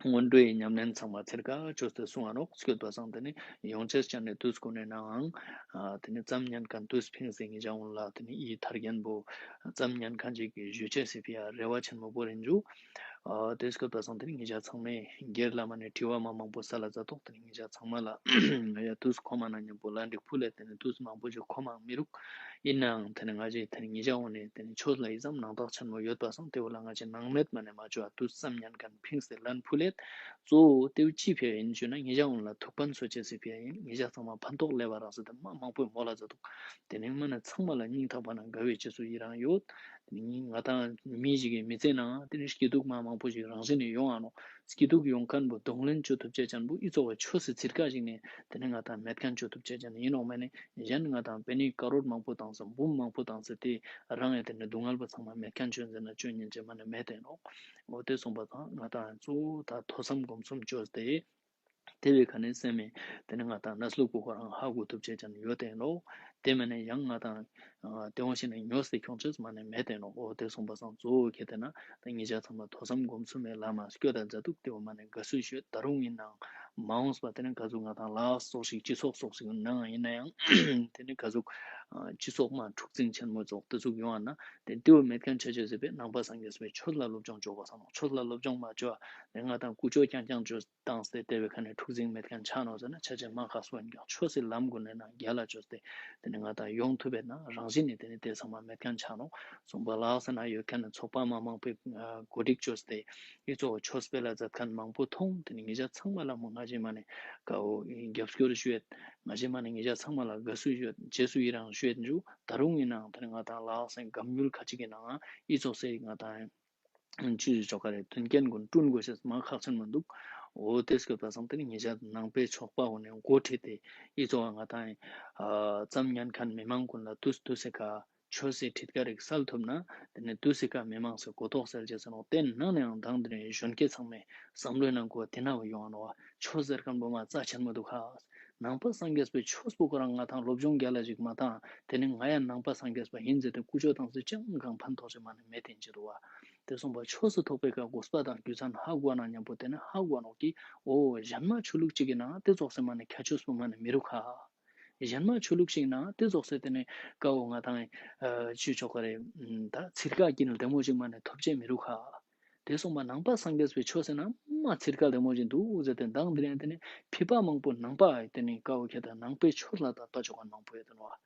སྔོན་འགྲོའི་ཉམས་ལེན་ཚང་མ་ཚེར་ཀ་བཅོས་ཏེ་གསུང་ང་ནོག། སྐྱོད་པ་སང་དེ་ནི་ཡོང་ཅེས་ཅན་ནི་དུས་ཀུན་ནི་ནའང་ཨ་དེ་ནི་ཙམ་ཉན་མཁན་དུས་ཕིངས་སེ་ངེད་ཅག་འོང་ལ་དེ་ནི་ཡི་ཐར་རྒྱན་པོ་ཙམ་ཉན་མཁན་ཅིག་གི་ཞུ་ཅེས་སི་ཕི་ཡ་རེ་བ་ཆེན་མོ་བོ་རིན་འཇུ། ཨ་དེ་སྐྱོད་པ་སང་དེ་ནི་ངེད་ཅག་ཚང་མས་སྒེར་ལ་མ་ནི་དྲི་བ་མ་མང་པོ་ས་ལ་མཛད་དོག། དེ་ནི་ངེད་ཅག་ཚང་མ་ལ་ང་ཡ་དུས་ཁོ་མ་ན་མཉམ་པོ་ལ་འགྲིག་ཕུལ་ལེད། དེ་ནི་དུས་མང་པོ་ཞིག་ཁོ་མ་མི་རུག། ཡིན་ནའང་དེ་ནི་ང་ཅི་དེ་ནི་ངེད་ཅག་འོང་ནས་དེ་ནི་ཆོས་ལ་ཡི་ཙམ་སྣང་དག་ཆེན་མོ་ཡོད་པ་སང་དེ་བོ་ལ་ང་ཅི་སྣང་མེད་མ་ནི་མ་བཅོ་བ་དུས་ཙམ་ཉན་མཁན་ཕིངས་ཏེ་ལན་ཕུལ་ལེད། གཙོ་བོ་དེ་བོ་ཅི་ཕི་ཡ་ཡིན་ཞུ་ན་ངེད་ཅག་འོང་ལ་ཐུགས་ཕན་གསོ་ཅེས་སི་ཕི་ཡ་ཡིན། ངེད་ཅག་ཚང་མ་ཕན་ཐོགས་ལེ་བ་རག་ཟེར་ཏེ་མ་མང་པོས་མོལ་ལ་མཛད་དོག། དེ་ནི་མ་ནི་ཚང་མ་ལ་སྙིང་ཐག་པ་ན་དགའ་བའི་རྗེས་སུ་ཡི་རང་ཡོད། དེ་ནི་ང་དང་མི་ཞིག་གི་མི་ཚེ་ནང་དེ་ནི་སྐྱིད་སྡུག་མ་མང་པོ་ཞིག་རང་བཞིན་ནས་ཡོང་ང་ནོག། སྐྱིད་སྡུག་ཡོང་མཁན་པོ་གདོང་ལེན་བཅོ་ཐུབ་ཅེས་ཅན་པོ་ཨི་ཙོགས་པ་ཆོས་སི་ཚིར་ཀ་ཞིག་ནས་དེ་ནི་ང་དང་མེད་མཁན་བཅོ་ཐུབ་ཅེས་ཅན་ཡིན་ནོག། མ་ནི་གཞན་ང་དང་པེ་ནི་ཀ་རོར་མང་པོ་བཏང་སེ་འབུམ་མང་པོ་བཏང་སེ་དེ་རང་ཡང་དེ་ནི་སྡུག་བསྔལ་པོ་ཚང་མ་མེད་མཁན་བཅོ་ཟེར་ན་བཅོ་ཉན་ཅེས་མ་ནི་མེད་དེ་ནོག། འོ་དེ་སོང་པ་དང་ང་དང་གཙོ་བོ་ད་ཐོས་བསམ་སྒོམ་གསུམ་བཅོས་ཏེ། དེ་བའི་ཁ་ནས་སེམས་མེད་དེ་ནི་ང་དང་གནས་ལུགས་པོ་ཁོ་རང་ཧ་གོ་ཐུབ་ཅེས་ཅན་ཡོད་དེ་ནོག། དེ་མ་ནི་ཡང་ང་དང་ཨ་དེ་འོང་ཞིག་ནས་ཉོས་ཏེ་ཁྱོང་ཅེས་མ་ནི་མེད་དེ་ནོག། འོ་དེ་སོང་པ་སང་གཙོ་བོ་ཁེ་དེ་ན་ད་ངེད་ཅག་ཚང་མ་ཐོས་བསམ་སྒོམ་གསུམ་མེད་ལ་མ་སྐྱོད་ད་མཛད་འདུག། དེ་བོ་མ་ནི་དགའ་བསུ་ཞུ། ད་རུང་ཡིན་ནའང་མ་འོངས་པ་དེ་ནི་ག་ཟུག་ང་དང་ལགས་སོགས་ཤིག་སྤྱི་ཚོགས་སོགས་ཤིག་ནང་ཡིན་ན་ཡང་དེ་ནི་ག་ཟུག་ཨ་སྤྱི་ཚོགས་མ་འཁྲུག་འཛིང་ཆེན་མོ་ཙོགས་དེ་ཟུག་ཡོང་བ་ན་དེ་དེ་བོ་མེད་མཁན་ཆ་ཅེས་ཟེར་བའི་ནང་པ་སངས་རྒྱས་པའི་ཆོས་ལ་སློབ་སྦྱོང་བཅོ་དགོས་ས་ནོག། ཆོས་ལ་སློབ་སྦྱོང་མ་བཅོ་བ་ནི་ང་དང་ཀུ་ཅོ་རྐྱང་རྐྱང་བཅོས་བཏང་སྟེ་དེ་བའི་ཁ་ནས་འཁྲུག་འཛིང་མེད་མཁན་ཆ་ནོག་ཟེར་ན་ཆ་ཅེས་མ་ཁག་སོ་ཡིན་ཀྱང་ཆོས་སི་ལམ་ཀུན་ནས་ནང་རྒྱལ་ལ་བཅོས་ཏེ་དེ་ནི་ང་དང་ཡོང་ཐུབ་པས་ན་རང་བཞིན་ནས་དེ་ནི་དེ་ཚང་མ་མེད་མཁན་ཆ་ནོག། གསུངས་པ་ལགས་ས་ན་ཡོད་མཁན་ནི་ཚོགས་པ་མ་མང་པོའི་གོ་སྒྲིག་བཅོས་ཏེ་ཨི་ཙོགས་ཆོས་སྤེལ་ལ་མཛད་མཁན་མང་པོ་མཐོང་། དེ་ནི་ངེད་ཅག་ཚང་མ་ལ་མོ་ང་ཅི་མ་ནི་དགའ་བོ་རྒྱབ་སྐྱོར་ཞུ་ཡེད། ང་ཅི་མ་ནི་ངེད་ཅག་ཚང་མ་ལ་དགའ་བསུ་ཞུ་ཡེད། རྗེས་སུ་ཡི་རང་ཞུ་ཡེད་འཇུ། ད་རུང་ཡིན་ནའང་དེ་ནི་ང་དང་ལགས་སེ་སྒམ་ཡུལ་ཁ་ཅིག་གི་ནང་ཨི་ཙོགས་སེ་ང་དང་ཅི་ཞིག་ཆོག་ག་རེ་མཐུན་རྐྱེན་ཀུན་བསྐྲུན་དགོས་ཤེས་མ་ཁག་ཆེན་མོ་འདུག། འོ་དེ་སྐྱོད་པ་སང་དེ་ནི་ངེད་ཅག་ནང་པའི་ཚོགས་པ་འོ་ནས་འགོ་ཁྲིད་དེ་ཨི་ཙོགས་ང་དང་ཨ་ཙམ་ཉན་མཁན་མི་མང་ཀུན་ལ་དུས་དུས་སེ་ཁ་ཆོས་སི་ཁྲིད་ཀ་རིགས་སལ་ཐུབ་ན་དེ་ནི་དུས་སེ་ཁ་མི་མང་སེ་གོ་རྟོགས་སེལ་ཅེས་ཟེར་ནོག། དེ་ནང་ནས་ཡང་དང་དེ་ནི་གཞོན་སྐྱེས་ཚང་མས་བསམ་བློའི་ནང་གོ་དེ་ན་བ་ཡོང་ང་ནོག་བ། ཆོས་ཟེར་མཁན་པོ་མ་རྩ་ཆེན་མོ་འདུག་ཧ། ནང་པ་སངས་རྒྱས་པའི་ཆོས་པོ་ཁོ་རང་ང་དང་སློབ་སྦྱོང་རྒྱལ་ལ་ཞིག་མ་བཏང་དེ་ནི་ང་ཡང་ནང་པ་སངས་རྒྱས་པ་ཡིན་ཟེར་ཏེ་ཀུ་ཅོ་བཏང་སེ་ཅང་གང་ཕན་ཐོགས་ཤིག་མ་ནི་མེད་དེ་ཅི་འདུག་བ། དེ་སོང་པ་ཆོས་སུ་ཐོགས་པའི་ཀ་དགོས་པ་དང་རྒྱུ་མཚན་ཧ་གོ་ན་མཉམ་པོ་དེ་ནི་ཧ་གོ་ནོག་གི། འོ་གཞན་མ་ཆོས་ལུགས་ཅིག་གི་ནང་དེ་ཙོགས་སེ་མ་ནི་ཁྱད་ཆོས་པོ་མ་ནི་མི་རུག་ཧ། གཞན་མ་ཆོས་ལུགས་ཤིག་ན་དེ་ཙོགས་སེ་དེ་ནི་ཀ་བོ་ང་དང་ཨ་ཅི་ཆོག་ག་རེ། ད་ཚིར་ཀ་ཀི་ནི་ལྡེ་མོ་ཞིག་མ་ནི་ཐོབ་ཅེས་མི་རུག་ཧ། དེ་སོང་པ་ནང་པ་སངས་རྒྱས་པའི་ཆོས་ཟེར་ན་མ་ཚིར་ཀ་ལྡེ་མོ་ཞིག་འདུག་ཟེར་ཏེ་མདང་དེ་རིང་དེ་ནི་ཕི་པ་མང་པོ་ནང་པ་དེ་ནི་ཀ་བོ་ཁྱེད་དང་ནང་པའི་ཆོས་ལ་དད་པ་ཆོག་མཁན་མང་པོ་ཡོད་དེ་ནོག་བ།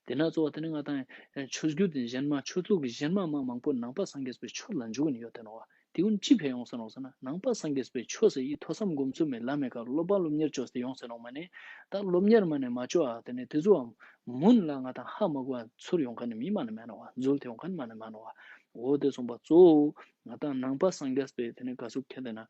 དེ་ན་གཙོ་བོ་དེ་ནི་ང་དང་ཆོས་བརྒྱུད་དེ་གཞན་མ་ཆོས་ལུགས་གཞན་མ་མ་མང་པོ་ནང་པ་སངས་རྒྱས་པའི་ཆོས་ལ་འཇུག་ནི་ཡོད་དེ་ནོག་བ། དེ་ཀུན་ཅི་ཕི་ཡོང་ཟེར་ནོག་ཟེར་ན་ནང་པ་སངས་རྒྱས་པའི་ཆོས་ཟེར་ཡི་ཐོས་བསམ་སྒོམ་ཚུལ་མེད་ལམ་མེད་ཀ་སློབ་པ་སློབ་གཉེར་བཅོས་ཏེ་ཡོང་ཟེར་ནོག་མ་ནི། ད་སློབ་གཉེར་མ་ནི་མ་བཅོ་ཨ་དེ་ནི་དེ་ཚོའམ་མུན་ལ་ང་དང་ཧ་མ་གོ་ཨ་ཚུར་ཡོང་མཁན་ནི་མི་མ་ནི་མེད་ནོག་བ། འཛུལ་ཏེ་ཡོང་མཁན་མ་ནི་མེད་ནོག་བ། འོ་དེ་སོང་པ་གཙོ་བོ་ང་དང་ནང་པ་སངས་རྒྱས་པའི་དེ་ནི་ག་ཟུག་ཁྱེད་དེ་ན་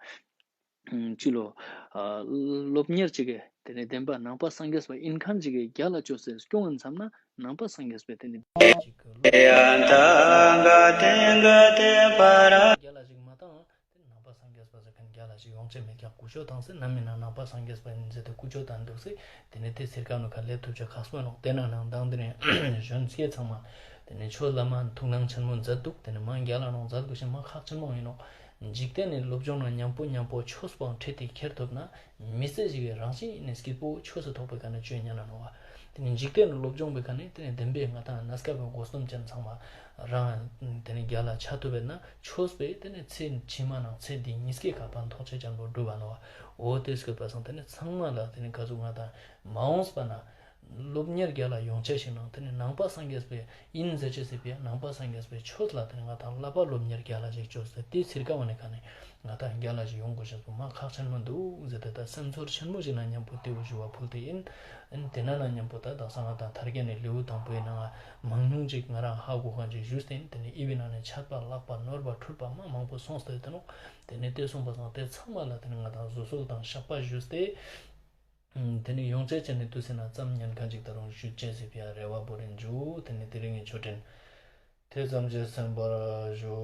ཅི་ལོ། སློབ་གཉེར་ཅིག་གི་དེ་ནི་བདེན་པ་ནང་པ་སངས་རྒྱས་པ་ཨིན་མཁན་ཅིག་གི་རྒྱ་ལ་བཅོས་སེ་སྐྱོང་ཨིན་བསམ་ན་ནང་པ་སངས་རྒྱས་པའི་དེ་ནི་ཅིག་གི་སློབ་ཡང་དང་ག་དེ་ག་དེ་པ་ར་རྒྱ་ལ་ཅིག་མ་བཏང་དེ་ནང་པ་སངས་རྒྱས་པ་ཟེར་མཁན་རྒྱ་ལ་ཅིག་ཡོང་ཅེས་མེད་ཀྱག་ཀུ་ཅོ་བཏང་སེ་ནམ་ཡིན་ན་ནང་པ་སངས་རྒྱས་པ་ཡིན་ཟེར་ཏེ་ཀུ་ཅོ་བཏང་འདུག་སེ་དེ་ནི་དེ་ཚིར་ཀ་ནུ་ཁ་ལེབ་ཐུབ་ཅེས་ཁག་སོ་ནོག་དེ་ན་ནང་དང་དེ་ནི་གཞོན་སྐྱེས་ཚང་མ་དེ་ནི་ཆོས་ལ་མ་ཐུགས་སྣང་ཆེན་མོ་མཛད་འདུག་དེ་ནི་མ་རྒྱ་ལ་ནང་མཛད་འདུག་ཞེས་མ་ཁག་ཆེན་མོ་ཡིན་ནོག་འཇིག་རྟེན་ནི་སློབ་སྦྱོང་ན་མཉམ་པོ་མཉམ་པོ་ཆོས་པའང་ཁྲིད་དེ་ཁྱེར་ཐུབ་ན་མི་ཚེ་ཞིག་གི་རང་བཞིན་ནི་སྐྱིད་པོ་ཆོས་སུ་ཐོགས་པའི་ཀ་ནས་བཅོས་ཉན་ན་ནོག་བ། དེ་ནི་འཇིག་རྟེན་ནི་སློབ་སྦྱོང་པའི་ཀ་ནས་དེ་ནི་བདེན་པའི་ང་དང་གནས་སྐབས་ཀྱི་སྒོ་གསུམ་ཅན་ཚང་མ་རང་དེ་ནི་རྒྱ་ལ་ཆ་ཐུབ་པས་ན་ཆོས་པས་དེ་ནི་ཚེ་ཕྱི་མ་ནང་ཚེ་འདི་གཉིས་ཀའི་ཀ་ཕན་ཐོགས་ཆེ་ཅན་པོ་འགྲུབ་པ་ནོག་བ། འོ་དེ་སྐོར་པ་སང་དེ་ནི་ཚང་མ་ལ་དེ་ནི་ག་ཟུག་ང་དང་མ་འོངས་པ་ན་སློབ་གཉེར་རྒྱ་ལ་ཡོང་ཆ་ཞིག་ནང་དེ་ནི་ནང་པ་སངས་རྒྱས་པའི་ཨིན་ཟེར་ཅེས་སི་ཕི་ཡ་ནང་པ་སངས་རྒྱས་པའི་ཆོས་ལ་དེ་ནི་ང་དང་བསླབ་པ་སློབ་གཉེར་རྒྱ་ལ་ཞིག་བཅོས་ཏེ་དེ་ཚིར་ཀ་བ་ནི་ཀ་ནི་ང་དང་རྒྱ་ལ་ཞིག་ཡོང་དགོས་ཤེས་པོ་མ་ཁག་ཆེན་མོ་འདུག་ཟེར་ཏེ་ད་སེམས་ཚོར་ཆེན་མོ་ཞིག་ན་མཉམ་པོ་དེ་བོ་ཞུ་བ་ཕུལ་ཏེ་ཡིན། ཨིན་དེ་ན་ན་མཉམ་པོ་ད་དག་ས་ང་དང་ཐར་རྒྱན་ནི་ལེའུ་དང་པོའི་ནང་མང་ཉུང་ཅིག་ང་རང་ཧ་གོ་མཁན་ཅིག་ཞུས་ཏེ་ཡིན། དེ་ནི་ཨི་བི་ན་ནི་ཆད་པ་ལྷག་པ་ནོར་བ་འཁྲུལ་པ་མ་མང་པོ་སོང་སྟེ་ཡོད་དེ་ནོག་དེ་ནི་དེ་སོང་པ་སང་དེ་ཚང་མ་ལ་དེ་ནི་ང་དང་བཟོད་གསོལ་དང་བཤགས་པ་ཞུས་ཏེ། དེ་ནི་ཡོང་ཆ་ཅན་ནི་དུས་ཟེར་ན་ཙམ་ཉན་མཁན་ཅིག་ད་རུང་ཞུ་ཅེས་སི་ཕི་ཡ་རེ་བ་བོ་རིན་འཇུ། དེ་ནི་དེ་རིང་གི་ཆོས་འབྲེལ་དེ་ཙམ་གྱིས་ཟིན་པར་ཞུ།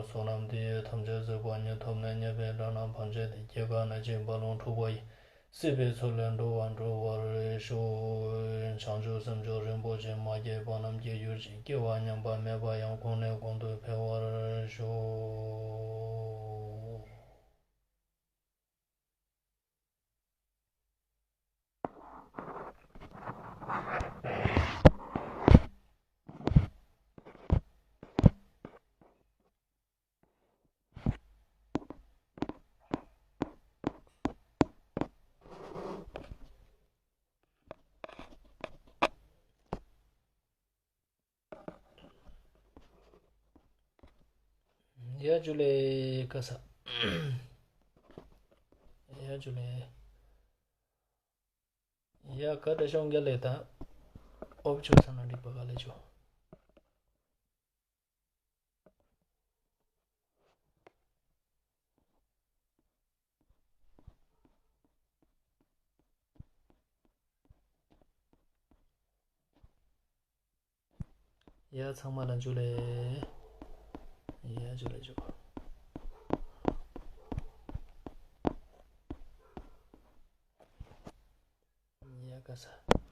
བསོད་ནམས་འདི་ཡིས་ཐམས་ཅད་གཟིགས་པ་ཉིད། ཐོབ་ནས་ཉེས་པའི་དགྲ་རྣམས་ཕམ་བྱས་ཏེ། སྐྱེ་རྒ་ན་འཆིའི་རྦ་ཀློང་འཁྲུགས་པ་ཡི། སྲིད་པའི་མཚོ་ལས་འགྲོ་བ་སྒྲོལ་བར་ཤོག། བྱང་ཆུབ་སེམས་མཆོག་རིན་པོ་ཆེ། མ་སྐྱེས་པ་རྣམས་སྐྱེ་གྱུར་ཅིག། སྐྱེ་བ་ཉམས་པ་མེད་པ་ཡང་། གོང་ནས་གོང་དུ་འཕེལ་བར་ཤོག། ཡ་ཇུ་ལེ་ཀ་ས། ཡ་ཇུ་ལེ། ཡ་ཀ་ཏ་ཤོང་ག་ལེ་ད། ཨོབ་ཆོ་ས་ན་འགྲིག་པ་ག་ལེ་ཆོ། ཡ་ཚང་མ་ལ་ཇུ་ལེ། ཡ་ཇུ་ལེ་ཇུ། ཡ་ཀ་ས།